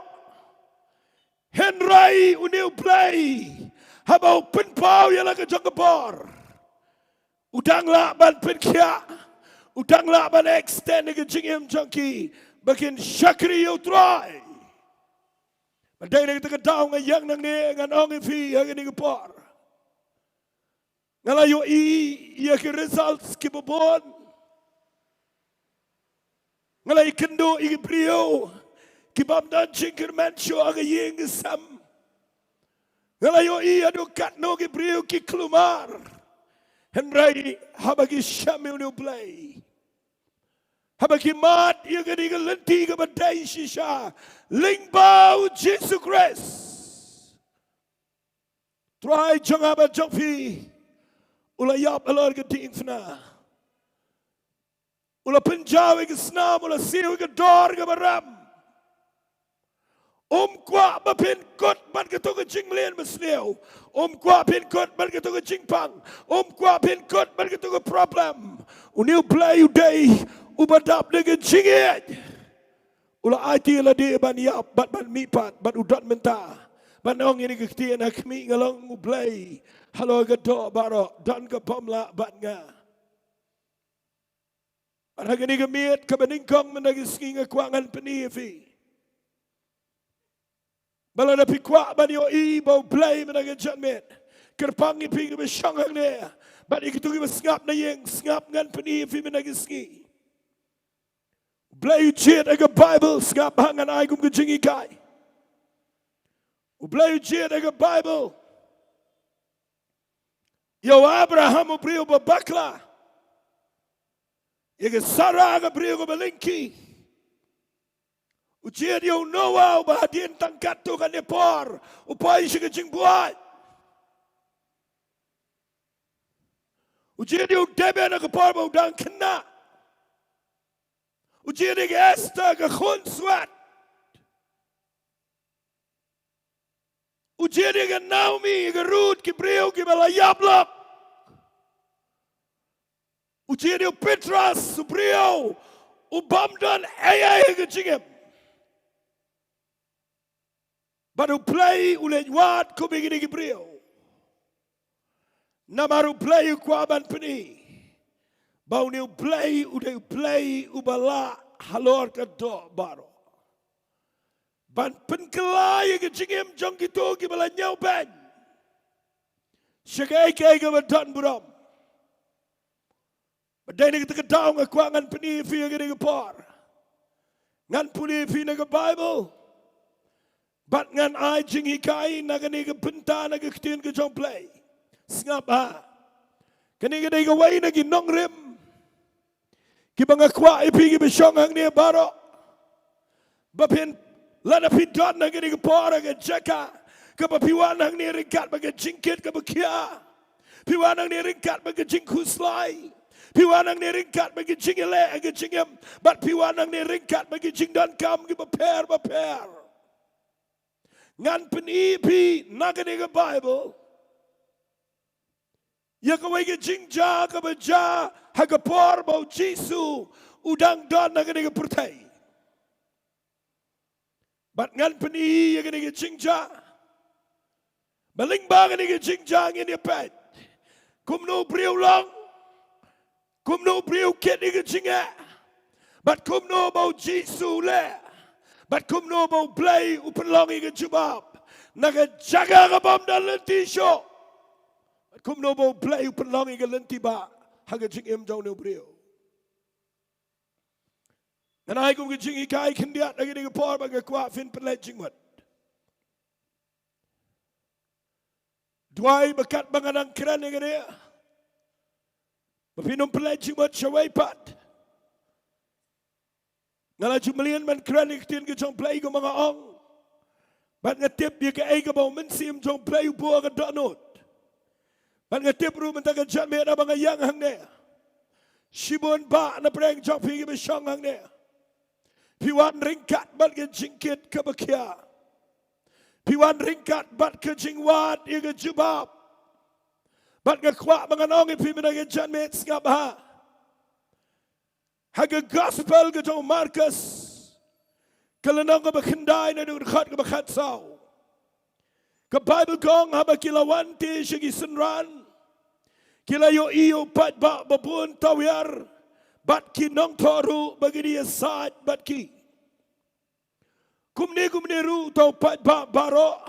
Hynrei une U Blei, haba u pynpaw ïa la ka jong ka bor, u dang lah ban pynkhiah, u dang lah ban extend ïa ka jingim jong ki ba kin shakri ïa U Trai. Ba dei na kata ka daw nga ïeng nangne, ngan ong ïa phi ha kane ka por. Nga la ïohi ïa ki results kiba bun. Nga la ïakynduh ïa ki briew kibym don jingkyrmen shuh ha ka ïing ka sem. Nga la ïohi haduh katno ki briew ki kulmar. Hynrei haba ki shem ïa une U Blei, haba ki mad ïa kane ka lynti kaba dei shisha lyngba U Jisu Khrist, Trai jong nga bad jong phi, u la ïap halor ka diengphna. U la pynjaw ïa ka snam, u la siew ïa ka dor kaba rem. Um kwah ba phin kut bad kato ka jingmlien basniew. Um kwah phin kut bad kato ka jingpang. Um kwah phin kut bad kato ka problem. Une U Blei u dei uba dap da ka jingïeit. U la aiti ïa lade ban ïap bad ban mihpat, bad u don mynta ban ong ïa kane ka ktien: Ha khmih, nga long U Blei halor ka doh baroh, don ka bym lah bad nga. Bad ha kane ka miet kaba nyngkong mynta ka sngi, nga kwah ngan pyni ïa phi ba lada phi kwah ban ïohi ba U Blei mynta ka janmiet, kyrpang ïa phi kiba shong hangne bad ïa kito kiba sngap na ïing, sngap, ngan pyni ïa phi mynta ka sngi. U Blei u jied ha ka Baibl, sngap, ha, ngan ai kum ka jinghikai. U Blei u jied ha ka Baibl ïa u Abraham, u briew ba bakla, ïa ka Sara, ka briew kaba lyngkhi. U jied ïa u Noah, uba hadien tang katto katne por u poi sha ka jingbuaid. U jied ïa u David ha ka por ba u dang khynnah. U jied ïa ka Esther, ka khun swet. U jied ïa ka Naomi, ïa ka Ruth, ki briew kiba la ïap lok. U jied ïa u Petros, u briew u bym don ei ei ha ka jingim. Bad U Blei u leit wad kum ïa kine ki briew. Namar U Blei u kwah ban pyni ba une U Blei u dei U Blei uba lah halor ka doh baroh ban pynkylla ïa ka jingim jong kito kiba la ñiewbeiñ sha kaei kaei kaba don burom. Ba dei na kata ka daw nga kwah ngan pyni ïa phi ha kane ka por. Ngan pule ïa phi na ka Baibl bad ngan ai jinghikai na kane ka bynta, na ka ktien ka jong U Blei. Sngap, ha. Kane ka dei kawei na ki nongrim kiba nga kwah ïa phi kiba shong hangne baroh, ba phin, lada phi don ha kane ka por ha ka jaka kaba phi wan hangne ryngkat bad ka jingkit kaba khia, phi wan hangne ryngkat bad ka jingkhuslai, phi wan hangne ryngkat bad ka jingïaleh ha ka jingim, bad phi wan hangne ryngkat bad ka jingdonkam kiba pher bapher, ngan pyni ïa phi na kane ka Baibl ïa kawei ka jingjia kaba jia ha ka por ba U Jisu u dang don ha kane ka pyrthei. Bad ngan pyni ïa kane ka jingjia. Ba lyngba kane ka jingjia ngin ïa peit kumno u briew u long, kumno u briew u kit ïa ka jingeh, bad kumno ba U Jisu u leh, bad kumno ba U Blei u pynlong ïa ka jubab na ka jaka ka bym don lynti shuh, bad kumno ba U Blei u pynlong ïa ka lynti ba ha ka jingim jong une u briew. Ngan ai kum ka jinghikai khyndiat ha kane ka por bad nga kwah phin pynleit jingmut. Duwai ba katba nga dang kren ïa kane, ba phin ym pynleit jingmut sha wei pat. Nga la ju mlien ban kren ïa ka ktien ka jong U Blei kumba nga ong. Bad nga tip ïa kaei kaba U Mynsiem jong U Blei u buh ha ka dohnud. Bad nga tip ruh mynta ka janmiet haba nga ïeng hangne, shibun bah na pdeng jong phi kiba shong hangne, phi wan ryngkat bad ka jingkit kaba khia. Phi wan ryngkat bad ka jingwad ïa ka jubab. Bad nga kwah ba ngan ong ïa phi mynta ka janmiet, sngap bha. Ha ka Gospel ka jong u Markus, ka lynnong kaba khyndai, na ka dkhot kaba khatsaw, ka Baibl ka ong, haba ki la wan te sha ki synran, ki la ïohi ïa u paidbah ba bun tawiar bad ki nongthoh ruh ba ki dei ïasaid bad ki. Kumne kumne ruh uta u paidbah baroh,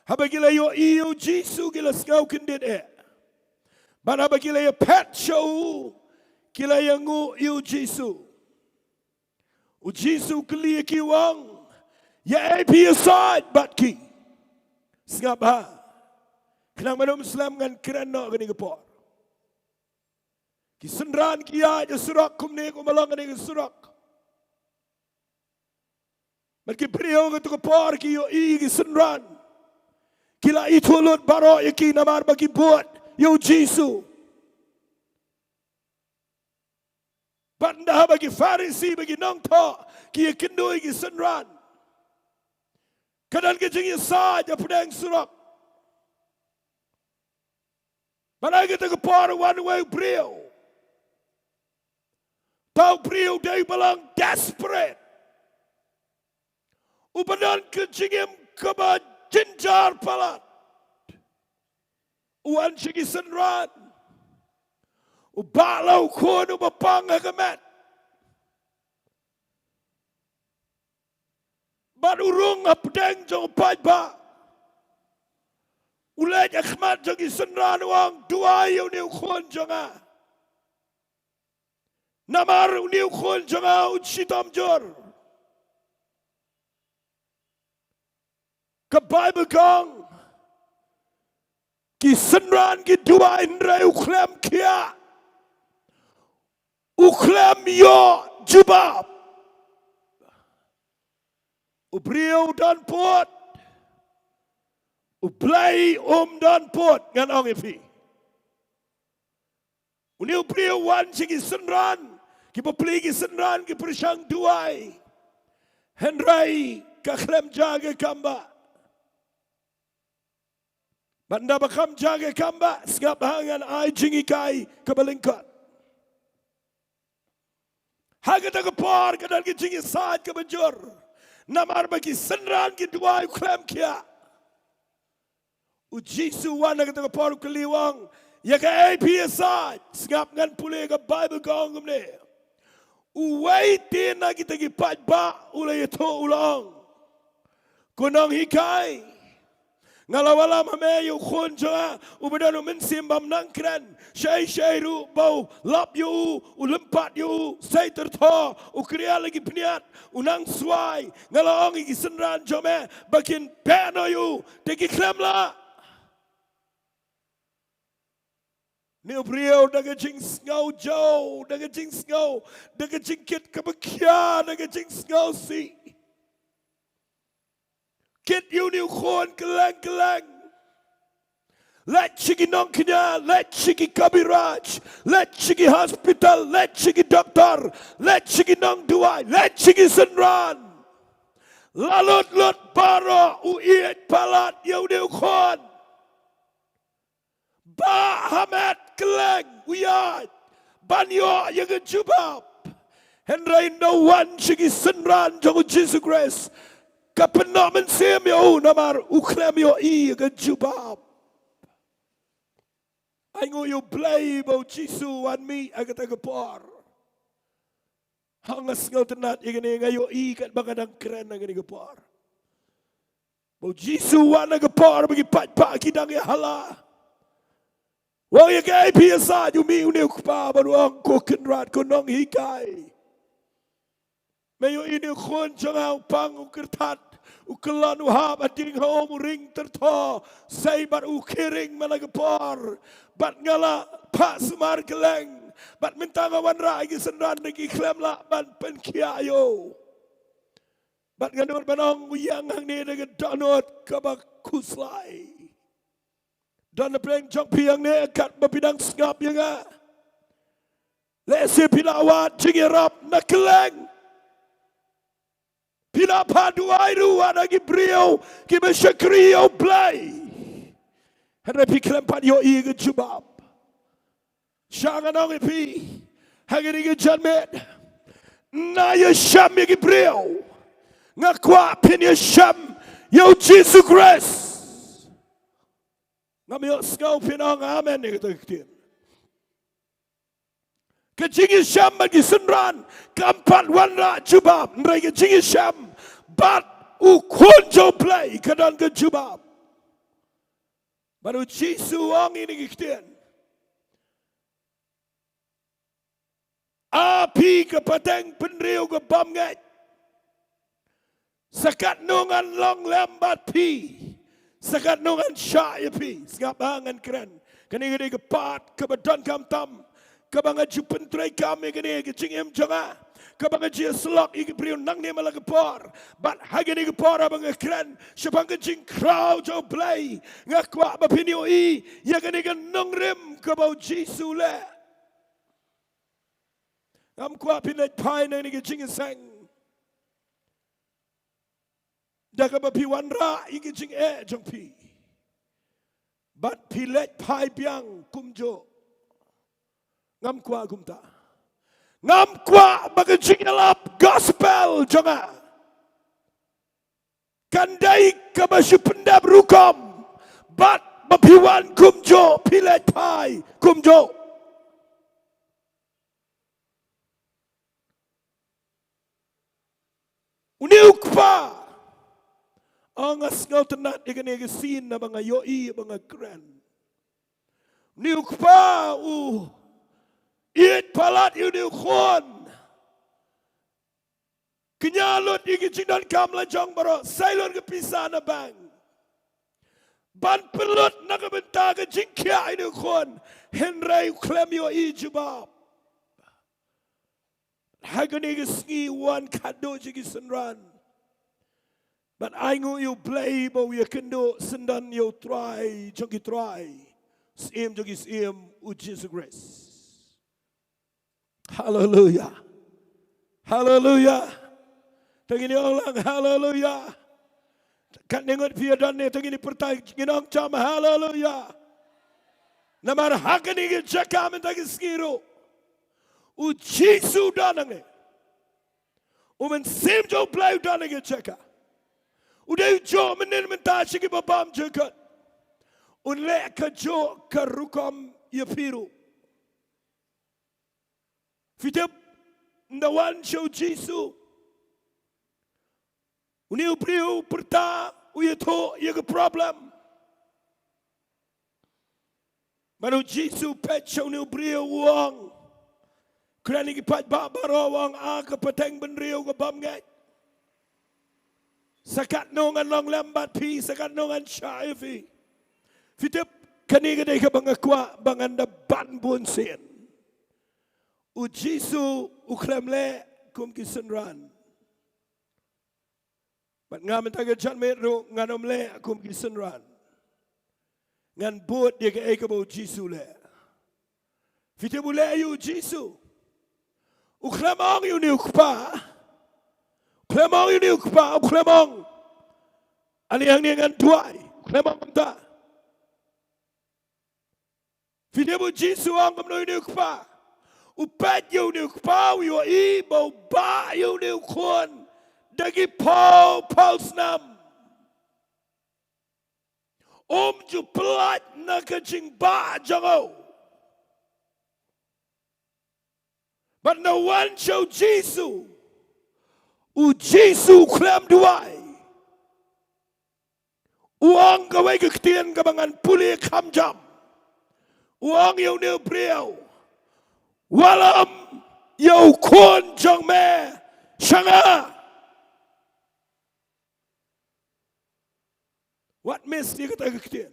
haba ki la ïohi ïa u Jisu, ki la sngew kyndit eh. Bad haba ki la ïaphet sha u, ki la ïanguh ïa u Jisu. U Jisu u kylli ïa ki, u ong, ïa ei phi ïasaid bad ki? Sngap bha. Khnang ban ym slem, ngan kren noh kane ka por. Ki synran ki ïaid ha surok kumne kumba long kane ka surok. Bad ki briew kata ka por ki ïohi ïa ki synran, ki la ithuh lut baroh ïa ki namar ba ki bud ïa u Jisu. Bad ynda haba ki Pharisi bad ki nongthoh ki ïakynduh ïa ki synran, ka don ka jingïasaid hapdeng surok. Bad ha kata ka por u wan uwei u briew. Uta u briew u dei uba long desperate, uba don ka jingim kaba jynjar palat. U wan sha ki synran, u bah la u khun uba pang ha ka met, bad u rung hapdeng jong u paidbah. U leit ha khmat jong ki synran, u ong, duwai ïa une u khun jong nga, namar une u khun jong nga un shitom jur. Ka Baibl ka ong, ki synran ki duwai hynrei u khlem khiah, u khlem ïoh jubab. U briew u don pud, U Blei um don pud, ngan ong ïa phi. Une u briew u wan sha ki synran, ki bapli ki synran ki pyrshang duwai, hynrei ka khlem jia ka kam bah. Bad ynda ba kam jia ka kam bah, sngap bha, ngan ai jinghikai kaba lyngkot. Ha kata ka por ka don ka jingïasaid kaba jur, namar ba ki synran ki duwai, u khlem khiah. U Jisu u wan ha kata ka por, u kylli, u ong, ïa kaei phi ïasaid? Sngap, ngan pule, ka Baibl ka ong kumne. Uwei te na kita ki paidbah u la ïathuh, u la ong, ko nonghikai, nga la wallam ha me ïa u khun jong nga uba don u mynsiem bymnang kren. Shaei shaei ruh ba u lap ïa u, u lympat ïa u, sei tyrthoh, u kriah la ki bniat, u nang swai. Nga la ong ïa ki synran jong me ba kin beh noh ïa u, te ki khlem lah. Une u briew da ka jingsngew jaw, da ka jingsngew, da ka jingkit kaba khia, da ka jingsngewsih, kit ïa une u khun kylleng kylleng. Leit sha ki nongkñia, leit sha ki Kabiraj, leit sha ki hospital, leit sha ki doktor, leit sha ki nongduwai, leit sha ki synran. La lut lut baroh, u ïeit palat ïa une u khun. Bah ha met kylleng, u ïaid ban ïoh ïa ka jubab. Hynrei ynda u wan sha ki synran jong u Jisu Khrist, ka pynnoh mynsiem ïa u namar u khlem ïohi ïa ka jubab. Ai nguh ïa u Blei ba u Jisu u wan mih ha kata ka por. Ha, nga sngewtynnat ïa kane, nga ïohi katba nga dang kren ha kane ka por. Ba u Jisu u wan ha ka por ba ki paidbah ki dang ïahala. U ong, ïa kaei phi ïasaid? U mih une u kpa bad u ong, ko Kynrad, ko nonghikai, me ïohi une u khun jong nga u pang, u kyrthat, u kyllon, u hap hadien ha um, u ring tyrthoh, sei bad u khie ring man la ka por. Bad nga la phah sumar kylleng, Bad mynta nga wanrah ïa ki synran da ki khlem lah ban pynkhiah ïa u. Bad nga nud ban ong u ïeng hangne da ka dohnud kaba khuslai. Don na pdeng jong phi hangne katba phi dang sngap ïa nga. Lehse phi la wad jingïarap na kylleng. Phi la phah duwai ruh ha ki briew kiba shakri ïa U Blei. Hynrei phi khlem pat ïohi ka jubab. Sha nga ong ïa phi ha kane ka janmiet, na ïashem ïa ki briew, nga kwah phin ïashem ïa U Jisu Khrist. Ngam ïohsngew phin ong amen ïa kata ka ktien. Ka jingïashem bad ki synran kam pat wanrah jubab, hynrei ka jingïashem bad U Khun jong U Blei ka don ka jubab. Bad U Jisu u ong ïa kine ki ktien: A phi ka pateng bynriew ka bymngeit, sa katno ngan long lem bad phi, sa katno ngan shah ïa phi. Sngap ha ngan kren. Kane ka dei ka part kaba donkam tam, kaba nga ju pyntreikam ïa kane ka jingim jong nga, kaba nga ju ïasyllok ïa ki briew nangne man la ka por. Bad ha kane ka por haba nga kren shaphang ka jingkhraw jong U Blei, nga kwah ba phin ïohi ïa kane ka nongrim kaba U Jisu u leh. Ngam kwah phi leit phai na kane ka jingïaseng da kaba phi wanrah ïa ka jingeh jong phi, bad phi leit phai biang kumjuh. Ngam kwah kumta. Ngam kwah ba ka jingïalap gospel jong nga kan dei kaba shu pyndep rukom, bad ba phi wan kumjuh, phi leit phai kumjuh. Une u kpa, oh, nga sngewtynnat ïa kane ka scene naba nga ïohi ba nga kren. Une u kpa u ïeit palat ïa une u khun. Kñia lut ïa ki jingdonkam la jong baroh, sei lut ka pisa na bank ban pynlut na ka bynta ka jingkhiah ïa une u khun, hynrei u khlem ïohi jubab. Ha kane ka sngi u wan khatduh sha ki synran ban ainguh ïa U Blei ba u ïakynduh syndon ïa U Trai jong ki trai, Syiem jong ki syiem, U Jisu Khrist. Haleluya. Haleluya. To ngin ong lang haleluya. Katne ngut phi ïa don ne, to ngin pyrta, ngin ong jam haleluya. Namar ha kane ka jaka mynta ka sngi ruh, U Jisu u don hangne. U Mynsiem jong U Blei u don ha kane ka jaka. U dei u juh mynnin mynta sha ki babam jingkut. Un leh kajuh ka rukom ïa phi ruh. Phi tip, ynda wan sha U Jisu, une u briew u pyrta, u ïathuh ïa ka problem. Bad U Jisu u peit sha une u briew u ong, kren ïa ki paidbah baroh u ong, a ka pateng bynriew ka bymngeit, sa katno ngan long lem bad phi, sa katno ngan shah ïa phi. Phi tip, kane ka dei kaba nga kwah ba ngan da ban bunsien. U Jisu u khlem leh kum ki synran. Bad nga mynta ka janmiet ruh ngan ym leh kum ki synran. Ngan bud ïa kaei kaba U Jisu u leh. Phi tip u leh aïu U Jisu? U khlem ong ïa une u kpa. U khlem ong ïa une u kpa, u khlem ong, ani hangne ngan duwai. U khlem ong kumta. Phi tip U Jisu u ong kumno ïa une u kpa? U peit ïa une u kpa, u ïohi ba u bah ïa une u khun da ki phew phew snem. Um ju pyllait na ka jingbah jong u. Bad ynda wan sha U Jisu, U Jisu u khlem duwai. U ong kawei ka ktien kaba ngan pule kham jam. U ong ïa une u briew, wallam ïa u khun jong me sha nga. Wat miss ïa kata ka ktien.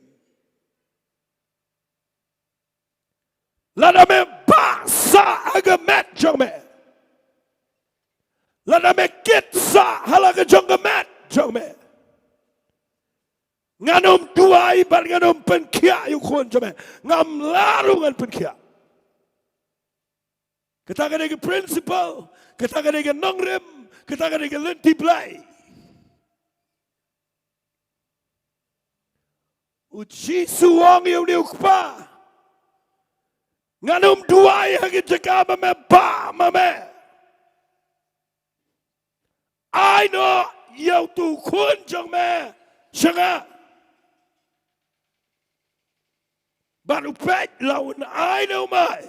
Lada me bah sah ha ka met jong me, lada me kit sah ha la ka jong ka met jong me, ngan ym duwai bad ngan ym pynkhiah ïa u khun jong me. Ngam lah ruh ngan pynkhiah. Kata ka dei ka principle, kata ka dei ka nongrim, kata ka dei ka lynti Blei. U Jisu u ong ïa une u kpa, ngan ym duwai ha ka jaka ba me bah ma me. Ai noh ïa utu u khun jong me sha nga. Bad u peit la un ai ne um ai.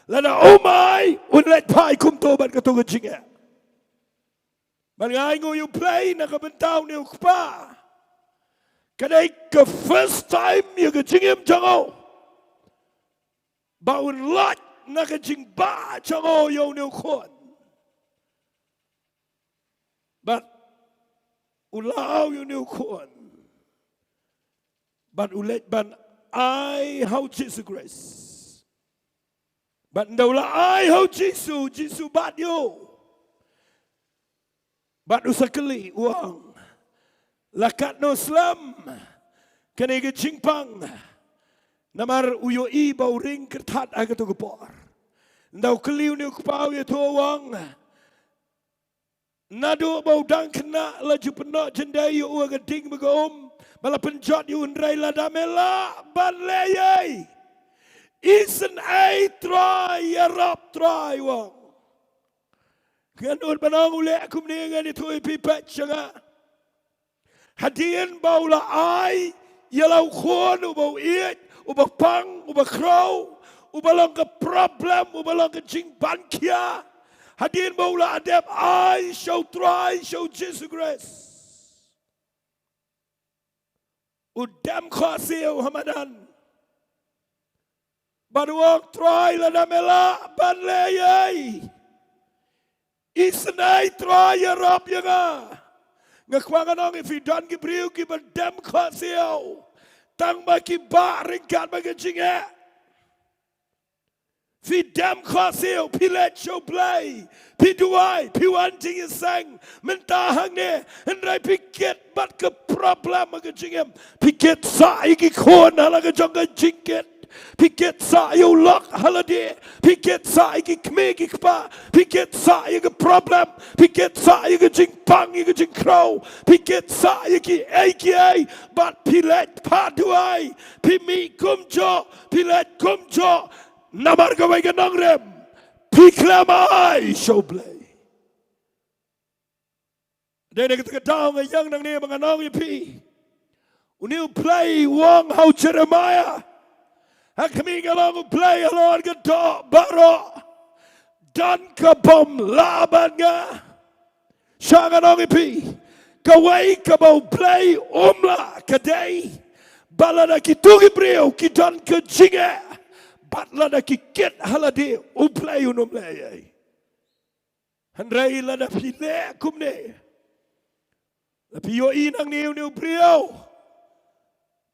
Lada um ai, un leit phai kumto bad kato ka jingeh. Bad nga ai nguh ïa u Blei na ka bynta une u kpa. Ka dei ka first time ïa ka jingim jong u ba un lait na ka jingbah jong u ïa une u khun. Bad u law ïa une u khun. Bad u leit ban ai ha u Jisu Khrist. Bad ynda u la ai ha u Jisu, Jisu bat ïa u. Bad u sa kylli u ong, la katno slem kane ka jingpang? Namar u ïohi ba u ring kyrthat ha kato ka por. Ynda u kylli une u kpa u ïathuh u ong, naduh ba u dang khynnah la ju pynnoh jyndei ïa u ha ka ding bad ka um, ba la pynjot ïa u, hynrei lada me lah ban leh ei ei, isynei Trai, ïarap Trai, u ong. Ngan nud ban ong u leh kumne, ngan ïathuh ïa phi, peit sha nga. Hadien ba u la ai ïa la u khun uba u ïeit, uba pang, uba khraw, uba long ka problem, uba long ka jingban khia. Hadien ba u la dep ai sha u Trai, sha u Jisu Khrist, u dem khohsiew ha madan. Bad u ong, Trai, lada me lah ban leh ei ei, isynei Trai, ïarap ïa nga. Nga kwah ngan ong ïa phi, don ki briew kiba dem khohsiew tang ba ki bah ryngkat bad ka jingeh. Phi dem khohsiew, phi leit sha u Blei, phi duwai, phi wan jingïaseng mynta hangne, hynrei phi kit bad ka problem ha ka jingim. Phi kit sah ïa ki khun ha la ka jong ka jingkit. Phi kit sah ïa u lok ha lade. Phi kit sah ïa ki kmie ki kpa. Phi kit sah ïa ka problem. Phi kit sah ïa ka jingpang, ïa ka jingkhraw. Phi kit sah ïa kiei kiei. Bad phi leit pat duwai. Phi mih kumjuh. Phi leit kumjuh. Namar kawei ka nongrim. Phi khlem ai sha u Blei. Dei na kata ka daw nga ïeng nangne ba ngan ong ïa phi, une u Blei u ong ha u Jeremaïah, ha khmih, nga long u Blei halor ka doh baroh. Don ka bym lah bad nga. Sha ngan ong ïa phi, kawei kaba u Blei um lah ka dei ba lada kito ki briew ki don ka jingeh bad lada ki kit ha lade, u Blei un ym leh ei ei. Hynrei lada phi leh kumne, la phi ïohi nangne une u briew,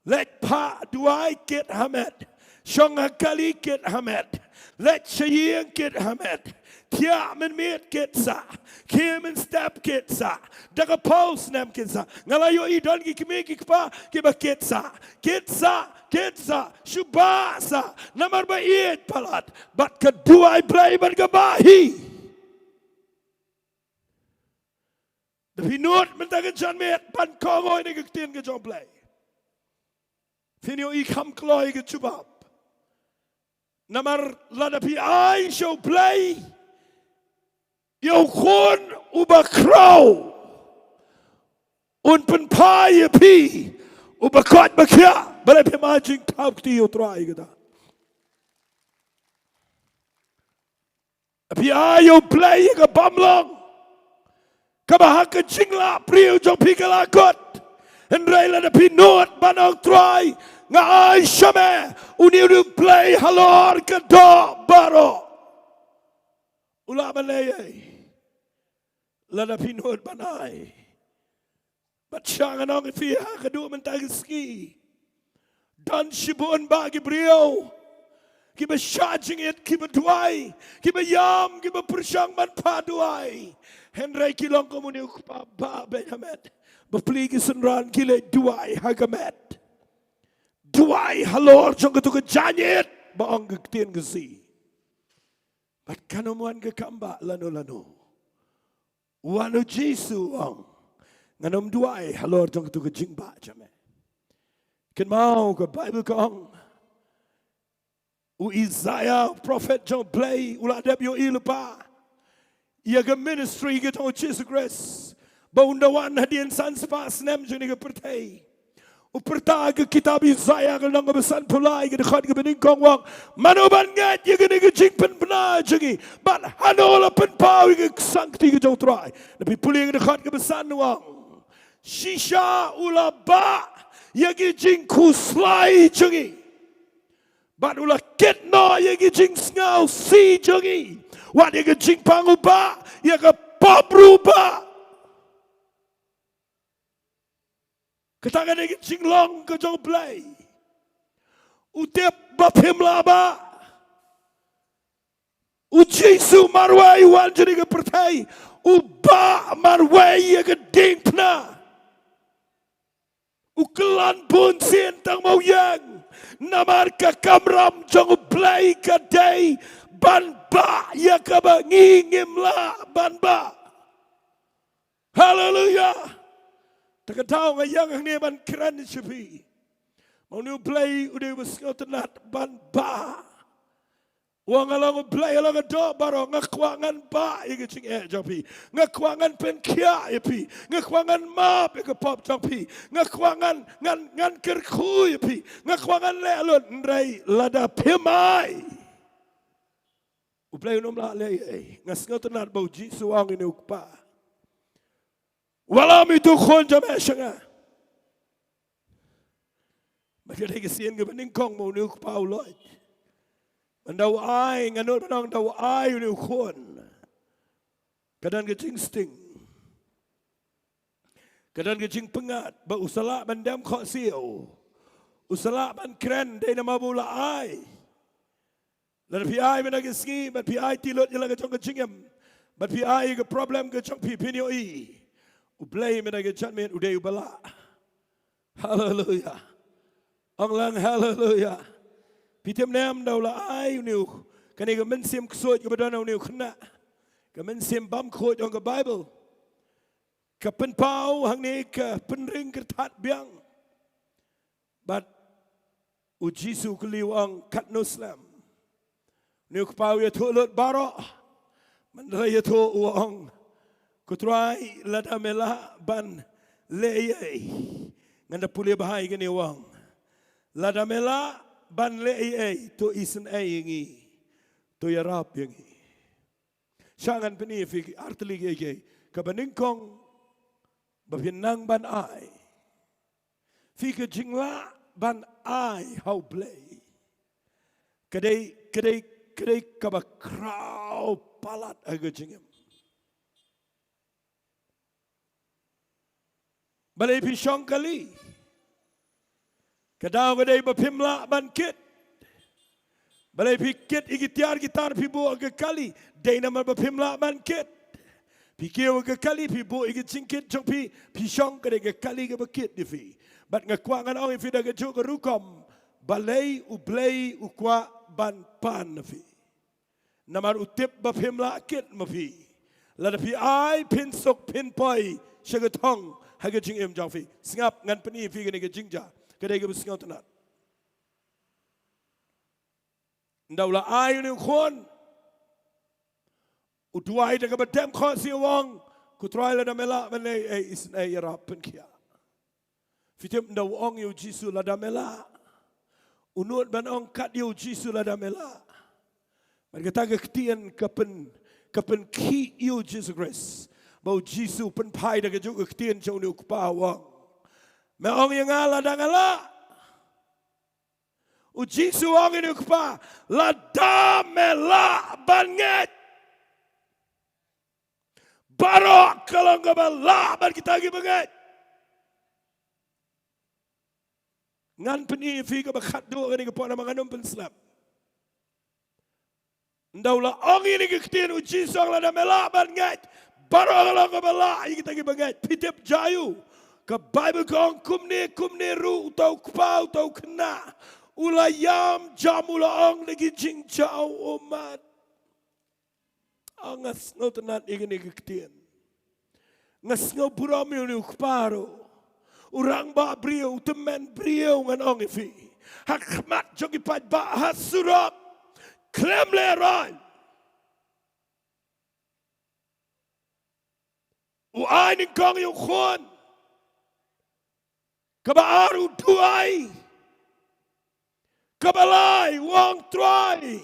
leit phah duwai, kit ha met. Shong ha kali, kit ha met. Leit sha ïing, kit ha met. Thiah mynmiet, kit sah. Khie mynstep, kit sah. Da ka phew snem, kit sah. Nga la ïohi don ki kmie ki kpa kiba kit sah. Kit sah, kit sah. Shu bah sah. Namar ba ïeit palat. Bad ka duwai Blei bad ka bah hi. Da phi nud mynta ka janmiet ban kohnguh ïa ka ktien ka jong u Blei, phin ïohi kham kloi ka jubab. Namar lada phi ai sha u Blei ïa u khun uba khraw, un pynphai ïa phi uba koit ba khiah. Balei phim ai jingthap kti ïa u Trai kata? Phi ai ïa u Blei ïa ka bym long, kaba ha ka jinglah briew jong phi ka la kut. Hynrei lada phi nud ban ong, Trai, nga ai sha me une u Blei halor ka doh baroh, u lah ban leh ei ei. Lada phi nud ban ai. Bad sha ngan ong ïa phi, ha kaduh mynta ka sngi, don shibun bah ki briew kiba shah jingit, kiba duwai, kiba ïam, kiba pyrshang ban phah duwai. Hynrei ki long kum une u kpa bah beit ha met. Bapli ki synran ki leit duwai ha ka met. Duwai halor jong kato ka jaiñit ba ong ka ktien Khasi. Bad kan ym wan ka kam bah lano lano. Wan u Jisu u ong, ngan ym duwai halor jong kato ka jingbah jong me. Kynmaw ka Baibl ka ong, u Isaiah, u prophet jong U Blei, u la dep ïohi lypa ïa ka ministry ka jong u Jisu Khrist, ba un da wan hadien san spah snem jong kane ka pyrthei. U pyrta ha ka kitab Isaiah ka lynnong kaba sanphew lai, ka dkhot kaba nyngkong, u ong, mano ban ngeit ïa kane ka jingpynbna jong ngi? Bad hano la pynpaw ïa ka ksangkti ka jong U Trai? Lada phi pule ïa ka dkhot kaba san, u ong, shisha u la bah ïa ki jingkhuslai jong ngi. Bad u la kit noh ïa ki jingsngewsih jong ngi. Wat ïa ka jingpang u bah, ïa ka pop ruh u bah. Kata ka dei ka jinglong ka jong U Blei. U tip ba phim lah bah. U Jisu marwei u wan sha kane ka pyrthei. U bah marwei ïa ka diengphna. U kylla bunsien tang ma u ïeng. Namar ka kamram jong U Blei ka dei ban bah ïa kaba ngi ngim lah ban bah. Haleluya. Te ka daw nga ïeng hangne ban kren sha phi. Ma une U Blei u dei uba sngewtynnat ban bah. U ong, nga long U Blei, nga long ka doh baroh, nga kwah ngan bah ïa ka jingeh jong phi. Nga kwah ngan pynkhiah ïa phi. Nga kwah ngan map ïa ka pop jong phi. Nga kwah ngan, ngan, ngan kyrkhu ïa phi. Nga kwah ngan leh lut, hynrei lada phim ai, U Blei un ym lah leh ei. Nga sngewtynnat ba u Jisu u ong ïa une u kpa, wallam ïa uto u khun jong me sha nga. Bad ka dei ka sien kaba nyngkong ba une u kpa u loit. Ban da u ai, nga nud ban ong da u ai une u khun. Ka don ka jingsting. Ka don ka jingpyngngad ba u sa lah ban dem khohsiew. U sa lah ban kren, dei namar ba u la ai. Lada phi ai mynta ka sngi, bad phi aiti lut ïa la ka jong ka jingim, bad phi ai ka problem ka jong phi, phin ïohi U Blei mynta ka janmiet u dei uba lah. Haleluya. Ong lang haleluya. Phi tip ne em, da u la ai une u, kane ka mynsiem ksuid kaba don ha une u khynnah, ka mynsiem bam khuid, ong ka Baibl, ka pynpaw hangne ka pynring kyrthat biang. Bad u Jisu u kylli, u ong, katno slem? Une u kpa u ïathuh lut baroh. Mynta la ïathuh, u ong, ko Trai, lada me lah ban leh ei ei, ngan da pule bha ïa kane, u ong. Lada me lah ban leh ei ei, to isynei ïa ngi, to ïarap ïa ngi. Sha ngan pyni ïa phi artylli kiei kiei. Kaba nyngkong, ba phin nang ban ai, phi, ka jinglah ban ai ha U Blei ka dei, ka dei, ka dei kaba khraw palat ha ka jingim. Balei phi shong kali? Ka daw ka dei ba phim lah ban kit. Balei phi kit ïa ki tiar ki tar, phi buh ha ka kali? Dei namar ba phim lah ban kit. Phi kiew ha ka kali, phi buh ïa ki jingkit jong phi, phi shong, ka dei ka kali kaba kit ïa phi. Bad nga kwah ngan ong ïa phi da kajuh ka rukom, balei U Blei u kwah ban pan na phi. Namar u tip ba phim lah kit ma phi. Lada phi ai, phin suk, phin poi sha ka thong ha ka jingim jong phi. Sngap, ngan pyni ïa phi kane ka jingjia, ka dei kaba sngewtynnat. Ynda u la ai une u khun, u duwai da kaba dem khohsiew, u ong, ko Trai, lada me lah ban leh ei ei, isynei, ïarap, pynkhiah. Phi tip, ynda u ong ïa u Jisu, lada me lah, u nud ban ong kat ïa u Jisu, lada me lah. Bad kata ka ktien ka pyn, ka pynkhih ïa u Jisu Khrist. Ba u Jisu u pynphai da kajuh ka ktien sha une u kpa, u ong, me ong ïa nga lada nga lah? U Jisu u ong ïa une u kpa, lada me lah ban ngeit. Baroh ka long kaba lah bad kita kiba ngeit. Ngan pyni ïa phi kaba khatduh kane ka por, namar ngan ym pynslem. Ynda u la ong ïa kine ki ktien, u Jisu u ong, lada me lah ban ngeit, baroh ka long kaba lah ïa kita kiba ngeit. Phi tip jia aïu? Ka Baibl ka ong kumne, kumne ruh uta u kpa, uta u khynnah, u la ïam jam, u la ong da ki jingjaw ummat. Ah, nga sngewtynnat ïa kine ki ktien. Nga sngew burom ïa une u kpa ruh. U rangbah briew, u tymmen briew, ngan ong ïa phi. Ha khmat jong ki paidbah ha surok, khlem lehraiñ, u ai nyngkong ïa u khun. Kaba ar u duwai. Kaba lai u ong, Trai,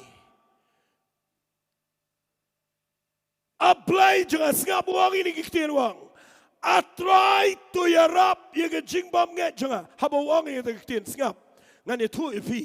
A Blei jong nga, sngap u ong ïa kine ki ktien, u ong, A Trai, to ïarap ïa ka jingbymngeit jong nga. Haba u ong ïa kata ka ktien, sngap, ngan ïathuh ïa phi.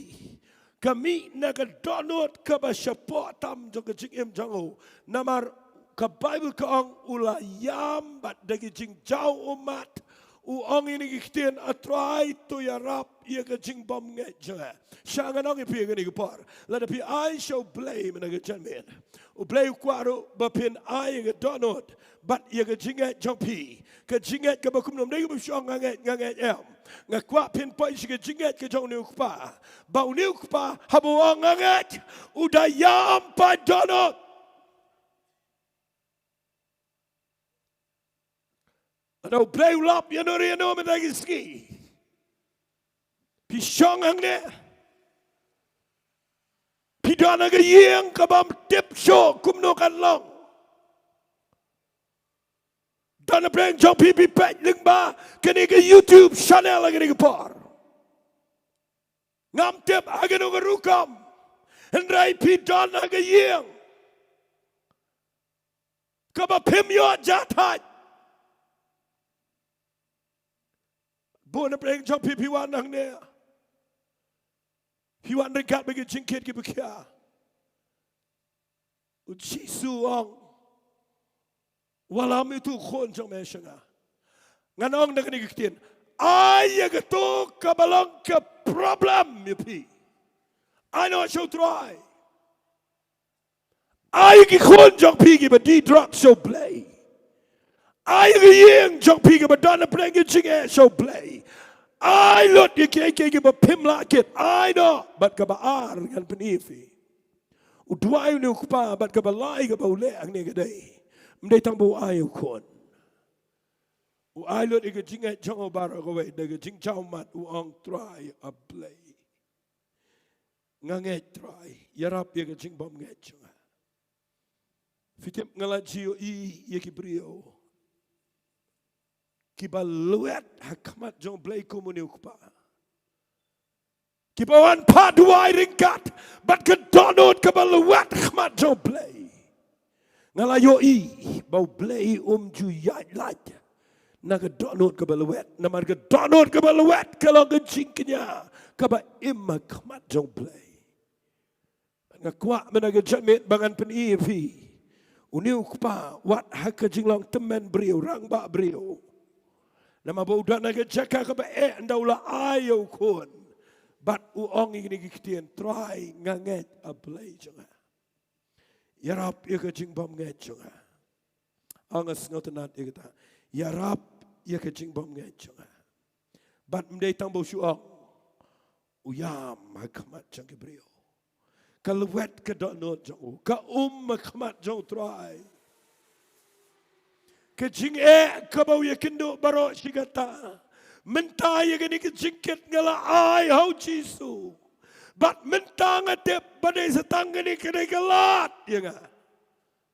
Ka mih na ka dohnud kaba shapoh tam jong ka jingim jong u. Namar ka Baibl ka ong u la ïam bad da ki jingjaw ummat u ong ïa kine ki ktien, A Trai, to ïarap ïa ka jingbymngeit jong nga. Sha ngan ong ïa phi ha kane ka por, lada phi ai sha U Blei mynta ka janmiet, U Blei u kwah ruh ba phin ai ïa ka dohnud bad ïa ka jingngeit jong phi. Ka jingngeit kaba kumno? Ym dei kaba shu ong nga ngeit, nga ngeit, em. Nga kwah phin poi sha ka jingngeit ka jong une u kpa. Ba une u kpa haba u ong nga ngeit, u da ïam paid dohnud. Lada U Blei u lap ïano re ïano mynta ki sngi, phi shong hangne, phi don ha ka ïing kaba ym tip shuh kumno kan long. Don napdeng jong phi, phi peit lyngba kane ka YouTube channel ha kane ka por. Ngam tip ha kano ka rukom, hynrei phi don ha ka ïing kaba phim ïoh jahthait. Bun napdeng jong phi, phi wan hangne, phi wan ryngkat bad ki jingkit kiba khia. U Jisu u ong, wallam ïa utu u khun jong me sha nga. Ngan ong da kine ki ktien, ai ïa kato kaba long ka problem ïa phi, ai noh sha U Trai. Ai ïa ki khun jong phi kiba die drok sha U Blei. Ai ïa ka ïing jong phi kaba don napdeng ka jingeh sha U Blei. Ai lut ïa kiei kiei kiba phim lah kit, ai noh. Bad kaba ar ngan pyni ïa phi. U duwai une u kpa, bad kaba lai kaba u leh hangne ka dei, ym dei tang ba u ai u khun. U ai lut ïa ka jingngeit jong u baroh kawei, da ka jingjaw ummat u ong, Trai A Blei, nga ngeit Trai, ïarap ïa ka jingbymngeit jong nga. Phi tip, nga la ju ïohi ïa ki briew kiba lwet ha khmat jong U Blei kum une u kpa, kiba wan phah duwai ryngkat bad ka dohnud kaba lwet ha khmat jong U Blei. Nga la ïohi ba U Blei um ju ïaid lait na ka dohnud kaba lwet, namar ka dohnud kaba lwet ka long ka jingkñia kaba im ha khmat jong U Blei. Nga kwah mynta ka janmiet ba ngan pyni ïa phi, une u kpa, wat ha ka jinglong tymmen briew, rangbah briew, namar ba u don ha ka jaka kaba eh, ynda u la ai ïa u khun, bad u ong ïa kine ki ktien, Trai, nga ngeit, A Blei jong nga, ïarap ïa ka jingbymngeit jong nga. Ah, nga sngewtynnat ïa kata, ïarap ïa ka jingbymngeit jong nga. Bad ym dei tang ba u shu ong, u ïam ha khmat jong ki briew. Ka lwet ka dohnud jong u, ka um ha khmat jong U Trai. Ka jingeh kaba u ïakynduh baroh shi katta, mynta ïa kane ka jingkit nga la ai ha U Jisu. Bad mynta nga tip ba dei sa tang kane ka dei ka lad ïa nga.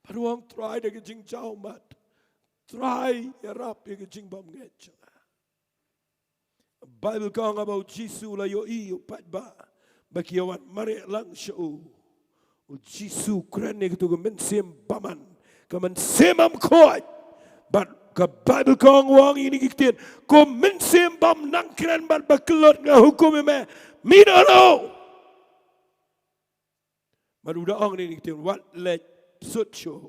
Bad u ong, Trai, da ka jingjaw ummat, Trai, ïarap ïa ka jingbymngeit jong nga. Baibl ka ong, haba U Jisu u la ïohi ïa u paidbah ba ki ïa wan mareh lang sha u, U Jisu u kren ïa katu ka mynsiem bymman, ka mynsiem bymkhuid. Bad ka Baibl ka ong, u ong ïa kine ki ktien, ko mynsiem bym nang kren bad bakyllut, nga hukum ïa me, mih noh ruh. Bad u da ong ïa kine ki ktien, wat leit sut shuh.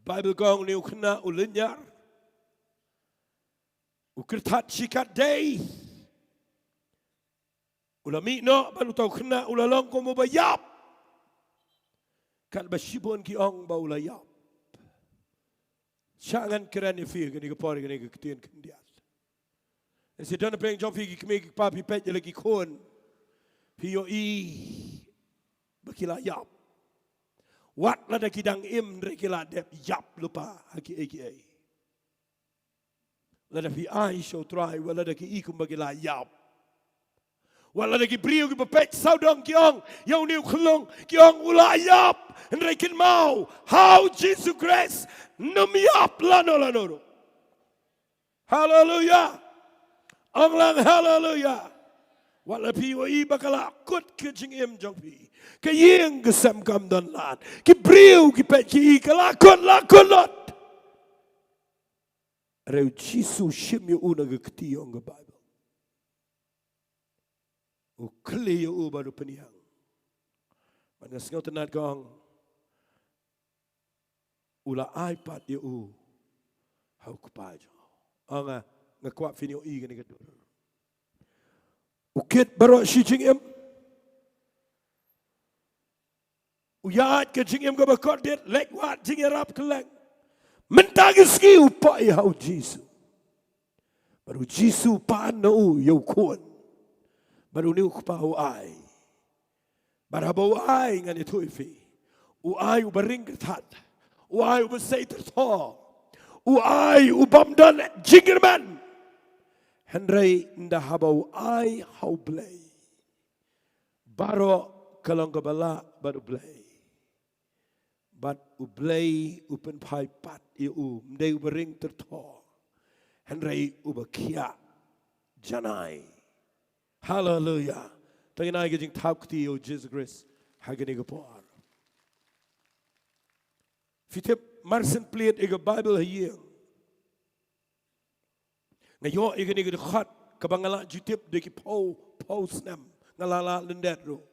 Baibl ka ong, une u khynnah u lynñiar, u kyrthat shikatdei. U la mih noh bad uta u khynnah u la long kum uba ïap. Katba shibun ki ong ba u la ïap. Sha ngan kren ïa phi ha kane ka por ha kane ka ktien khyndiat. Hynrei don ha pdeng jong phi ki kmie ki kpa, phi peit ïa la ki khun, phi ïohi ba ki la ïap. Wat lada ki dang im hynrei ki la dep ïap lypa ha kiei kiei. Lada phi ai sha U Trai, wat lada ki i kumba ki la ïap. Wat lada ki briew kiba peit sawdong ki ong ïa une u khyllung, ki ong u la ïap, hynrei kynmaw, ha U Jisu Khrist ym ïap lano lano ruh. Haleluya. Ong lang haleluya. Wat la phi ïohi ba ka la kut ka jingim jong phi, ka ïing ka sem kam don lad, ki briew ki peit ki i ka la kut, la kut lut. Hynrei U Jisu shim ïa u na ka kti, ong ka Baibl. U khlieh ïa u bad u pynïeng. Bad nga sngewtynnat ka ong, u la ai pat ïa u ha u Kpa jong u. Ong nga, nga kwah phin ïohi kane ka dur. U kit baroh shi jingim. U ïaid ka jingim kaba kordit, leit wad jingïarap kylleng. Mynta ka sngi u poi ha U Jisu. Bad U Jisu u pan na u ïa u khun. Bad une u kpa u ai. Bad haba u ai, ngan ïathuh ïa phi, u ai uba ring kyrthat. U ai uba sei tyrthoh. U ai u bym don jingkyrmen. Hynrei ynda haba u ai ha U Blei, baroh ka long kaba lah bad U Blei. Bad U Blei u pynphai pat ïa u, ym dei uba ring tyrthoh, hynrei uba khiah janai. Haleluya. To ngin ai ka jingthaw kti ïa U Jisu Khrist ha kane ka por. Phi tip, mar syn plied ïa ka Baibl ha ïing, nga ïoh ïa kane ka dkhot kaba nga la ju tip da ki phew phew snem, nga la lah lyndet ruh.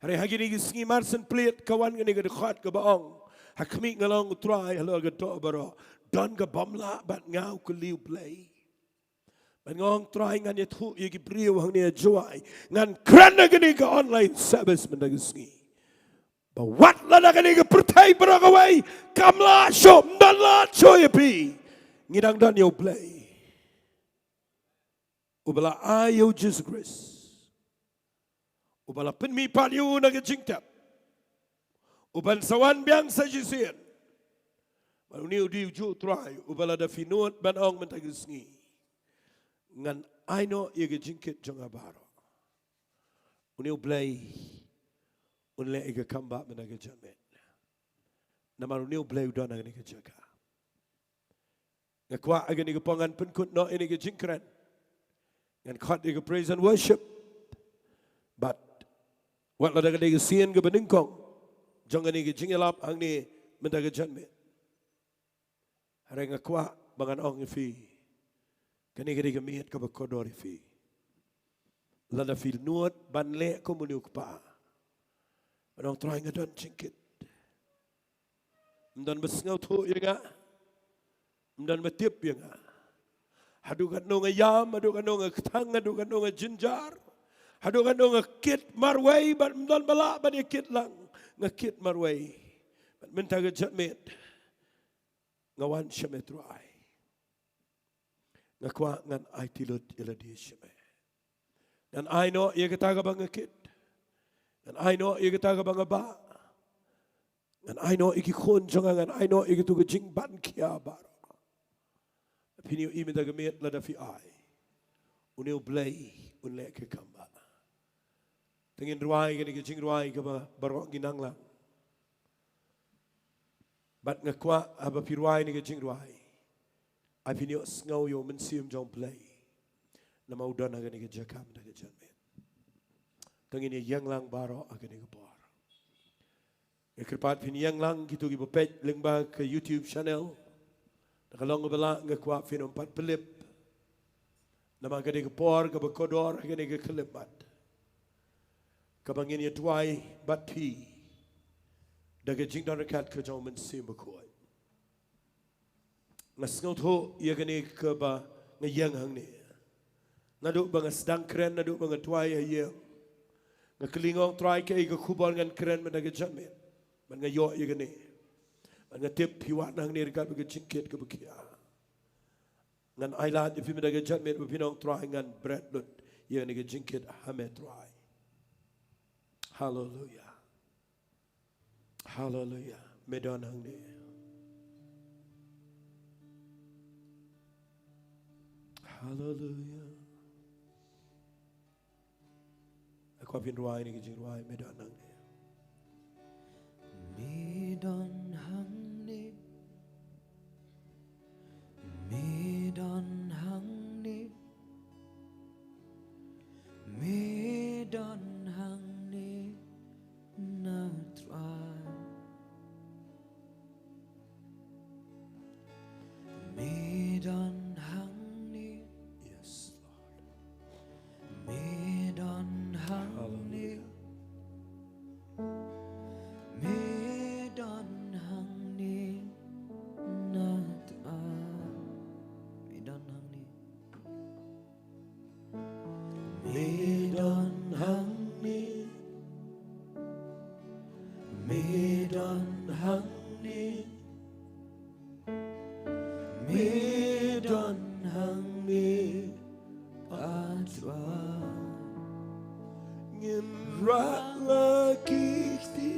Hynrei ha kine ki sngi mar syn plied ka wan kane ka dkhot kaba ong, ha khmih nga la ong, U Trai, halor ka doh baroh don ka bym lah bad nga, u kylli U Blei. Bad nga ong, Trai, ngan ïathuh ïa ki briew hangne ha Jowai, ngan kren ha kane ka online service mynta ka sngi, ba wat lada kane ka pyrthei baroh kawei kam lah shuh, ym don lad shuh ïa phi, ngi dang don ïa U Blei, uba la ai ïa U Jisu Khrist, uba la pynmih pat ïa u na ka jingtep, u ban sa wan biang sa shisien. Bad une u dei ujuh U Trai uba lada phi nud ban ong mynta ka sngi, ngan ai noh ïa ka jingkit jong nga baroh, une U Blei un leh ïa ka kam ba mynta ka janmiet. Namar une U Blei u don ha kane ka jaka. Nga kwah ha kane ka por ngan pynkut noh ïa kane ka jingkren, ngan khot ïa ka praise and worship. Bad wat lada ka dei ka sien kaba nyngkong jong kane ka jingïalap hangne mynta ka janmiet, hynrei nga kwah ba ngan ong ïa phi, kane ka dei ka miet kaba kordor ïa phi. Lada phi nud ban leh kum une u kpa, ban ong, Trai, nga don jingkit. Ym don ba sngewthuh ïa nga, ym don ba tip ïa nga. Haduh katno nga ïam, haduh katno nga kthang, haduh katno nga jynjar, haduh katno nga kit marwei bad ym don ba lah ban ïa kit lang, nga kit marwei. Bad mynta ka janmiet nga wan sha me, Trai. Nga kwah ngan aiti lut ïa lade sha me. Ngan ai noh ïa kata kaba nga kit. Ngan ai noh ïa kata kaba nga bah. Ngan ai noh ïa ki khun jong nga, ngan ai noh ïa kito ki jingbat khia baroh. Phin ïohi mynta ka miet lada phi ai, une U Blei un leh ka kam ba. Te ngin rwai kane ka jingrwai kaba baroh ngi nang lang. Bad nga kwah haba phi rwai kane ka jingrwai, ai phin ïohsngew ïa u Mynsiem jong U Blei, namar u don ha kane ka jaka mynta ka janmiet. Te ngin ïa ïeng lang baroh ha kane ka por. Nga kyrpad phin ïeng lang kito kiba peit lyngba ka YouTube channel. Da ka long kaba lah nga kwah phin ym pat pynlip. Namar ka dei ka por kaba kordor ha kane ka khyllipmat, kaba ngin ïa duwai bad phi da ka jingdon ryngkat ka jong u Mynsiem Bakhuid. Nga sngewthuh ïa kane kaba nga ïeng hangne, Naduh ba nga sdang kren, naduh ba nga duwai ha ïing, nga kylli ong Trai, kaei ka khubor ngan kren mynta ka janmiet, ban nga ïoh ïa kane. Ban nga tip phi wan hangne ryngkat bad ka jingkit kaba khia. Ngan ailad ïa phi mynta ka janmiet ba phin ong Trai, ngan bret lut ïa kane ka jingkit ha me Trai. Haleluya. Haleluya. Me don hangne. Haleluya. Nga kwah phin rwai ïa kane ka jingrwai, me don hangne. Me don hangne. Me don hangne. Me don hangne na Trai. Me don hangne. Yes, Lord. Me don hangne. Hallelujah. Me don hangne na Trai. Me don hangne. Me don hangne. Me don hangne. Me don hangne, a Trai. Ngin rah la ki kti.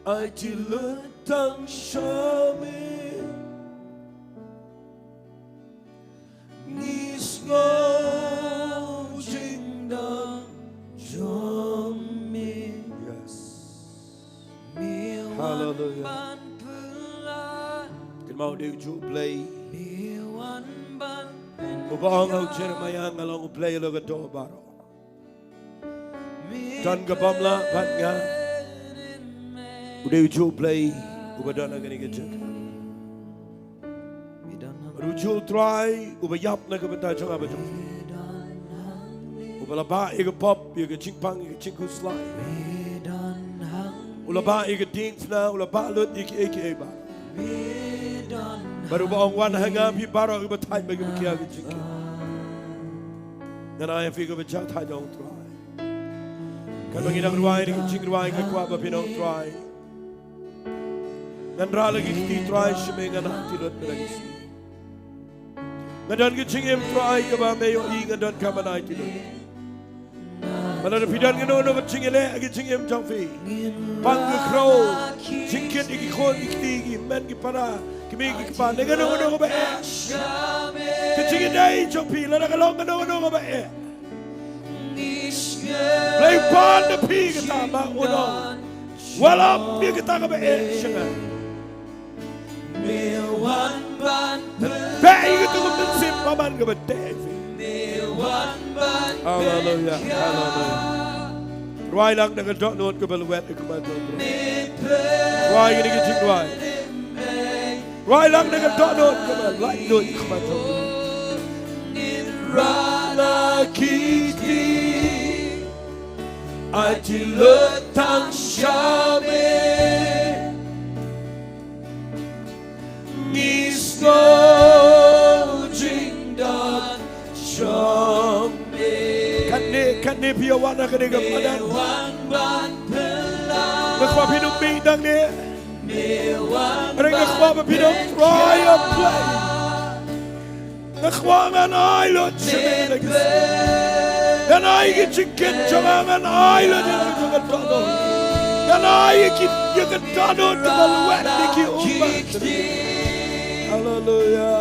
Aiti lut tang sha me. Ngi sngew jingdon jong me. Yes. Hallelujah. Kynmaw u dei u juh Blei uba ong ha u Jeremaïah, nga long u Blei halor ka doh baroh. Don ka bym lah bad nga. U dei u juh Blei uba don ha kane ka jaka. Bad u juh Trai uba ïap na ka bynta jong nga bad jong phi, uba la bah ïa ka pop, ïa ka jingpang, ïa ka jingkhuslai. U la bah ïa ka diengphna, u la bah lut ïa kiei kiei baroh. Bad uba ong, wan ha nga phi baroh kiba thait bad kiba khia ka jingkit. Ngan ai ïa phi kaba jia thait, ong Trai. Katba ngi dang rwai ïa ka jingrwai, nga kwah ba phin ong Trai, ngan rah la ki kti Trai sha me, ngan aiti lut mynta ka sngi. Nga don ka jingim Trai kaba me ïohi, nga donkam ban aiti lut. Bad lada phi don kano kano ka jingïaleh ha ka jingim jong phi, pang ka khrew, jingkit ïa ki khun ki kti, ki hynmen ki para, ki kmie ki kpa, ne kano kano kaba eh, ka jingïadei jong phi lada ka long kano kano kaba eh, Blei u pan da phi kata, ba un ong, wallam ïa kata kaba eh sha nga. Beh ïa kata ka mynsiem bymman kaba teh. Haleluya, haleluya. Rwai lang na ka dohnud kaba lwet ha khmat jong u Trai. Rwai ïa kane ka jingrwai. Rwai lang na ka dohnud kaba laitluid ha khmat jong u Trai. Rah la ki kti. Aiti lut tang sha me. Ngi sngew jingdon jong me. Katne, katne phi ïa wan ha kane ka madan. Nga kwah phin ym mih nangne. Hynrei nga kwah ba phin ong Trai, ïa Blei. Nga kwah ngan ai lut sha me. Ngan ai ki jingkit jong nga, ngan ai lut ïa ka dohnud. Ngan ai ïa ki, ïa ka dohnud kaba lwet ïa ki ummat. Haleluya.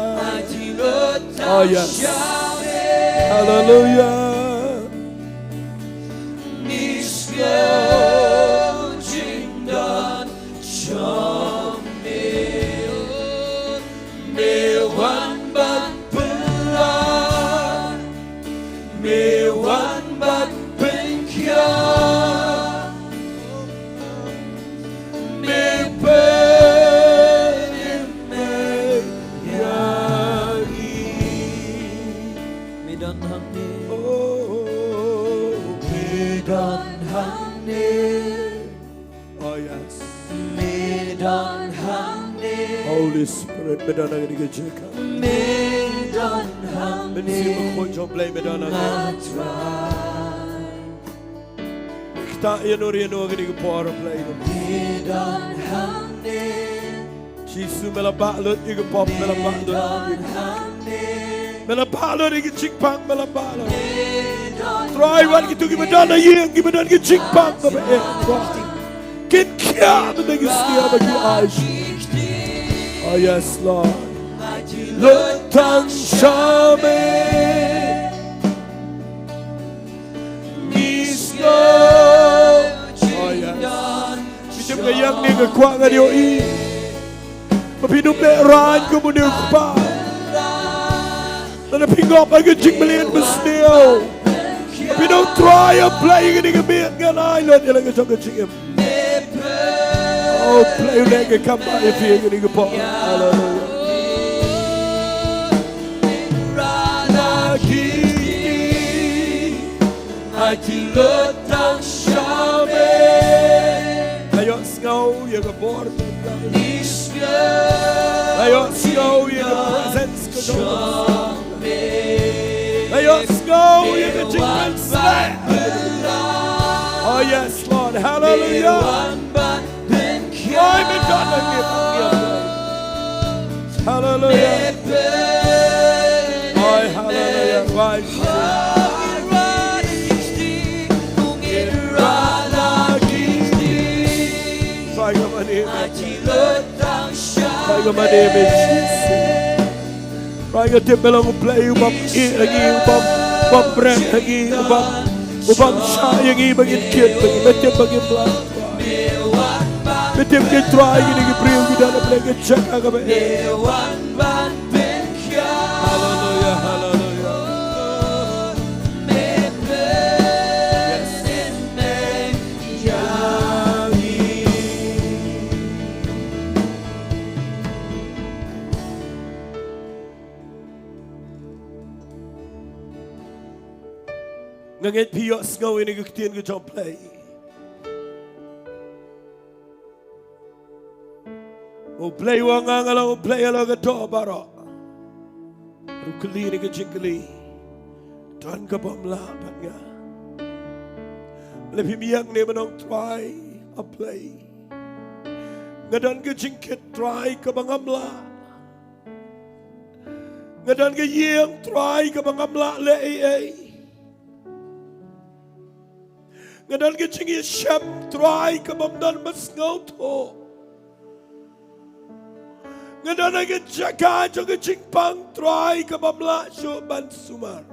Oh yes. Haleluya. Jong me, me wan ban pynlait, me wan ban pynkhiah, me pynïap ïa ngi. Me don hangne. Oh, me don hangne. Oh yes. Me don hangne. Holy Spirit, me don hangne ka jaka. Me Mynsiem Bakhuid jong U Blei me don hangne. Ktah ïano ïano ha kane ka por, U Blei. Jisu, me la bah lut ïa ka pop, me la bah lut. Me la bah lut ïa ka jingpang, me la bah lut. Trai, wat kito kiba don ha ïing, kiba don ka jingpang kaba eh, Trai. Kin khia na ka sngi ba ki ai. Oh yes, Lord. Lut tang sha me. Ngi sngew. Oh yes. Phi tip ka ïing ne ka kwah, nga ïohi ba phi nym lehraiñ kum une u kpa. Lada phi ngop ha ka jingmlien basniew, phi nym trai, U Blei, kane ka miet ngan ai lut ïa la ka jong ka jingim. Oh, U Blei u leh ka kam ba ïa phi kane ka por. Haleluia. Nga ïohsngew ïa ka bor. Nga ïohsngew ïa ka presence ka jong. Nga ïohsngew ïa ka jingpynshlur. Oh yes, Lord. Hallelujah. Oi, me don ha ngi, ha ngi. Hallelujah. Oi, hallelujah. Oi. Trai ka mane. Trai ka mane, me Jisu. Trai, nga tip me long U Blei u bym ïeh ha ngi, u bym, u bym bret ha ngi, u bym, u bym shah ïa ngi ba ngin kit, ba ngin, me tip ba ngin lah. Me tip, Trai, kine ki briew ki don ha pdeng ka jaka kaba eh. Hallelujah, hallelujah. Yes. Nga ngeit phi ïohsngew ïa kane ka ktien ka jong U Blei. U Blei u ong, nga long U Blei halor ka doh baroh. Ruh kylli ïa kane ka jingkylli. Don kaba ym lah bad nga? Balei phim ïeng ne ban ong, Trai, A Blei, nga don ka jingkit, Trai, kaba ngam lah. Nga don ka ïing, Trai, kaba ngam lah leh ei ei. Nga don ka jingïashem, Trai, ka bym don ba sngewthuh. Nga don ha ka jaka jong ka jingpang, Trai, ka bym lah shuh ban sumar.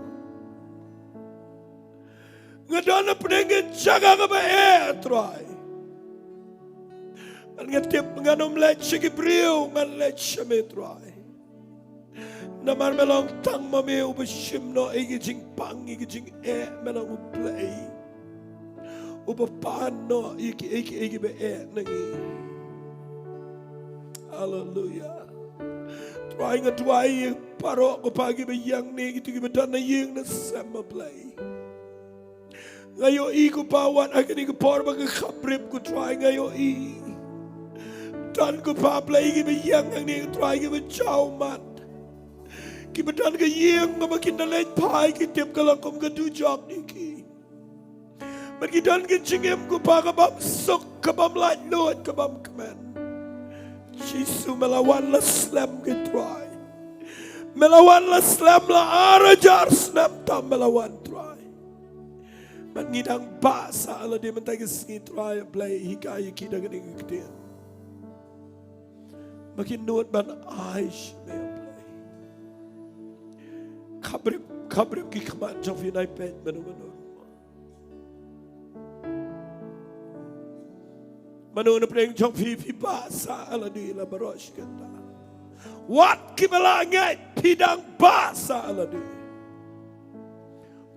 Nga don ha pdeng ka jaka kaba eh, Trai. Bad nga tip ngan ym leit sha ki briew, ngan leit sha me, Trai. Namar me long tang ma me uba shim noh ïa ki jingpang, ïa ki jingeh, me long U Blei uba pan noh ïa kiei kiei kiba eh na ngi. Haleluia. Trai, nga duwai ïa baroh ko Pa kiba ïeng ne kito kiba don na ïing na sem, A Blei. Nga ïohi ko Pa wat ha kane ka por ba nga khaprip, ko Trai, nga ïohi. Don ko Pa Blei kiba ïeng hangne, ko Trai, kiba jaw mat. Kiba don ka ïing kaba kin da leit phai, ki tip ka long kum ka dujok ïa ki. Bad ki don ka jingim ko Pa ka bym suk, ka bym laitluid, ka bym kmen. Jisu, me la wan la slem, ko Trai. Me la wan la slem, la ar hajar snem tam me la wan, Trai. Bad ngi dang bah sah ha lade mynta ka sngi, Trai, A Blei, hikai ïa ki da kane ka ktien ba kin nud ban ai sha me, A Blei. Khaprip, khaprip ki khmat jong phi, nai peit mano mano. Mano na pdeng jong phi, phi bah sah ha lade la baroh shi katta. Wat kiba la ngeit, phi dang bah sah ha lade.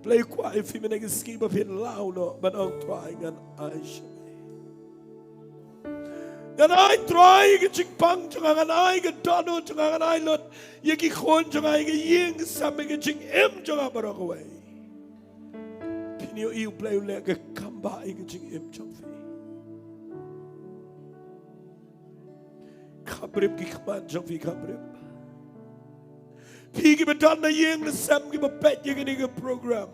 Blei kwah ïa phi mynne ka sngi ba phin law noh ban ong, Trai, ngan ai sha me. Ngan ai, Trai, ïa ka jingpang jong nga, ngan ai ka dohnud jong nga, ngan ai lut ïa ki khun jong nga, ïa ka ïing ka sem, ïa ka jingim jong nga baroh kawei. Phin ïohi U Blei u leh ka kam bah ïa ka jingim jong phi. Khaprip ki khmat jong phi, khaprip. Phi kiba don na ïing na sem kiba peit ïa kane ka program.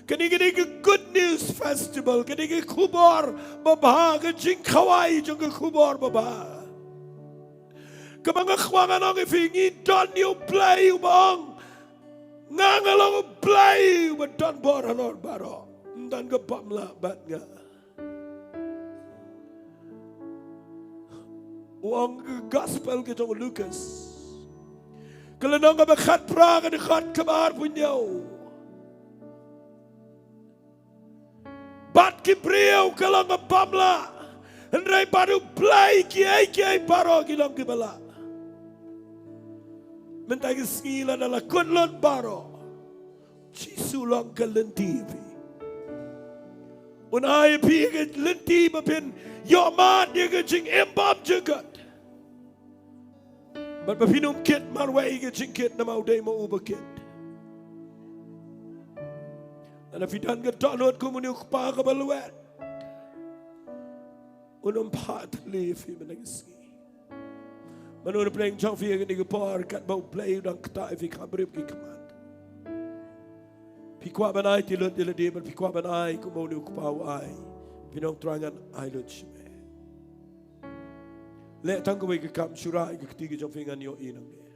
Kane, kane ka Good News Festival, kane ka khubor babha, ka jingkhawai jong ka khubor babha. Kaba nga kwah ngan ong ïa phi, ngi don ïa U Blei uba ong, nga nga long U Blei uba don bor halor baroh. Ym don ka bym lah bad nga. U ong ka gospel ka jong u Lukas, ka lynnong kaba khatphra, ka dkhot kaba arphew hynñiew. Bad ki briew ka long ka bym lah, hynrei bad U Blei kiei kiei baroh ki long kiba lah. Mynta ka sngi lada la kut lut baroh, Jisu long ka lynti ïa phi. Un ai ïa phi ka lynti ba phin ïoh mad ïa ka jingim bymjukut. Bad ba phin ym kit marwei ka jingkit, namar u dei ma u ba kit. Lada phi don ka dohnud kum une u kpa kaba lwet, un ym phah thylli ïa phi mynta ka sngi. Mano na pdeng jong phi ha kane ka por, katba U Blei u dang ktah ïa phi, kham rip ki khmat. Phi kwah ban ai te lut ïa lade, bad phi kwah ban ai kumba une u kpa u ai. Phin ong, Trai, ngan ai lut sha me. Leh tang kawei ka kam, shu rah ïa ka kti ka jong phi, ngan ïohi nangne.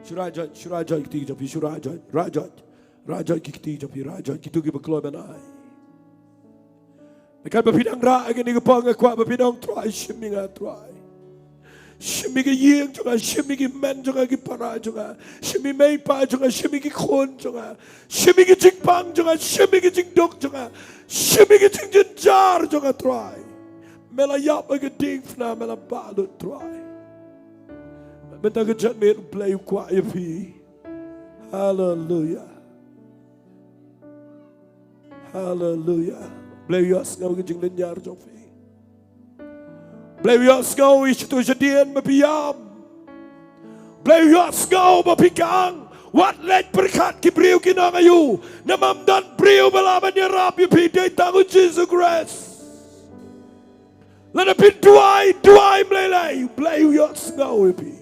Shu rah joit, shu rah joit ka kti ka jong phi, shu rah joit, rah joit. Rah joit ki kti jong phi, rah joit kito kiba kloi ban ai. Te katba phi dang rah ha kane ka por, nga kwah ba phin ong, Trai, shim ïa nga, Trai. Shim ïa ka ïing jong nga, shim ïa ki hynmen jong nga, ki para jong nga. Shim ïa i mei i pa jong nga, shim ïa ki khun jong nga. Shim ïa ka jingpang jong nga, shim ïa ka jingduk jong nga. Shim ïa ka jingjynjar jong nga, Trai. Me la ïap ha ka diengphna, me la bah lut, Trai. Mynta ka janmiet U Blei u kwah ïa phi. Haleluia. Haleluia. Blei u ïohsngew ka jinglynñiar jong phi. Blei u ïohsngew ïa shatu shadien ba phi ïam. Blei u ïohsngew ba phi kang. Wat leit pyrkhat ki briew kin ong aïu. Namar ym don briew ba lah ban ïarap ïa phi, dei tang u Jisu Khrist. Lada phi duwai, duwai ym lei lei, Blei u ïohsngew ïa phi.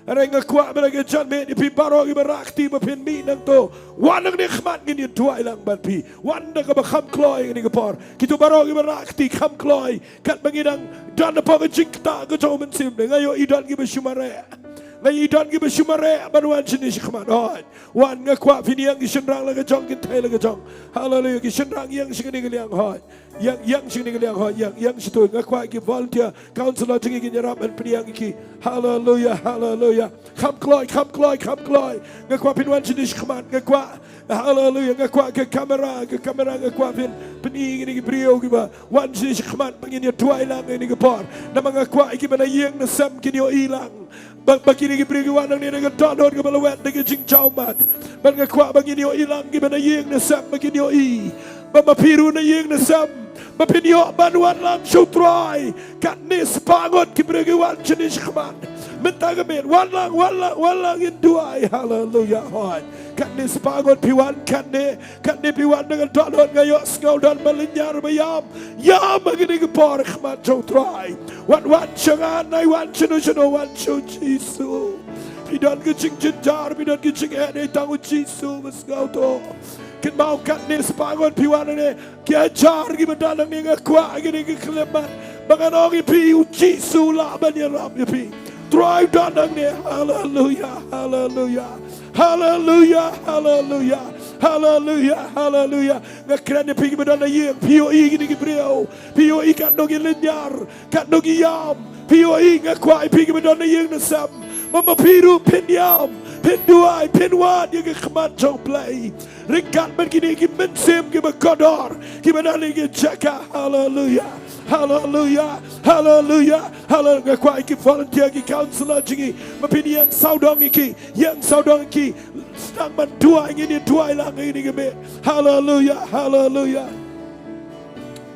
Hynrei nga kwah mynta ka janmiet ïa phi baroh kiba rah kti ba phin mih nangto, wan hangne khmat, ngin ïa duwai lang bad phi. Wan da kaba kham kloi ha kane ka por. Kito baroh kiba rah kti kham kloi, katba ngi dang don hapoh ka jingktah ka jong u Mynsiem, nga ïohi don kiba shu mareh. Nga ïohi don kiba shu mareh ban wan shane shakhmat. Hooid. Wan, nga kwah phin ïeng ki shynrang la ka jong, ki kynthei la ka jong. Haleluia, ki shynrang ïeng sha kane ka liang, hooid. Ïeng, ïeng sha kane ka liang, hooid, ïeng, ïeng shatu. Nga kwah ki volunteer, counselor jong ngi kin ïarap ban pynïeng ïa ki. Haleluia, haleluia. Kham kloi, kham kloi, kham kloi. Nga kwah phin wan shane shakhmat, nga kwah. Haleluia, nga kwah ka kamera, ka kamera nga kwah phin pyni ïa kine ki briew kiba wan shane shakhmat ba ngin ïa duwai lang ha kane ka por. Namar nga kwah ïa kiba na ïing na sem kin ïohi lang. Ba, ba kine ki briew ki wan hangne da ka dohnud kaba lwet, da ka jingjaw mat. Bad nga kwah ba ngin ïohi lang, kiba na ïing na sem ba kin ïohi. Ba ma phi ruh na ïing na sem ba phin ïoh ban wan lang sha u Trai. Katne spah ngut ki briew ki wan shane shakhmat. Mynta ka miet, wan lang, wan lang, wan lang, ngin duwai. Haleluia, hooid. Katne spah ngut phi wan, katne Katne phi wan da ka dohnud, nga ïohsngew don ba lynñiar ba ïam. Ïam ha kane ka por ha khmat jong u Trai. Wat wan sha nga, nai wan shano shano, wan sha u Jisu. Phi don ka jingjynjar, phi don ka jingeh, dei tang u Jisu ba sngewthuh. Kynmaw katne spah ngut phi wan hangne, ki hajar kiba don hangne, nga kwah ha kane ka khyllipmat ba ngan ong ïa phi, u Jisu u lah ban ïarap ïa phi. Trai u don hangne. Haleluia, haleluia. Haleluia, haleluia, haleluia, haleluia. Nga kren ïa phi kiba don ha ïing, phi ïohi kine ki briew, phi ïohi katno ki lynñiar, katno ki ïam, phi ïohi, nga kwah ïa phi kiba don ha ïing na sem, ma, ma phi ruh phin ïam, phin duwai, phin wad ïa ka khmat jong u Blei. Ryngkat bad kine ki mynsiem kiba kordor, kiba don ha kine ki jaka. Haleluia. Haleluia. Haleluia. Haleluia. Nga kwah ïa ki volunteer, ki counselor jong ngi, ma phin ïeng sawdong ïa ki, ïeng sawdong ïa ki. Sdang ban duwai, ngin ïa duwai lang ïa kine ki briew. Haleluia. Haleluia.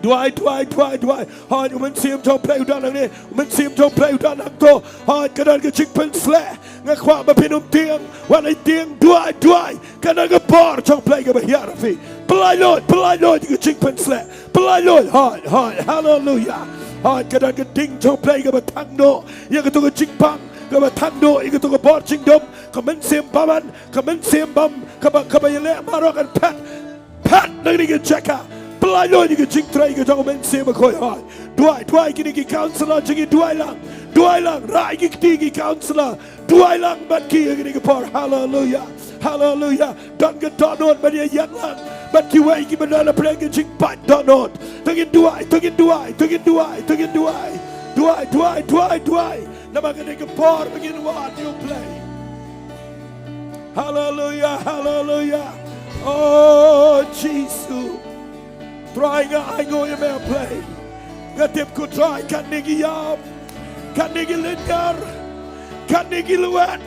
Duwai, duwai, duwai, duwai. Hooid, u Mynsiem jong u Blei u don hangne, u Mynsiem jong u Blei u don hangto. Hooid, ka don ka jingpynsleh. Nga kwah ba phin ym tieng, wat la tieng, duwai, duwai. Ka don ka bor jong u Blei kaba hiar ïa phi. Pynlait lut, pynlait lut ïa ka jingpynsleh. Pynlait lut, hooid, hooid, haleluia. Hooid, ka don ka ding jong u Blei kaba thang noh ïa kato ka jingpang. Kaba tang duh ïa kato ka bor jingdum, ka mynsiem bymman, ka mynsiem bym, kaba, kaba ïaleh baroh kan phet, phet na kane ka jaka. Pynlait lut ïa ka jingtrei ka jong u Mynsiem Bakhuid hoi. Duwai, duwai kine ki counselor jong ngi, duwai lang, duwai lang, rah ïa ki kti ki counselor, duwai lang bad ki ïa kine ki por. Haleluya, haleluya. Don ka dohnud ban ïa ïeng lang bad kiwei kiba don hapdeng ka jingpait dohnud. To ngin duwai, to ngin duwai, to ngin duwai, to ngin duwai. Duwai, duwai, duwai, duwai. Namar kane ka por ba ngin wad ïa U Blei. Haleluya, haleluya. Oh Jisu. Trai, nga ainguh ïa me Blei. Nga tip ko Trai katne ki ïam, katne ki lynñiar, katne ki lwet,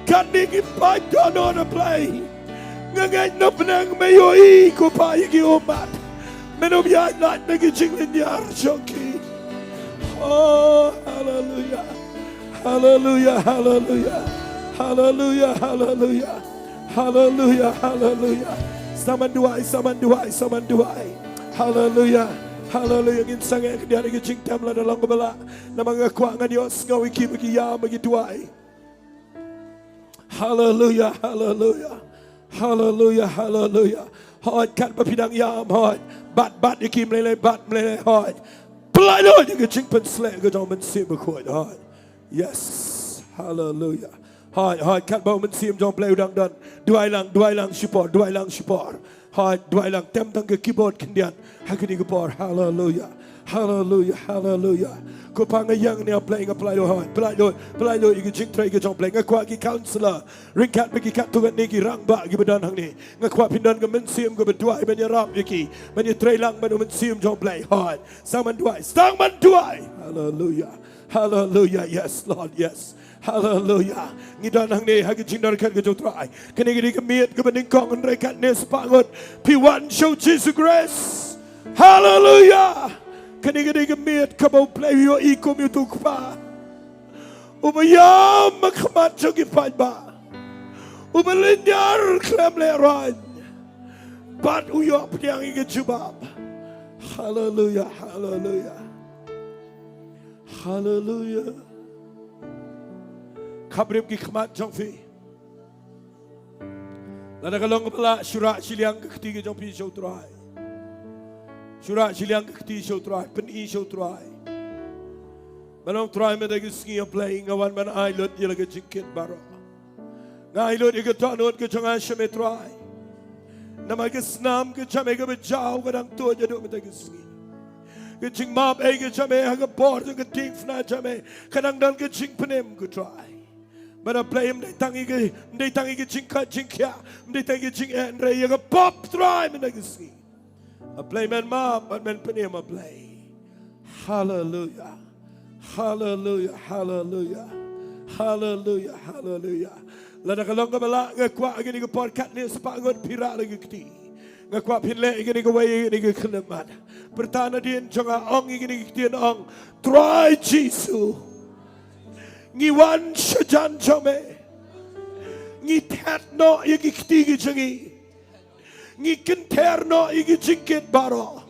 katne ki pait dohnud Blei. Nga ngeit na bneng me ïohi ko Pa ïa ki ummat. Men ym ïaid lait na ki jinglynñiar jong ki. Oh, haleluya. Haleluya, haleluya. Haleluya, haleluya. Haleluya, haleluya. Sa man duwai, sa man duwai, sa man duwai. Haleluya. Haleluya. Ngin sangeh khyndiat ïa ka jingtem lada long kaba lah. Namar nga kwah ngan ïohsngew ïa ki ba ki ïam ba ki duwai. Haleluya, haleluya. Haleluya, haleluya. Hooid, katba phi dang ïam, hooid. Bat, bat ïa ki, mlei lei, bat, mlei lei, hooid. Pynlait lut ïa ka jingpynshlur ka jong u Mynsiem Bakhuid, hooid. Yes. Haleluya. Hooid, hooid, katba u Mynsiem jong u Blei u dang don. Duwai lang, duwai lang shipor, duwai lang shipor. Hooid, duwai lang, tem tang ka keyboard khyndiat ha kane ka por. Haleluya. Haleluya, haleluya. Ko Pa, nga ïeng hangne, Blei, nga pynlait lut, hooid, pynlait lut, pynlait lut ïa ka jingtrei ka jong u Blei. Nga kwah ki counselor ryngkat bad ki katto katne ki rangbah kiba don hangne. Nga kwah phin don ka mynsiem kaba duwai ban ïarap ïa ki, ban ïatrei lang bad u Mynsiem jong u Blei, hooid. Sa man duwai, sa man duwai. Haleluya. Haleluya. Yes, Lord, yes. Haleluya. Ngi don hangne ha ka jingdonkam ka jong u Trai. Kane ka dei ka miet kaba nyngkong, hynrei katne spah ngut phi wan sha u Jisu Khrist. Haleluya. Kane ka dei ka miet kaba u Blei u ïohi kum uto u kpa uba ïam ha khmat jong ki paidbah, uba lynñiar khlem lehraiñ, bad u ïoh pdiang ïa ka jubab. Haleluya, haleluya. Haleluya. Khapbrip ki khmat jong phi. Lada ka long kaba lah, shu rah shiliang ka kti ka jong phi sha u Trai. Shu rah shiliang ka kti sha u Trai, pyni sha u Trai. Ban ong, Trai, mynta ka sngi, A Blei, nga wan ban ai lut ïa la ka jingkit baroh. Nga ai lut ïa ka dohnud ka jong nga sha me, Trai. Namar ka snam ka jong me kaba jaw ka dang tuid haduh mynta ka sngi. Ka jingmap ei ka jong me ha ka bor jong ka diengphna jong me ka dang don ka jingpynim, ko Trai. Bad A Blei, ym dei tang ïa ka, ym dei tang ïa ka jingkoit jingkhiah, ym dei tang ïa ka jingeh, hynrei ïa ka pop, Trai, mynta ka sngi. A Blei, men map bad men pynim, A Blei. Haleluya. Haleluya, haleluya. Haleluya, haleluya. Lada ka long kaba lah, nga kwah ha kane ka por, katne spah ngut phi rah la ka kti. Nga kwah phin leh ïa kane kawei, ïa kane ka khyllipmat. Pyrta nadien jong nga, ong ïa kane ka ktien, ong, Trai Jisu, ngi wan shajan jong me. Ngi thet noh ïa ki kti ki jong ngi. Ngi kynther noh ïa ki jingkit baroh.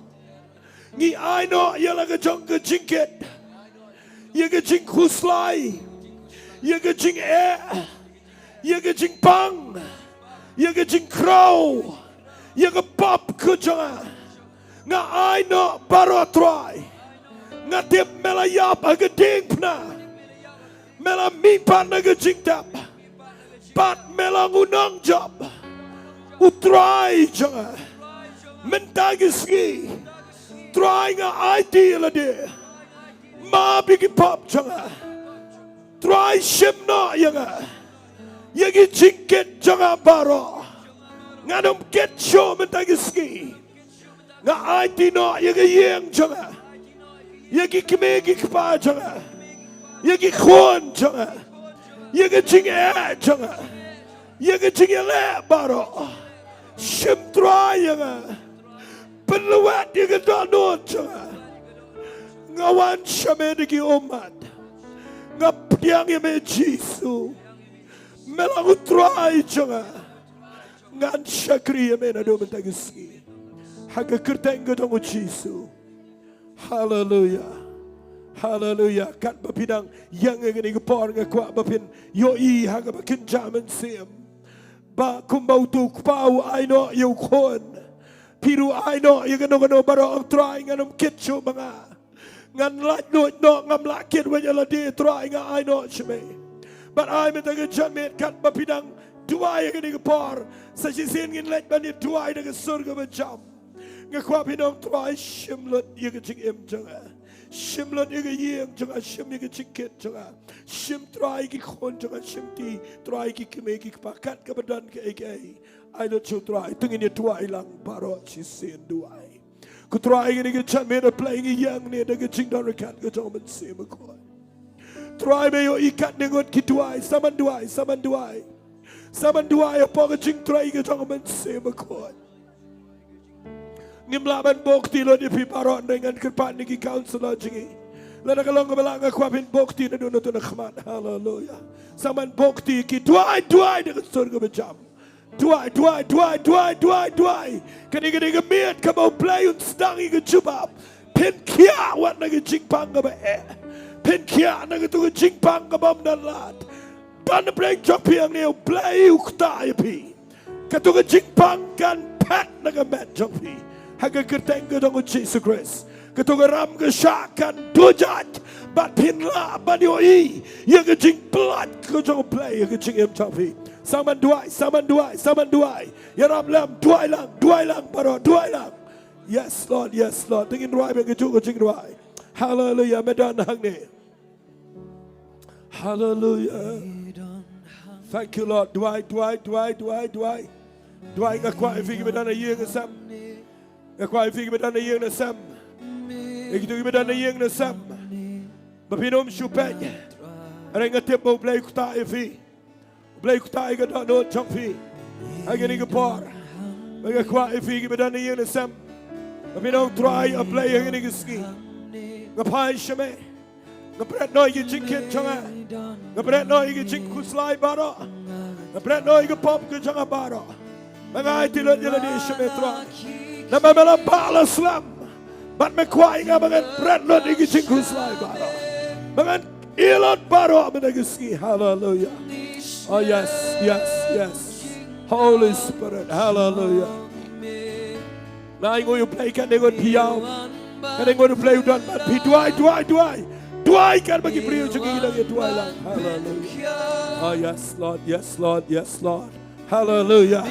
Ngi ai noh ïa la ka jong ka jingkit, ïa ka jingkhuslai, ïa ka jingeh, ïa ka jingpang, ïa ka jingkhraw, ïa ka pop ka jong nga. Nga ai noh baroh, Trai. Nga tip me la ïap ha ka diengphna. Me la mihpat na ka jingtep. Bad me long u nongjop. U Trai jong nga, mynta ka sngi, Trai, nga aiti ïa lade. Map ïa ki pop jong nga. Trai, shim noh ïa nga, ïa ki jingkit jong nga baroh. Ngan ym kit shuh mynta ka sngi. Nga aiti noh ïa ka ïing jong nga, ïa ki kmie ki kpa jong nga, ïa ki khun jong nga, ïa ka jingeh jong nga, ïa ka jingïaleh baroh. Shim, Trai, ïa nga. Pynlwet ïa ka dohnud jong nga. Nga wan sha me da ki ummat. Nga pdiang ïa me, Jisu. Me long u Trai jong nga. Ngan shakri ïa me naduh mynta ka sngi, ha ka kyrteng ka jong u Jisu. Haleluya. Haleluia. Katba phi dang ïeng ha kane ka por nga kwah ba phin ïohi ha kaba kynja mynsiem ba kumba uto u kpa u ai noh ïa u khun, phi ruh ai noh ïa kano kano baroh. Ong Trai, ngan ym kit shuh ma nga. Ngan laitluid noh, ngam lah kit wei ïa lade, Trai, nga ai noh sha me. Bad ai mynta ka janmiet katba phi dang duwai ha kane ka por, sa shisien ngin leit ban ïa duwai da ka sur kaba jam. Nga kwah phin ong, Trai, shim lut ïa ka jingim jong nga. Shim lut ïa ka ïing jong nga, shim ïa ka jingkit jong nga. Shim, Trai, ki khun jong nga, shim ti, Trai, ki kmie ki kpa, kat kaba don kaei kaei. Ai lut sha u Trai, to ngin ïa duwai lang baroh shisien, duwai. Ko Trai, kane ka janmiet, A Blei, ngi ïeng hangne da ka jingdonkam ka jong u Mynsiem Bakhuid. Trai, me ïohi katne ngut ki duwai, sa man duwai, sa man duwai. Sa man duwai hapoh ka jingtrei ka jong u Mynsiem Bakhuid. Ngim lah ban buh kti lut ïa phi baroh, hynrei ngan kyrpad na ki counselor jong ngi. Lada ka long kaba lah, nga kwah phin buh kti naduh nangta na khmat. Haleluia. Sa man buh kti, ki duwai, duwai da ka sur kaba jam. Duwai, duwai, duwai, duwai, duwai, duwai. Kane ka dei ka miet kaba U Blei un sdang ïa ka jubab. Phin khiah wat na ka jingpang kaba eh. Phin khiah na kato ka jingpang kaba ym don lad. Don na pdeng jong phi hangne, U Blei u ktah ïa phi. Kato ka jingpang kan phet na ka met jong phi ha ka kyrteng ka jong u Jisu Khrist. Kato ka ram ka shah kan duh jait bad phin lah ban ïohi ïa ka jingpyllait ka jong U Blei ha ka jingim jong phi. Sa man duwai, sa man duwai, sa man duwai. Ïarap lem, duwai lang, duwai lang baroh, duwai lang. Yes Lord, yes Lord. To ngin rwai bad kajuh ka jingduwai. Haleluia, me don hangne. Haleluia. Thank you Lord. Duwai, duwai, duwai, duwai, duwai. Duwai, nga kwah ïa phi kiba don ha ïing ha sem. Nga kwah ïa phi kiba don ha ïing ha sem. Ïa kito kiba don ha ïing ha sem. Ba phin ym shu peit. Hynrei nga tip ba U Blei u ktah ïa phi. U Blei u ktah ïa ka dohnud jong phi ha kane ka por. Bad nga kwah ïa phi kiba don ha ïing ha sem ba phin ong, Trai, A Blei, ha kane ka sngi nga phai sha me. Nga bret noh ïa ki jingkit jong nga. Nga bret noh ïa ki jingkhuslai baroh. Nga bret noh ïa ka pop ka jong nga baroh. Ba nga aiti lut ïa lade sha me, Trai. Namar me la bah la slem. Bad me kwah ïa nga ba ngan bret lut ïa ki jingkhuslai baroh. Ba ngan ïalap baroh mynta ka sngi. Haleluia. Oh yes, yes, yes. Holy Spirit. Haleluia. Nga ainguh ïa U Blei, katne ngut phi ïaw. Katne ngut U Blei u don bad phi. Duwai, duwai, duwai. Duwai katba ki briew jong ngi ki dang ïa duwai lang. Haleluia. Oh yes Lord, yes Lord, yes Lord. Haleluia.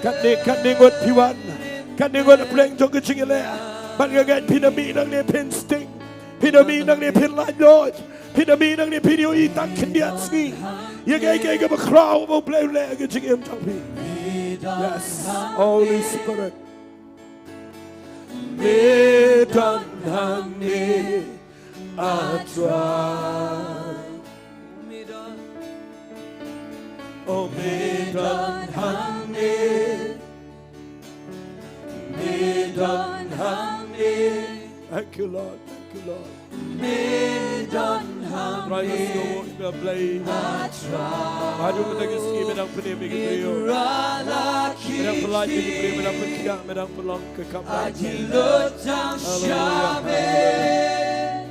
Katne, katne ngut phi wan. Katne ngut hapdeng jong ka jingïaleh. Bad nga ngeit phi na mih nangne phin sting. Phi na mih nangne phin laitluid. Phi na mih nangne phin ïohi tang khyndiat sngi ïa kaei kaei kaba khraw ba U Blei u leh ha ka jingim jong phi. Yes, Holy Spirit. Me don hangne, A Trai. Oh, me don hangne. Me don hangne. Thank you Lord. Thank you Lord. Me don hangne. Trai, nga sngew ba U Blei. A Trai. Haduh mynta ka sngi me dang pynim ïa ki briew. Me dang pyllait ïa ki briew, me dang pynkhiah, me dang pynlong ka kam. Haleluia.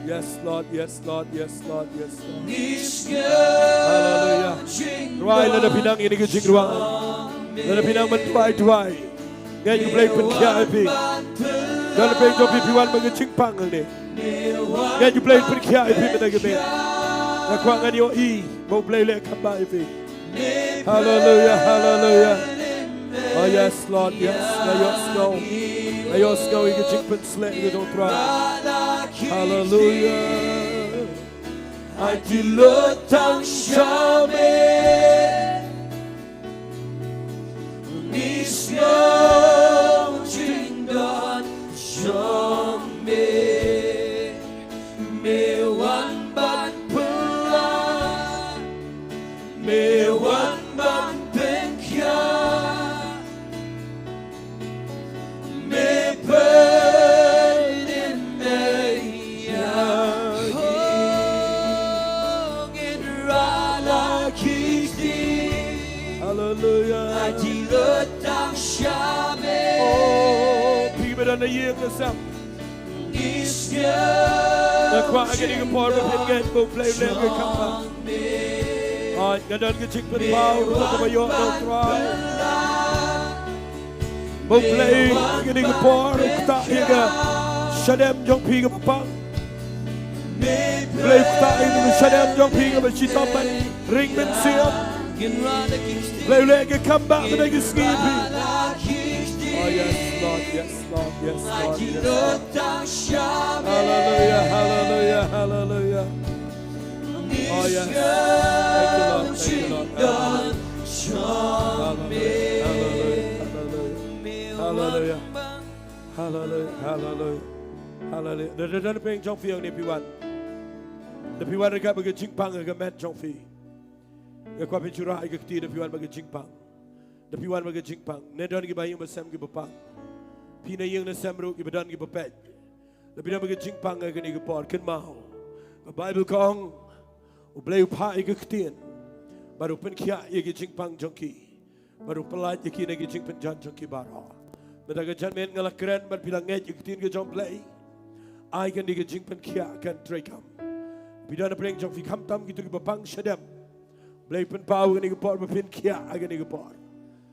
Yes Lord, yes Lord, yes Lord, yes Lord. Haleluia. Duwai lada phi nang ïa kane ka jingrwai. Lada phi nang ban duwai, duwai. Ngeit U Blei pynkhiah ïa phi. Don hapdeng jong phi phi wan bad ka jingpang hangne. Ngeit U Blei pynkhiah ïa phi mynta ka miet. Nga kwah ngan ïohi ba U Blei u leh kham bha ïa phi. Haleluia, haleluia. Oh yes Lord, yes. Nga ïohsngew. Nga ïohsngew ïa ka jingpynsleh ka jong U Trai. Haleluia. Aiti lut tang sha me. Ngi sngew jingdon jong me. Me wan ban pynlait. Me wan ban pynkhiah. Me pynim ïa ki. Ngin rah la ki kti. Haleluia. Aiti lut tang sha me. Oh, phi ba don ha ïing ha sem. Nga Kwah ha kane ka por ba phin ngeit ba U Blei u leh ka kam ba. Hooid, nga don ka jingpynpaw ruh kaba ïoh na U Trai. Ba U Blei ha kane ka por u ktah ïa ka shadem jong phi kaba pang. U Blei u ktah ïa ka shadem jong phi kaba shitom ban ring mynsiem. U Blei u leh ka kam ba mynta ka sngi ïa phi. Oh yes, Lord, yes, Lord, yes, Lord, yes, Lord. Hallelujah, hallelujah, hallelujah. Oh yes. Thank you, Lord. Thank you, Lord. Hallelujah. Hallelujah, hallelujah, hallelujah. Hallelujah, hallelujah, hallelujah. Da, da, da, da pyrshang jong phi ïa kane phi wan. Da phi wan ryngkat bad ka jingpang ha ka met jong phi. Nga kwah phin shu rah ïa ka kti da phi wan bad ka jingpang. Da phi wan bad ka jingpang. Ne don kiba ïing ba sem kiba pang. Phi na ïing na sem ruh kiba don kiba peit. Da phi don bad ka jingpang ha kane ka por kynmaw. Ka Baibl ka ong, U Blei u phah ïa ka ktien. Bad u pynkhiah ïa ka jingpang jong ki. Bad u pyllait ïa ki na ki jingpynjan jong ki baroh. Mynta ka janmiet nga la kren bad phi la ngeit ïa ka ktien ka jong U Blei. Ai kane ka jingpynkhiah kan treikam. Phi don na pdeng jong phi khamtam kito kiba pang shadem. Blei pynpaw ha kane ka por ba phin khiah ha kane ka por.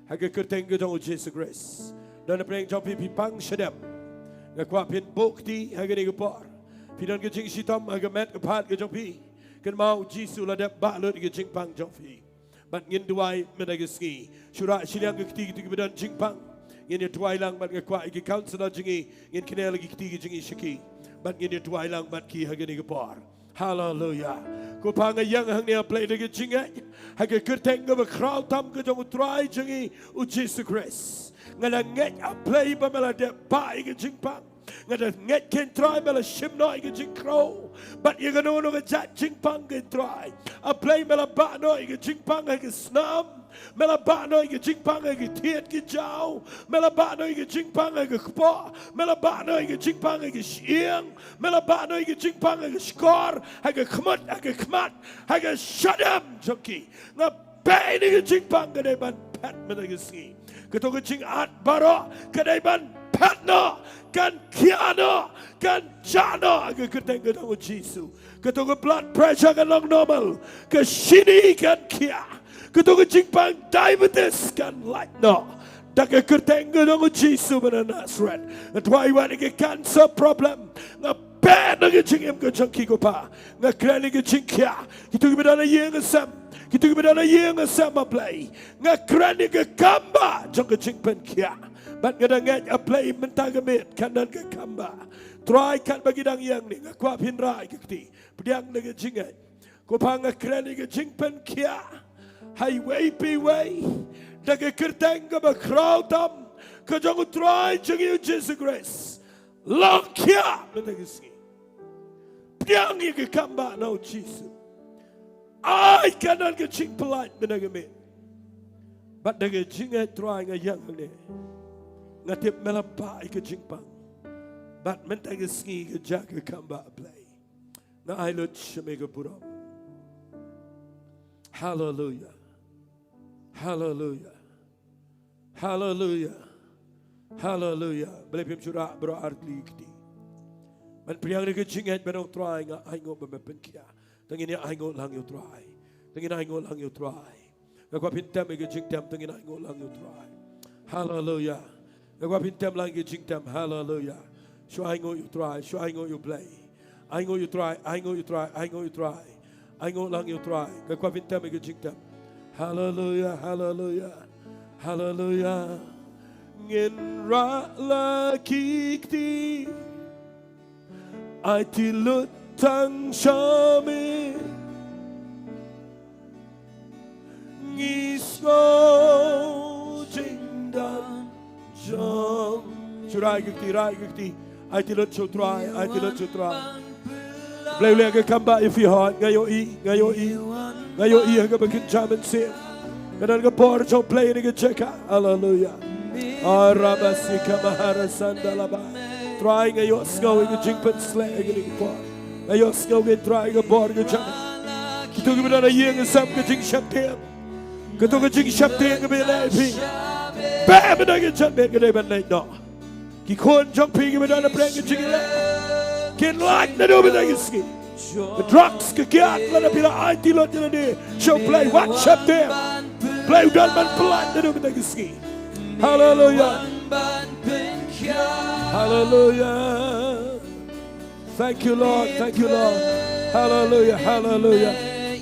Ha ka kyrteng ka jong U Jisu Khrist. Don na pdeng jong phi phi pang shadem. Nga kwah phin buh kti ha kane ka por. Phi don ka jingshitom ha ka met ka phad ka jong phi. Kynmaw U Jisu la dep bah lut ïa ka jingpang jong phi. Bad ngin duwai mynta ka sngi. Shu rah shiliang ka kti kito kiba don jingpang. Ngin ïa duwai lang bad nga kwah ïa ki counselor jong ngi. Ngin kynnoh ïa ki kti ki jong ngi sha ki. Bad ngin ïa duwai lang bad ki ha kane ka por. Hallelujah. Ko Pa nga ïeng hangne A Blei da ka jingngeit. Ha ka kyrteng kaba khraw tam ka jong U Trai jong ngi U Jisu Khrist. Nga da ngeit A Blei ba me la dep bah ïa ka jingpang. Nga da ngeit keiñ Trai me la shim noh ïa ka jingkhraw. Bad ïa kano kano ka jait jingpang keiñ Trai. A Blei me la bah noh ïa ka jingpang ha ka snam. Me la bah noh ïa ka jingpang ha ki thied ki jaw. Me la bah noh ïa ka jingpang ha ka kpoh. Me la bah noh ïa ka jingpang ha ka shyieng. Me la bah noh ïa ka jingpang ha ka shkor. Ha ka khmut, ha ka khmat. Ha ka shadem jong ki. Nga peit ïa ka jingpang ka dei ban phet mynta ka sngi. Kato ka jingat baroh ka dei ban phet noh. Kan khiah noh. Kan jah noh ha ka kyrteng ka jong U Jisu. Kato ka blood pressure kan long normal. Ka shini kan khiah. Kato ka jingpang diabetes kan lait noh. Da ka kyrteng ka jong U Jisu ba na Nasareth. Nga duwai wat ïa ka cancer problem. Nga phet na ka jingim ka jong ki ko Pa. Nga kren ïa ka jingkhiah. Kito kiba don ha ïing ha sem. Kito kiba don ha ïing ha sem A Blei. Nga kren ïa ka kam ba jong ka jingpynkhiah. Bad nga da ngeit A Blei mynta ka miet kan don ka kam ba. Trai katba ki dang ïeng ne nga kwah phin rah ïa ka kti. Pdiang da ka jingngeit. Ko Pa nga kren ïa ka jingpynkhiah. Ha iwei pa iwei. Da ka kyrteng kaba khraw tam. Ka jong U Trai jong ngi U Jisu Khrist. Long khiah mynta ka sngi. Pdiang ïa ka kam ba na U Jisu. Ai ka don ka jingpyllait mynta ka miet. Bad da ka jingngeit Trai nga ïeng hangne. Nga tip me la bah ïa ka jingpang. Bad mynta ka sngi ka jia ka kam ba A Blei. Nga ai lut sha me ka burom. Hallelujah. Hallelujah. Hallelujah. Hallelujah. Balei phim shu rah baroh ar tylli ki kti. Ban pdiang da ka jingngeit ban ong Trai nga ainguh ba me pynkhiah. Te ngin ïa ainguh lang ïa U Trai. Te ngin ainguh lang ïa U Trai. Nga kwah phin tem ïa ka jingtem te ngin ainguh lang ïa U Trai. Hallelujah. Nga kwah phin tem lang ïa ka jingtem. Hallelujah. Shu ainguh ïa U Trai. Shu ainguh ïa U Blei. Ainguh ïa U Trai. Ainguh ïa U Trai. Ainguh ïa U Trai. Ainguh lang ïa U Trai. Nga kwah phin tem ïa ka jingtem. Hallelujah. Hallelujah. Hallelujah. Ngin rah la ki kti. Aiti lut tang sha me. Ngi sngew jingdon jong. Shu rah ïa ka kti, rah ïa ka kti. Aiti lut sha U Trai, aiti lut sha U Trai. Blei u leh ka kam ba ïa phi hooid, nga ïohi, nga ïohi. Nga ïohi ha kaba kynja mynsiem. Ka don ka bor jong U Blei ha kane ka jaka. Haleluya. Arabasika mahara sandalaba. Trai nga ïohsngew ïa ka jingpynsleh ha kane ka por. Nga ïohsngew ïa ka Trai ka bor ka jong me. Kito kiba don ha ïing ha sem ka jingsheptieng. Kato ka jingsheptieng kaba ïaleh ïa phi. Beh mynta ka janmiet ka dei ban leit noh. Ki khun jong phi kiba don ha pdeng ka jingïaleh. Kin lait naduh mynta ki sngi. Drugs, ka kiad, lada phi la aiti lut ïa lade sha U Blei, wat sheptieng. Blei u don ban pyllait naduh mynta ki sngi. Haleluya. Haleluya. Thank you, Lord. Thank you, Lord. Haleluya, haleluya.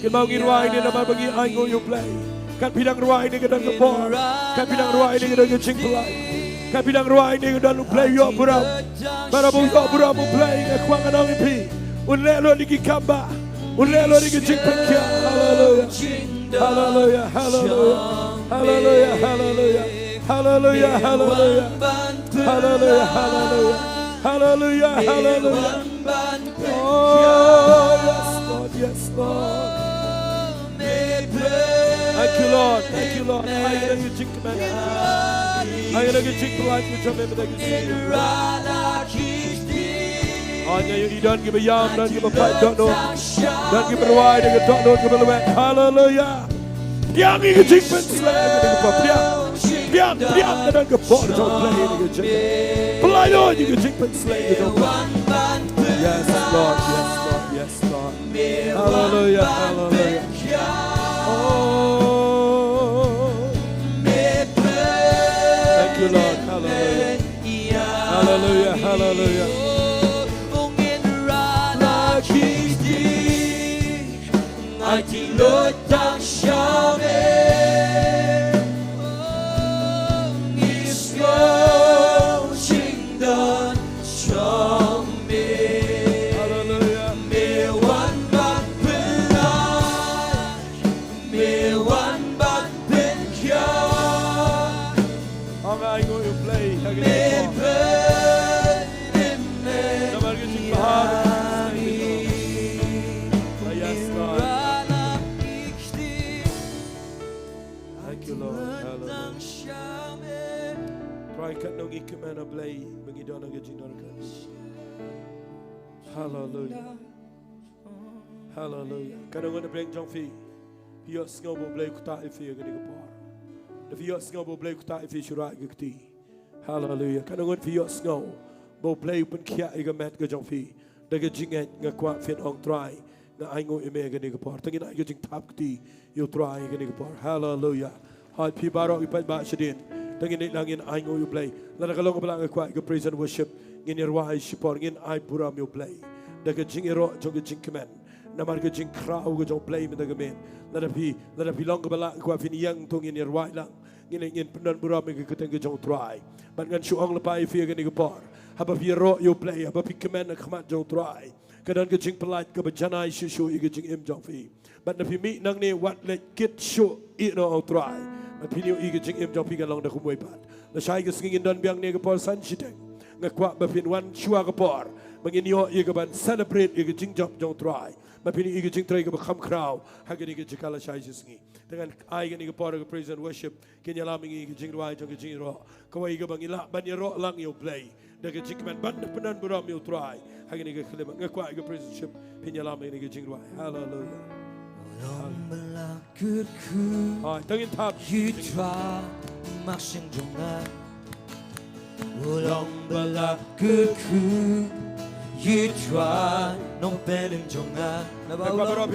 Kynmaw, ngi rwai ne namar ba ngi ainguh ïa U Blei. Kan phi dang rwai ne ka don ka por. Kan phi dang rwai ne ka don ka jingpyllait. Kan phi dang rwai ne ka don U Blei ïoh burom. Para ba u ïoh burom U Blei, nga kwah ngan ong ïa phi, un leh lut ïa ki kam ba, un leh lut ïa ki jingpynkhiah. Haleluya. Haleluya, haleluya. Haleluya, haleluya. Haleluya, haleluya. Haleluya, haleluya. Haleluya, haleluya. Oh, yes, Lord, yes, Lord. Thank you, Lord. Thank you, Lord. Ai ïa ka jingkmen, ai ïa ka jingpyllait ka jong me mynta ka sngi. Ai ïa, i don kiba ïam, don kiba pait dohnud, don kiba rwai da ka dohnud kaba lwet. Haleluya. Pdiang ïa ka jingpynsleh ha kane ka por. Pdiang, pdiang, pdiang ka don ka por jong U Blei ha kane ka jingpynsleh. Pynlait ïa ka jingpynsleh ka jong U Blei. Yes, Lord, yes, Lord, yes, Lord. Haleluya, haleluya. Oh. Thank you, Lord. Haleluya. Haleluya, haleluya. Haleluya. Ong ai nguh ïa U Blei ha kane ka por. Namar ka jingbha. Yes, Lord. Thank you, Lord. Hallelujah. Trai katno ngi kmen, A Blei, ba ngi don ha ka jingdonkam. Hallelujah. Hallelujah. Katno ngut na pdeng jong phi, phi ïohsngew ba U Blei u ktah ïa phi ha kane ka por? Da phi ïohsngew ba U Blei u ktah ïa phi, shu rah ïa ka kti. Hallelujah. Katno ngut phi ïohsngew ba U Blei u pynkhiah ïa ka met ka jong phi? Da ka jingngeit nga kwah phin ong, Trai, nga ainguh ïa me ha kane ka por. Te ngin ai ka jingthap kti ïa U Trai ha kane ka por. Hallelujah. Hooid, phi baroh ki paidbah shadien, te ngin leit lang, ngin ainguh ïa U Blei. Lada ka long kaba lah, nga kwah ïa ka praise and worship, ngin ïa rwai shipor, ngin ai burom ïa U Blei da ka jingïaroh jong ka jingkmen. Namar ka jingkhraw ka jong U Blei mynta ka miet. Lada phi, lada phi long kaba lah, nga kwah phin ïeng, to ngin ïa rwai lang. Ngin, ngin pyndon burom ïa ka kyrteng ka jong U Trai. Bad ngan shu ong lypa ïa phi ha kane ka por, haba phi ïaroh ïa U Blei, haba phi kmen ha khmat jong U Trai, ka don ka jingpyllait kaba janai shuh shuh ïa ka jingim jong phi. Bad lada phi mih nangne, wat leit kit shuh, ïeh noh ha U Trai. Bad phin ïohi ka jingim jong phi kan long da kumwei pat. Lashai ka sngi ngin don biang ne ka por san shiteng. Nga kwah ba phin wan shuwa ka por, ba ngin ïoh ïa kaban celebrate ïa ka jingjop jong U Trai. Bad phin ïohi ka jingtrei kaba kham khraw ha kane ka jaka lashai shi sngi. Te ngan ai kane ka por ha ka praise and worship, kin ïalam ïa ngi ka jingrwai jong ka jingïaroh, kawei kaba ngin lah ban ïaroh lang ïa U Blei da ka jingkmen, ban pyndon burom ïa U Trai ha kane ka khyllipmat. Nga kwah ïa ka praise and worship, phin ïalam ïa kane ka jingrwai. Hallelujah. Hallelujah. Hai, to ngin thap. U long ba la kyrkhu, U Trai Nongpynim jong nga. Naba u long,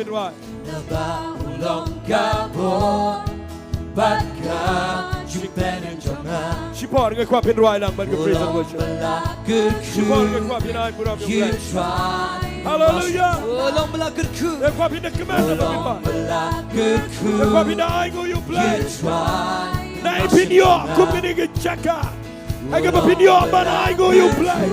naba u long ka bor bad ka jingpynim jong nga. Shipor nga kwah phin rwai lang bad ka praise and worship. Shipor nga kwah phin ai burom ïa U Blei. Hallelujah. U long ba la kyrkhu. Nga kwah phin da kmen, nga kwah phin da ainguh ïa U Blei. Nai phin ïoh kum kane ka jaka ha kaba phin ïoh ban ainguh ïa U Blei.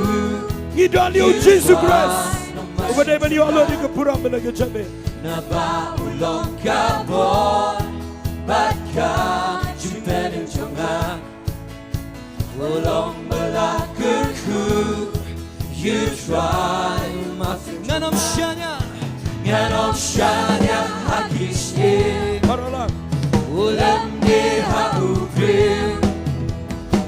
Ngi don ïa U Jisu Khrist uba dei ban ïoh lut ïa ka burom bad ka jingkmen. Naba u long ka bor bad ka jingpynim jong nga. U long ba la kyrkhu, U Trai ma. Ngan ym shaniah, ngan ym shaniah ha ki shyieng. Baroh lang. U leh ne ha u briew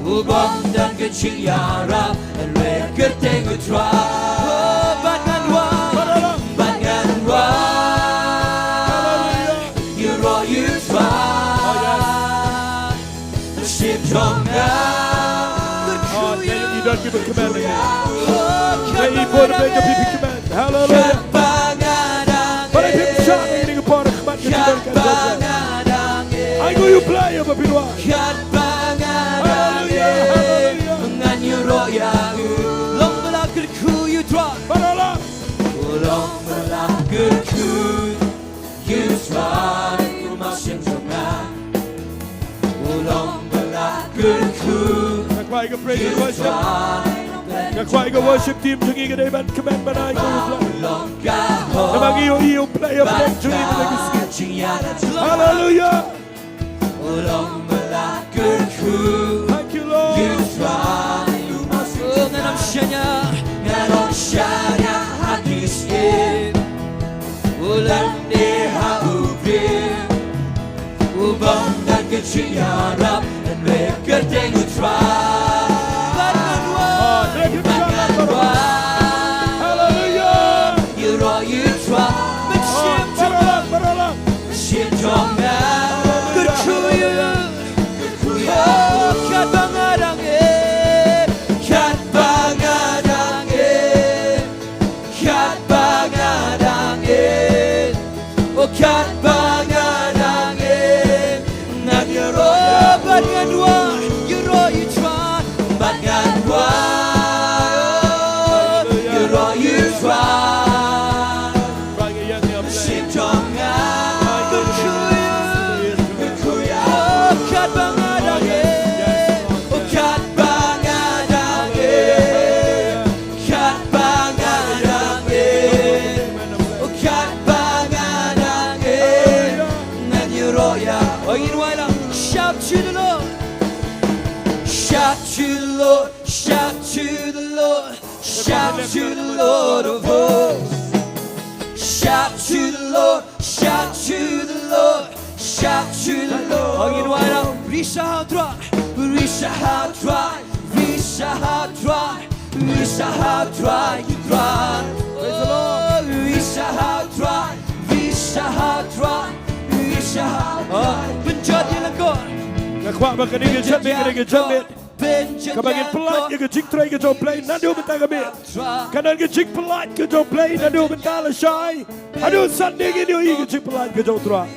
u bym don ka jingïarap, hynrei ha ka kyrteng U Trai. Oh, bad ngan rwai, bad ngan rwai. Hallelujah. Ïaroh U Trai. Oh, yes. Shim jong nga. Oh, ngi don kiba kmen ïa ngi. Hallelujah. Balei phim shah ïa kane ka por ha khmat jong ka jingdonkam jong phi? Ai nguh ïa U Blei ïa ba phi duwai. Hallelujah, hallelujah. Ngan ïaroh ïa u, long ba la kyrkhu ïa U Trai. Ba la long. U long ba la kyrkhu ïa U Trai, u Mynsiem jong nga. U long ba la kyrkhu. Nga kwah ïa ka praise and worship. Nga kwah ïa ka worship team jong ngi ka dei ban kmen ban ai nguh ïa U Blei. Namar ngi ïohi U Blei, U Blei jong ngi ka dei ka sngi. Hallelujah. U long ba la kyrkhu. Thank you, Lord. Ïa U Trai, u Mynsiem. Oh, ngan ym shaniah, ngan ym shaniah ha ki syiem. U leh ne ha u briew, u bym don ka jingïarap, hynrei kyrteng U Trai. Bad ngan wai, bad ngan wai. Hallelujah. Ïaroh ïa U Trai, Mynsiem jong nga. Mynsiem jong nga. Kyrkhu ïa u. Oh, katba nga dang im. Katba nga dang im. Katba nga dang im, oh katba nga dang im, ngan ïaroh bad ngan wai, ïaroh ïa U Trai bad ngan wai, ïaroh ïa U Trai. Mynsiem jong nga, kyrkhu ïa u, kyrkhu ïa u, oh katba nga dang im, oh katba nga dang im. Katba nga dang im, oh katba nga dang im, ngan ïaroh ïa. Oh, ngin wai lang. Shout to the Lord. Shout to the Lord. Shout to the Lord. Shout to the Lord of hosts. Shout to the Lord. Shout to the Lord. Shout to the Lord. Oh, ngin wai lang. Risa ha U Trai. Risa ha U Trai. Risa ha U Trai. Risa ha U Trai, U Trai. Praise the Lord. Risa ha U Trai. Risa ha U Trai. Risa ha U Trai. Oh, pynjot ïalangkhot. Nga kwah ba kane ka janmiet, kane ka janmiet, kaba ngin pynlait ïa ka jingtrei ka jong U Blei naduh mynta ka miet. Ka don ka jingpynlait ka jong U Blei naduh mynta lashai haduh Sunday, ngin ïohi ka jingpynlait ka jong U Trai.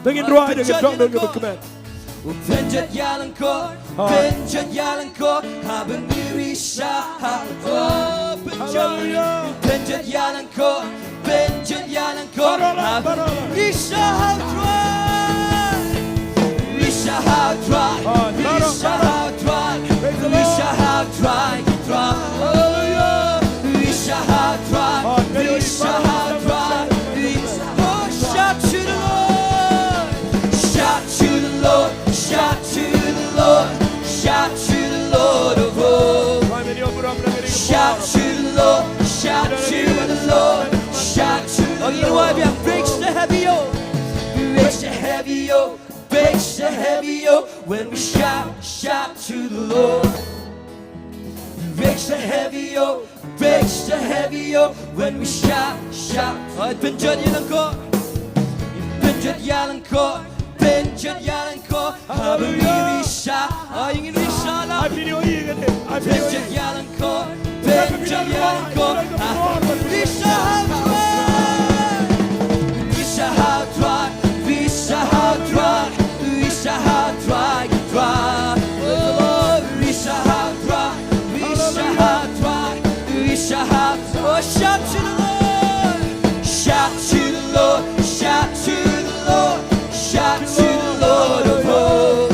Te ngin rwai da ka dohnud kaba kmen. U pynjot ïalangkhot, pynjot ïalangkhot, haba ngi risa ha U Trai. Hallelujah. U pynjot ïalangkhot, pynjot ïalangkhot, haba ngi risa ha U Trai. Risa ha U Trai, risa ha U Trai, risa ha U Trai, U Trai. Hallelujah. Risa ha U Trai, risa ha U Trai, risa. Oh, shout to the Lord, shout to the Lord, shout to the Lord, shout to the Lord of hosts. Shout to the Lord, shout to the Lord, shout to the Lord. Oh, ngin wai biang, raise the heavy yoke, raise the heavy yoke, raise the heavy yoke. When we shout, shout to the Lord. Raise the heavy yoke, raise the heavy yoke. When we shout, shout. Oh, pynjot ïalangkhot, pynjot ïalangkhot, pynjot ïalangkhot. Haba ngi risa, oh, ngin risa lang. Pynjot ïalangkhot, pynjot ïalangkhot. Risa ha U Trai, risa ha U Trai, risa ha U Trai, risa ha U Trai, U Trai. Oh, risa ha U Trai, risa ha U Trai, risa ha U Trai. Oh, shout to the Lord, shout to the Lord, shout to the Lord, shout to the Lord of hosts.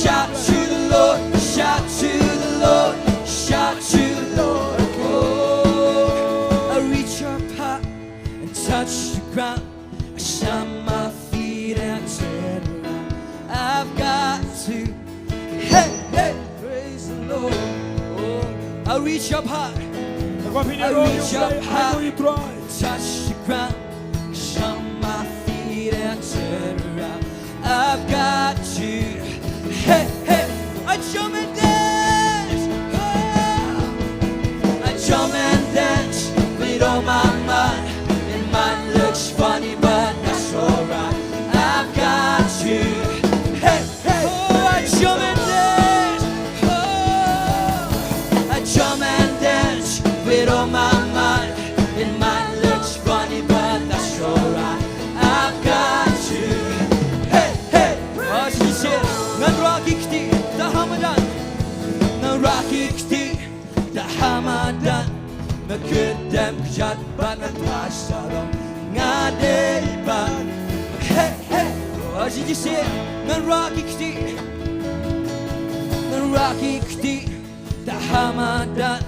Shout to the Lord, shout to the Lord, shout to the Lord. Oh, I reach up high and touch the ground. I stamp my feet and turn around. I've got to, hey, hey, praise the Lord. Oh, I reach up high. I reach up high, touch the ground, stamp my feet and turn around. I've got to, hey, hey, I jump and dance. Oh, I jump and dance with all my might. It might look funny, but that's alright. I've got to, hey, hey, oh, I jump and dance. Oh, I jump and dance Nga khyrdem kjat bad ngan phai sha dong. Nga dei bad. Hey, hey. Oh, shisien. Ngan rah ki kti. Ngan rah ki kti. Da ha madan.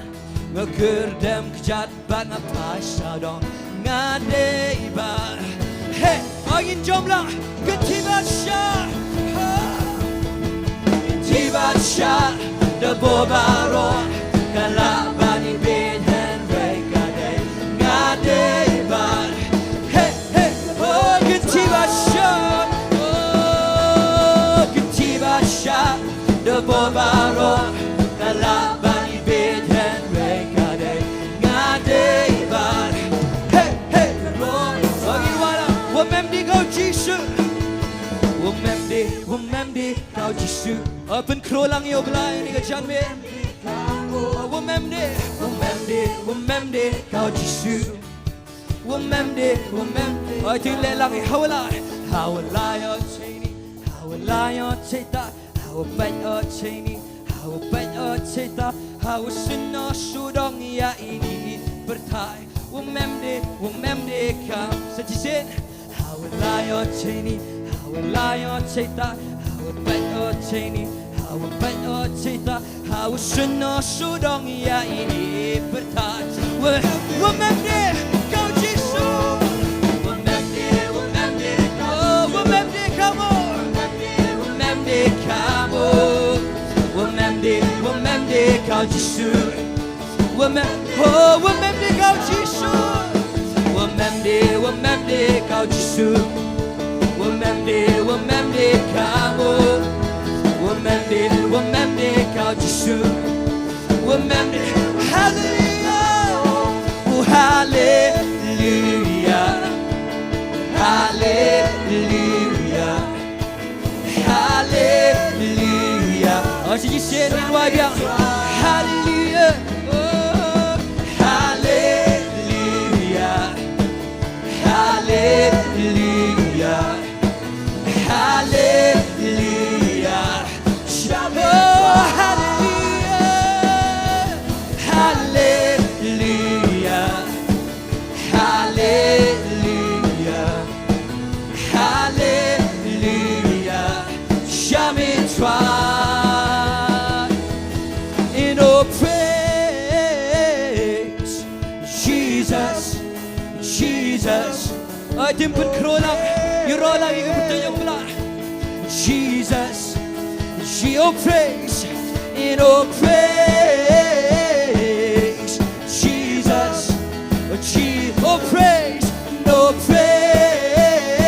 Nga khyrdem kjat bad ngan phai sha dong. Nga dei bad. Hey. Ngin jam lang, ka kti ba sha. Ka kti ba sha, da bor baroh, ka lah ban ïa bit hynrei ka dei, nga dei bad. Hey, hey, oh, ka kti ba sha. Oh, ka kti ba sha, da bor baroh, ka lah ban ïa bit hynrei ka dei, nga dei bad. Hey, hey, oh, ngin wallam, wa mem dei ka u Jisu. Wa mem dei, wa mem dei ka u Jisu. Oh, pynkhraw lang ïa u Blei ha kane ka janmiet. Oh, wa mem dei, wa mem dei, wa mem dei ka u Jisu. Wa mem dei, wa mem dei. Oh, to leh lang ïa hawalai. Hawalai o cheini, hawalai o cheita, hawapait o cheini, hawapait o cheita, hawa shin o shu dong ïa ini i pyrthai. Wa mem dei, wa mem dei ka. Sa shisien. Hawalai o cheini, hawalai o cheita, hawapait o cheini, hawapait o cheita, hawa shin o shu dong ïa ini i pyrthai. Wa, wa mem dei ka u Jisu. Wa mem dei, wa mem dei ka u Jisu. Oh, wa mem dei ka mo. Wa mem dei ka mo. Wa mem dei, wa mem dei ka u Jisu. Wa mem, oh, wa mem dei ka u Jisu. Wa mem dei, wa mem dei ka u Jisu. Wa mem dei, wa mem dei ka mo. Wa mem dei, wa mem dei ka u Jisu. Wa mem dei, hallelujah. Oh, hallelujah. Hallelujah. Oh, shisien ngin wai biang. Hallelujah. Oh, hallelujah. Hallelujah. Hallelujah. Oh, hallelujah. Hallelujah. Hallelujah. Hallelujah. Shall be tried in all praise. Jesus, Jesus. Ai, tim pynkhraw lang. Ïaroh lang ïa ka pyrthei ïa u Blei. Jesus, she, oh, praise, in all praise. Jesus, oh, Je-, oh, praise, no praise.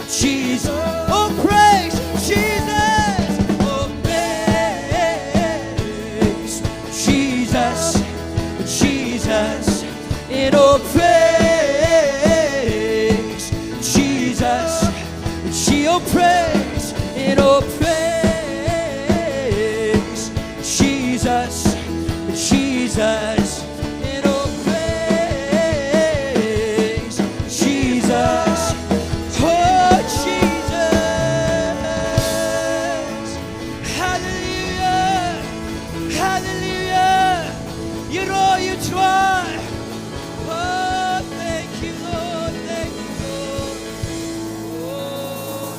Jesus, oh, praise, Jesus, oh, praise, Jesus, Jesus. In all praise, Jesus, she, oh, praise, in all praise, Jesus, Jesus, in all praise, Jesus, oh, Jesus. Hallelujah. Hallelujah. Ïaroh ïa u Trai. Oh, thank you, Lord. Thank you, Lord. Oh.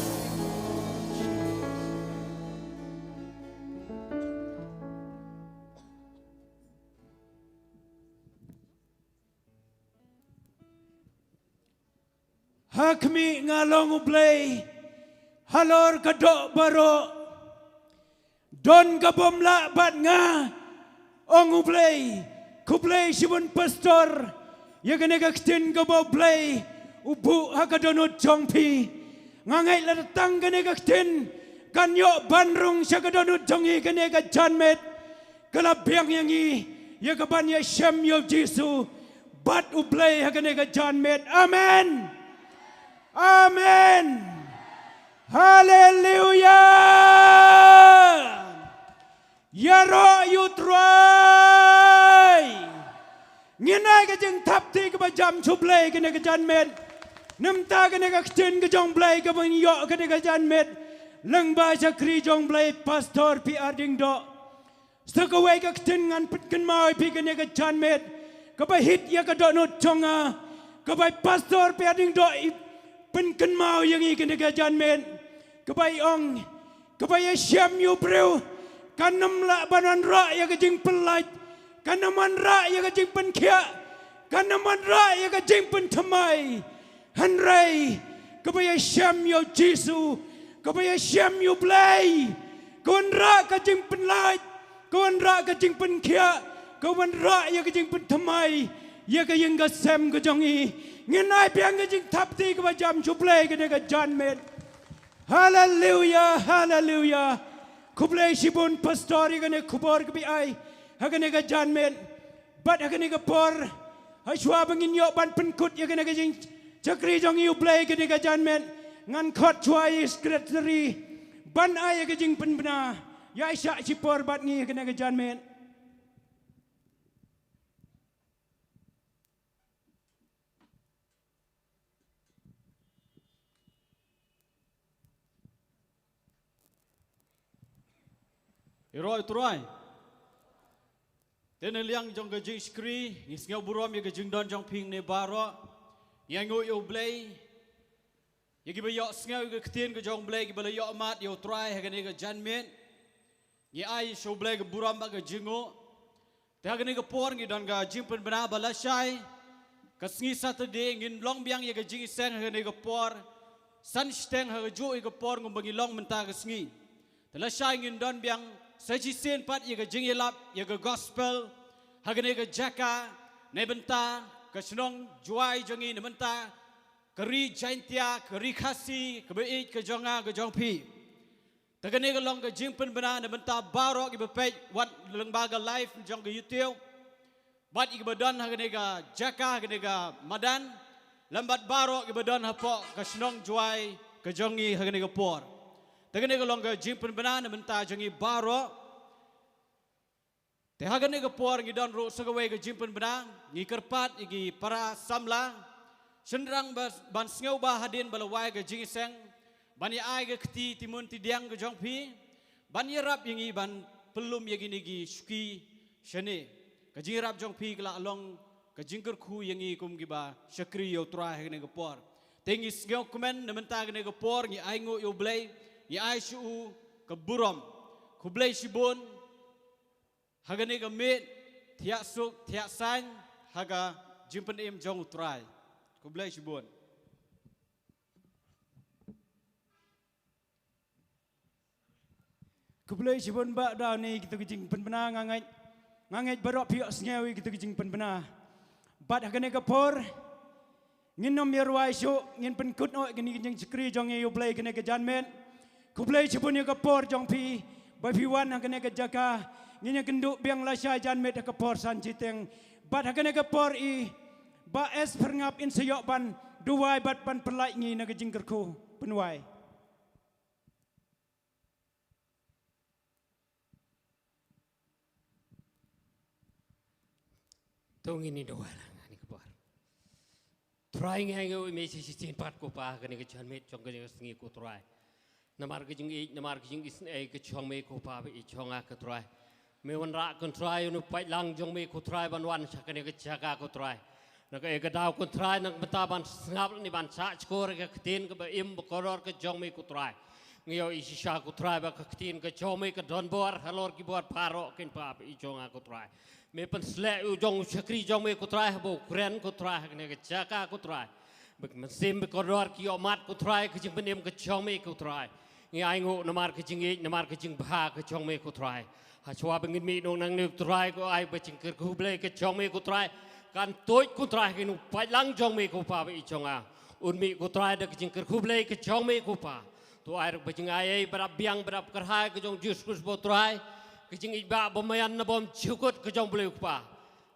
Ha khmih nga long U Blei halor ka doh baroh. Don ka bym lah bad nga, ong U Blei. Khublei shibun pastor ïa kane ka ktien kaba U Blei u buh ha ka dohnud jong phi. Nga ngeit lada tang kane ka ktien kan ïoh ban rung sha ka dohnud jong ngi kane ka janmiet. Ka la biang ïa ngi ïa ka ban ïashem ïa U Jisu bad U Blei ha kane ka janmiet. Amen. Amen. Haleluia. Ïaroh ïa U Trai. Ngin ai ka jingthap ti kaba jam sha U Blei kane ka janmiet. Namar kane ka ktien ka jong U Blei kaba ngin ïoh kane ka janmiet. Lyngba shakri jong U Blei Pastor P R Diengdoh. Sa kawei ka ktien ngan pynkynmaw ïa phi kane ka janmiet, kaba hit ïa ka dohnud jong nga, kaba i pastor Piading Doh i pynkynmaw ïa ngi kane ka janmiet, kaba i ong, kaba ïashem ïa u briew kan ym lah ban wanrah ïa ka jingpyllait, kan ym wanrah ïa ka jingpynkhiah, kan ym wanrah ïa ka jingpynthymmai. Hynrei kaba ïashem ïa u Jisu, kaba ïashem ïa u Blei, ka wanrah ka jingpyllait, ka wanrah ka jingpynkhiah, ka wanrah ïa ka jingpynthymmai ïa ka ïing ka sem ka jong ngi. Ngin ai biang ka jingthap kti kaba jam sha u Blei kane ka janmiet. Haleluya, haleluya. Khublei shibun pastor ïa kane ka khubor kaba i ai ha kane ka janmiet. Bad ha kane ka por, ha shuwa ba ngin ïoh ban pynkut ïa kane ka jingshakri jong ngi ïa u Blei kane ka janmiet, ngan khot shuwa ïa i secretary ban ai ïa ka jingpynbna. Ïa i shah shipor bad ngi ha kane ka janmiet. Ïaroh ïa u Trai. Te na liang jong ka jingshakri, ngi sngew burom ïa ka jingdon jong phi hangne baroh. Ngi ainguh ïa u Blei ïa kiba ïohsngew ïa ka ktien ka jong u Blei, kiba la ïohmad ïa u Trai ha kane ka janmiet. Ngi ai sha u Blei ka burom bad ka jingnguh. Te ha kane ka por ngi don ka jingpynbna ba lashai ka sngi Saturday ngin long biang ïa ka jingïaseng ha kane ka por san shiteng, ha kajuh ïa ka por kumba ngi long mynta ka sngi. Te lashai ngin don biang sa shisien pat ïa ka jingïalap ïa ka gospel ha kane ka jaka na bynta ka shnong Jowai jong ngi, na bynta ka ri Jaintia, ka ri Khasi kaba ïeit ka jong nga ka jong phi. Te kane ka long ka jingpynbna na bynta baroh kiba peit wat lyngba ka live jong ka YouTube. Bad ïa kiba don ha kane ka jaka, ha kane ka madan, lem bad baroh kiba don hapoh ka shnong Jowai ka jong ngi ha kane ka por. Te kane ka long ka jingpynbna na bynta jong ngi baroh. Te ha kane ka por ngi don ruh sa kawei ka jingpynbna, ngi kyrpad ïa ki para samla shynrang ba, ban sngewbha hadien ba la wai ka jingïaseng, ban ïa ai ka kti ti mun ti diang ka jong phi, ban ïarap ïa ngi ban pynlum ïa kine ki shuki shane. Ka jingïarap jong phi ka la long ka jingkyrkhu ïa ngi kum kiba shakri ïa u Trai ha kane ka por. Te ngi sngewkmen na mynta kane ka por, ngi ainguh ïa u Blei, ngi ai sha u ka burom. Khublei shibun. Ha kane ka miet, thiah suk, thiah saiñ ha ka jingpynim jong u Trai. Khublei shibun. Khublei shibun Bah, da une kito ki jingpynbna, nga ngeit, nga ngeit baroh phi ïohsngew ïa kito ki jingpynbna. Bad ha kane ka por, ngin ym ïa rwai shuh, ngin pynkut noh ïa kane ka jingshakri jong ngi ïa u Blei kane ka janmiet. Khublei shibun ïa ka por jong phi ba phi wan ha kane ka jaka. Ngin ïa kynduh biang lashai janmiet ha ka por san shiteng. Bad ha kane ka por i Bah S Pyrngap in sa ïoh ban duwai bad ban pynlait ngi na ka jingkyrkhu. Pynwai. To ngin ïa duwai lang ha kane ka por. Trai, ngi ainguh ïa me shisien pat ko Pa ha kane ka janmiet jong kane ka sngi ko Trai. Namar ka jingïeit, namar ka jingisynei ka jong me ko Pa ba ïeit jong nga ko Trai. Me wanrah ko Trai ïa une u paidlang jong me ko Trai ban wan sha kane ka jaka ko Trai. Na kaei ka daw ko Trai, na ka bynta ban sngap ne ban shah shkor ïa ka ktien kaba im ba kordor ka jong me ko Trai. Ngi ïohi shisha ko Trai ba ka ktien ka jong me ka don bor halor ki bor baroh kin Pa ba ïeit jong nga ko Trai. Me pynsleh ïa u jong u shakri jong me ko Trai haba u kren ko Trai ha kane ka jaka ko Trai. Ba ka mynsiem ba kordor ki ïohmad ko Trai ka jingpynim ka jong me ko Trai. Ngi ainguh namar ka jingïeit, namar ka jingbha ka jong me ko Trai. Hashwa ba ngin mih noh nangne ko Trai, ko ai ba jingkyrkhu Blei ka jong me ko Trai kan tuid ko Trai ha kane u paidlang jong me ko Pa ba ïeit jong nga. Un mih ko Trai da ka jingkyrkhu Blei ka jong me ko Pa. To ai ruh ba jingai ei ba dap biang ba dap kyrhai ka jong u Jisu Khrist ba u Trai. Ka jingïeidbah ba maïan na bymjukut ka jong u Blei u Kpa.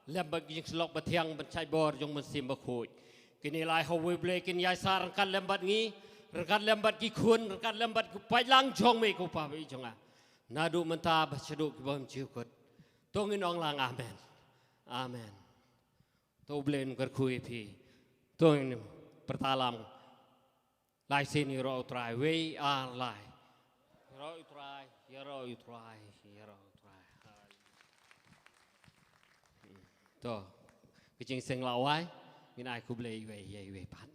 Lem bad ka jingsyllok bathiang ban shait bor jong u Mynsiem Bakhuid. Kine lai ha uwei u Blei kin ïaishah ryngkat lem bad ngi, ryngkat lem bad ki khun, ryngkat lem bad ki paidlang jong me ko Pa ba ïeit jong nga. Naduh mynta ba shaduh ki bymjukut. To ngin ong lang amen. Amen. To u Blei un kyrkhu ïa phi. To ngin pyrta lang. Lai sien ïaroh ïa u Trai, wei ar lai. Ïaroh ïa u Trai, ïaroh ïa u Trai, ïaroh ïa u Trai. Ka jingseng lawai, ngin ai khublei iwei ïa iwei pat.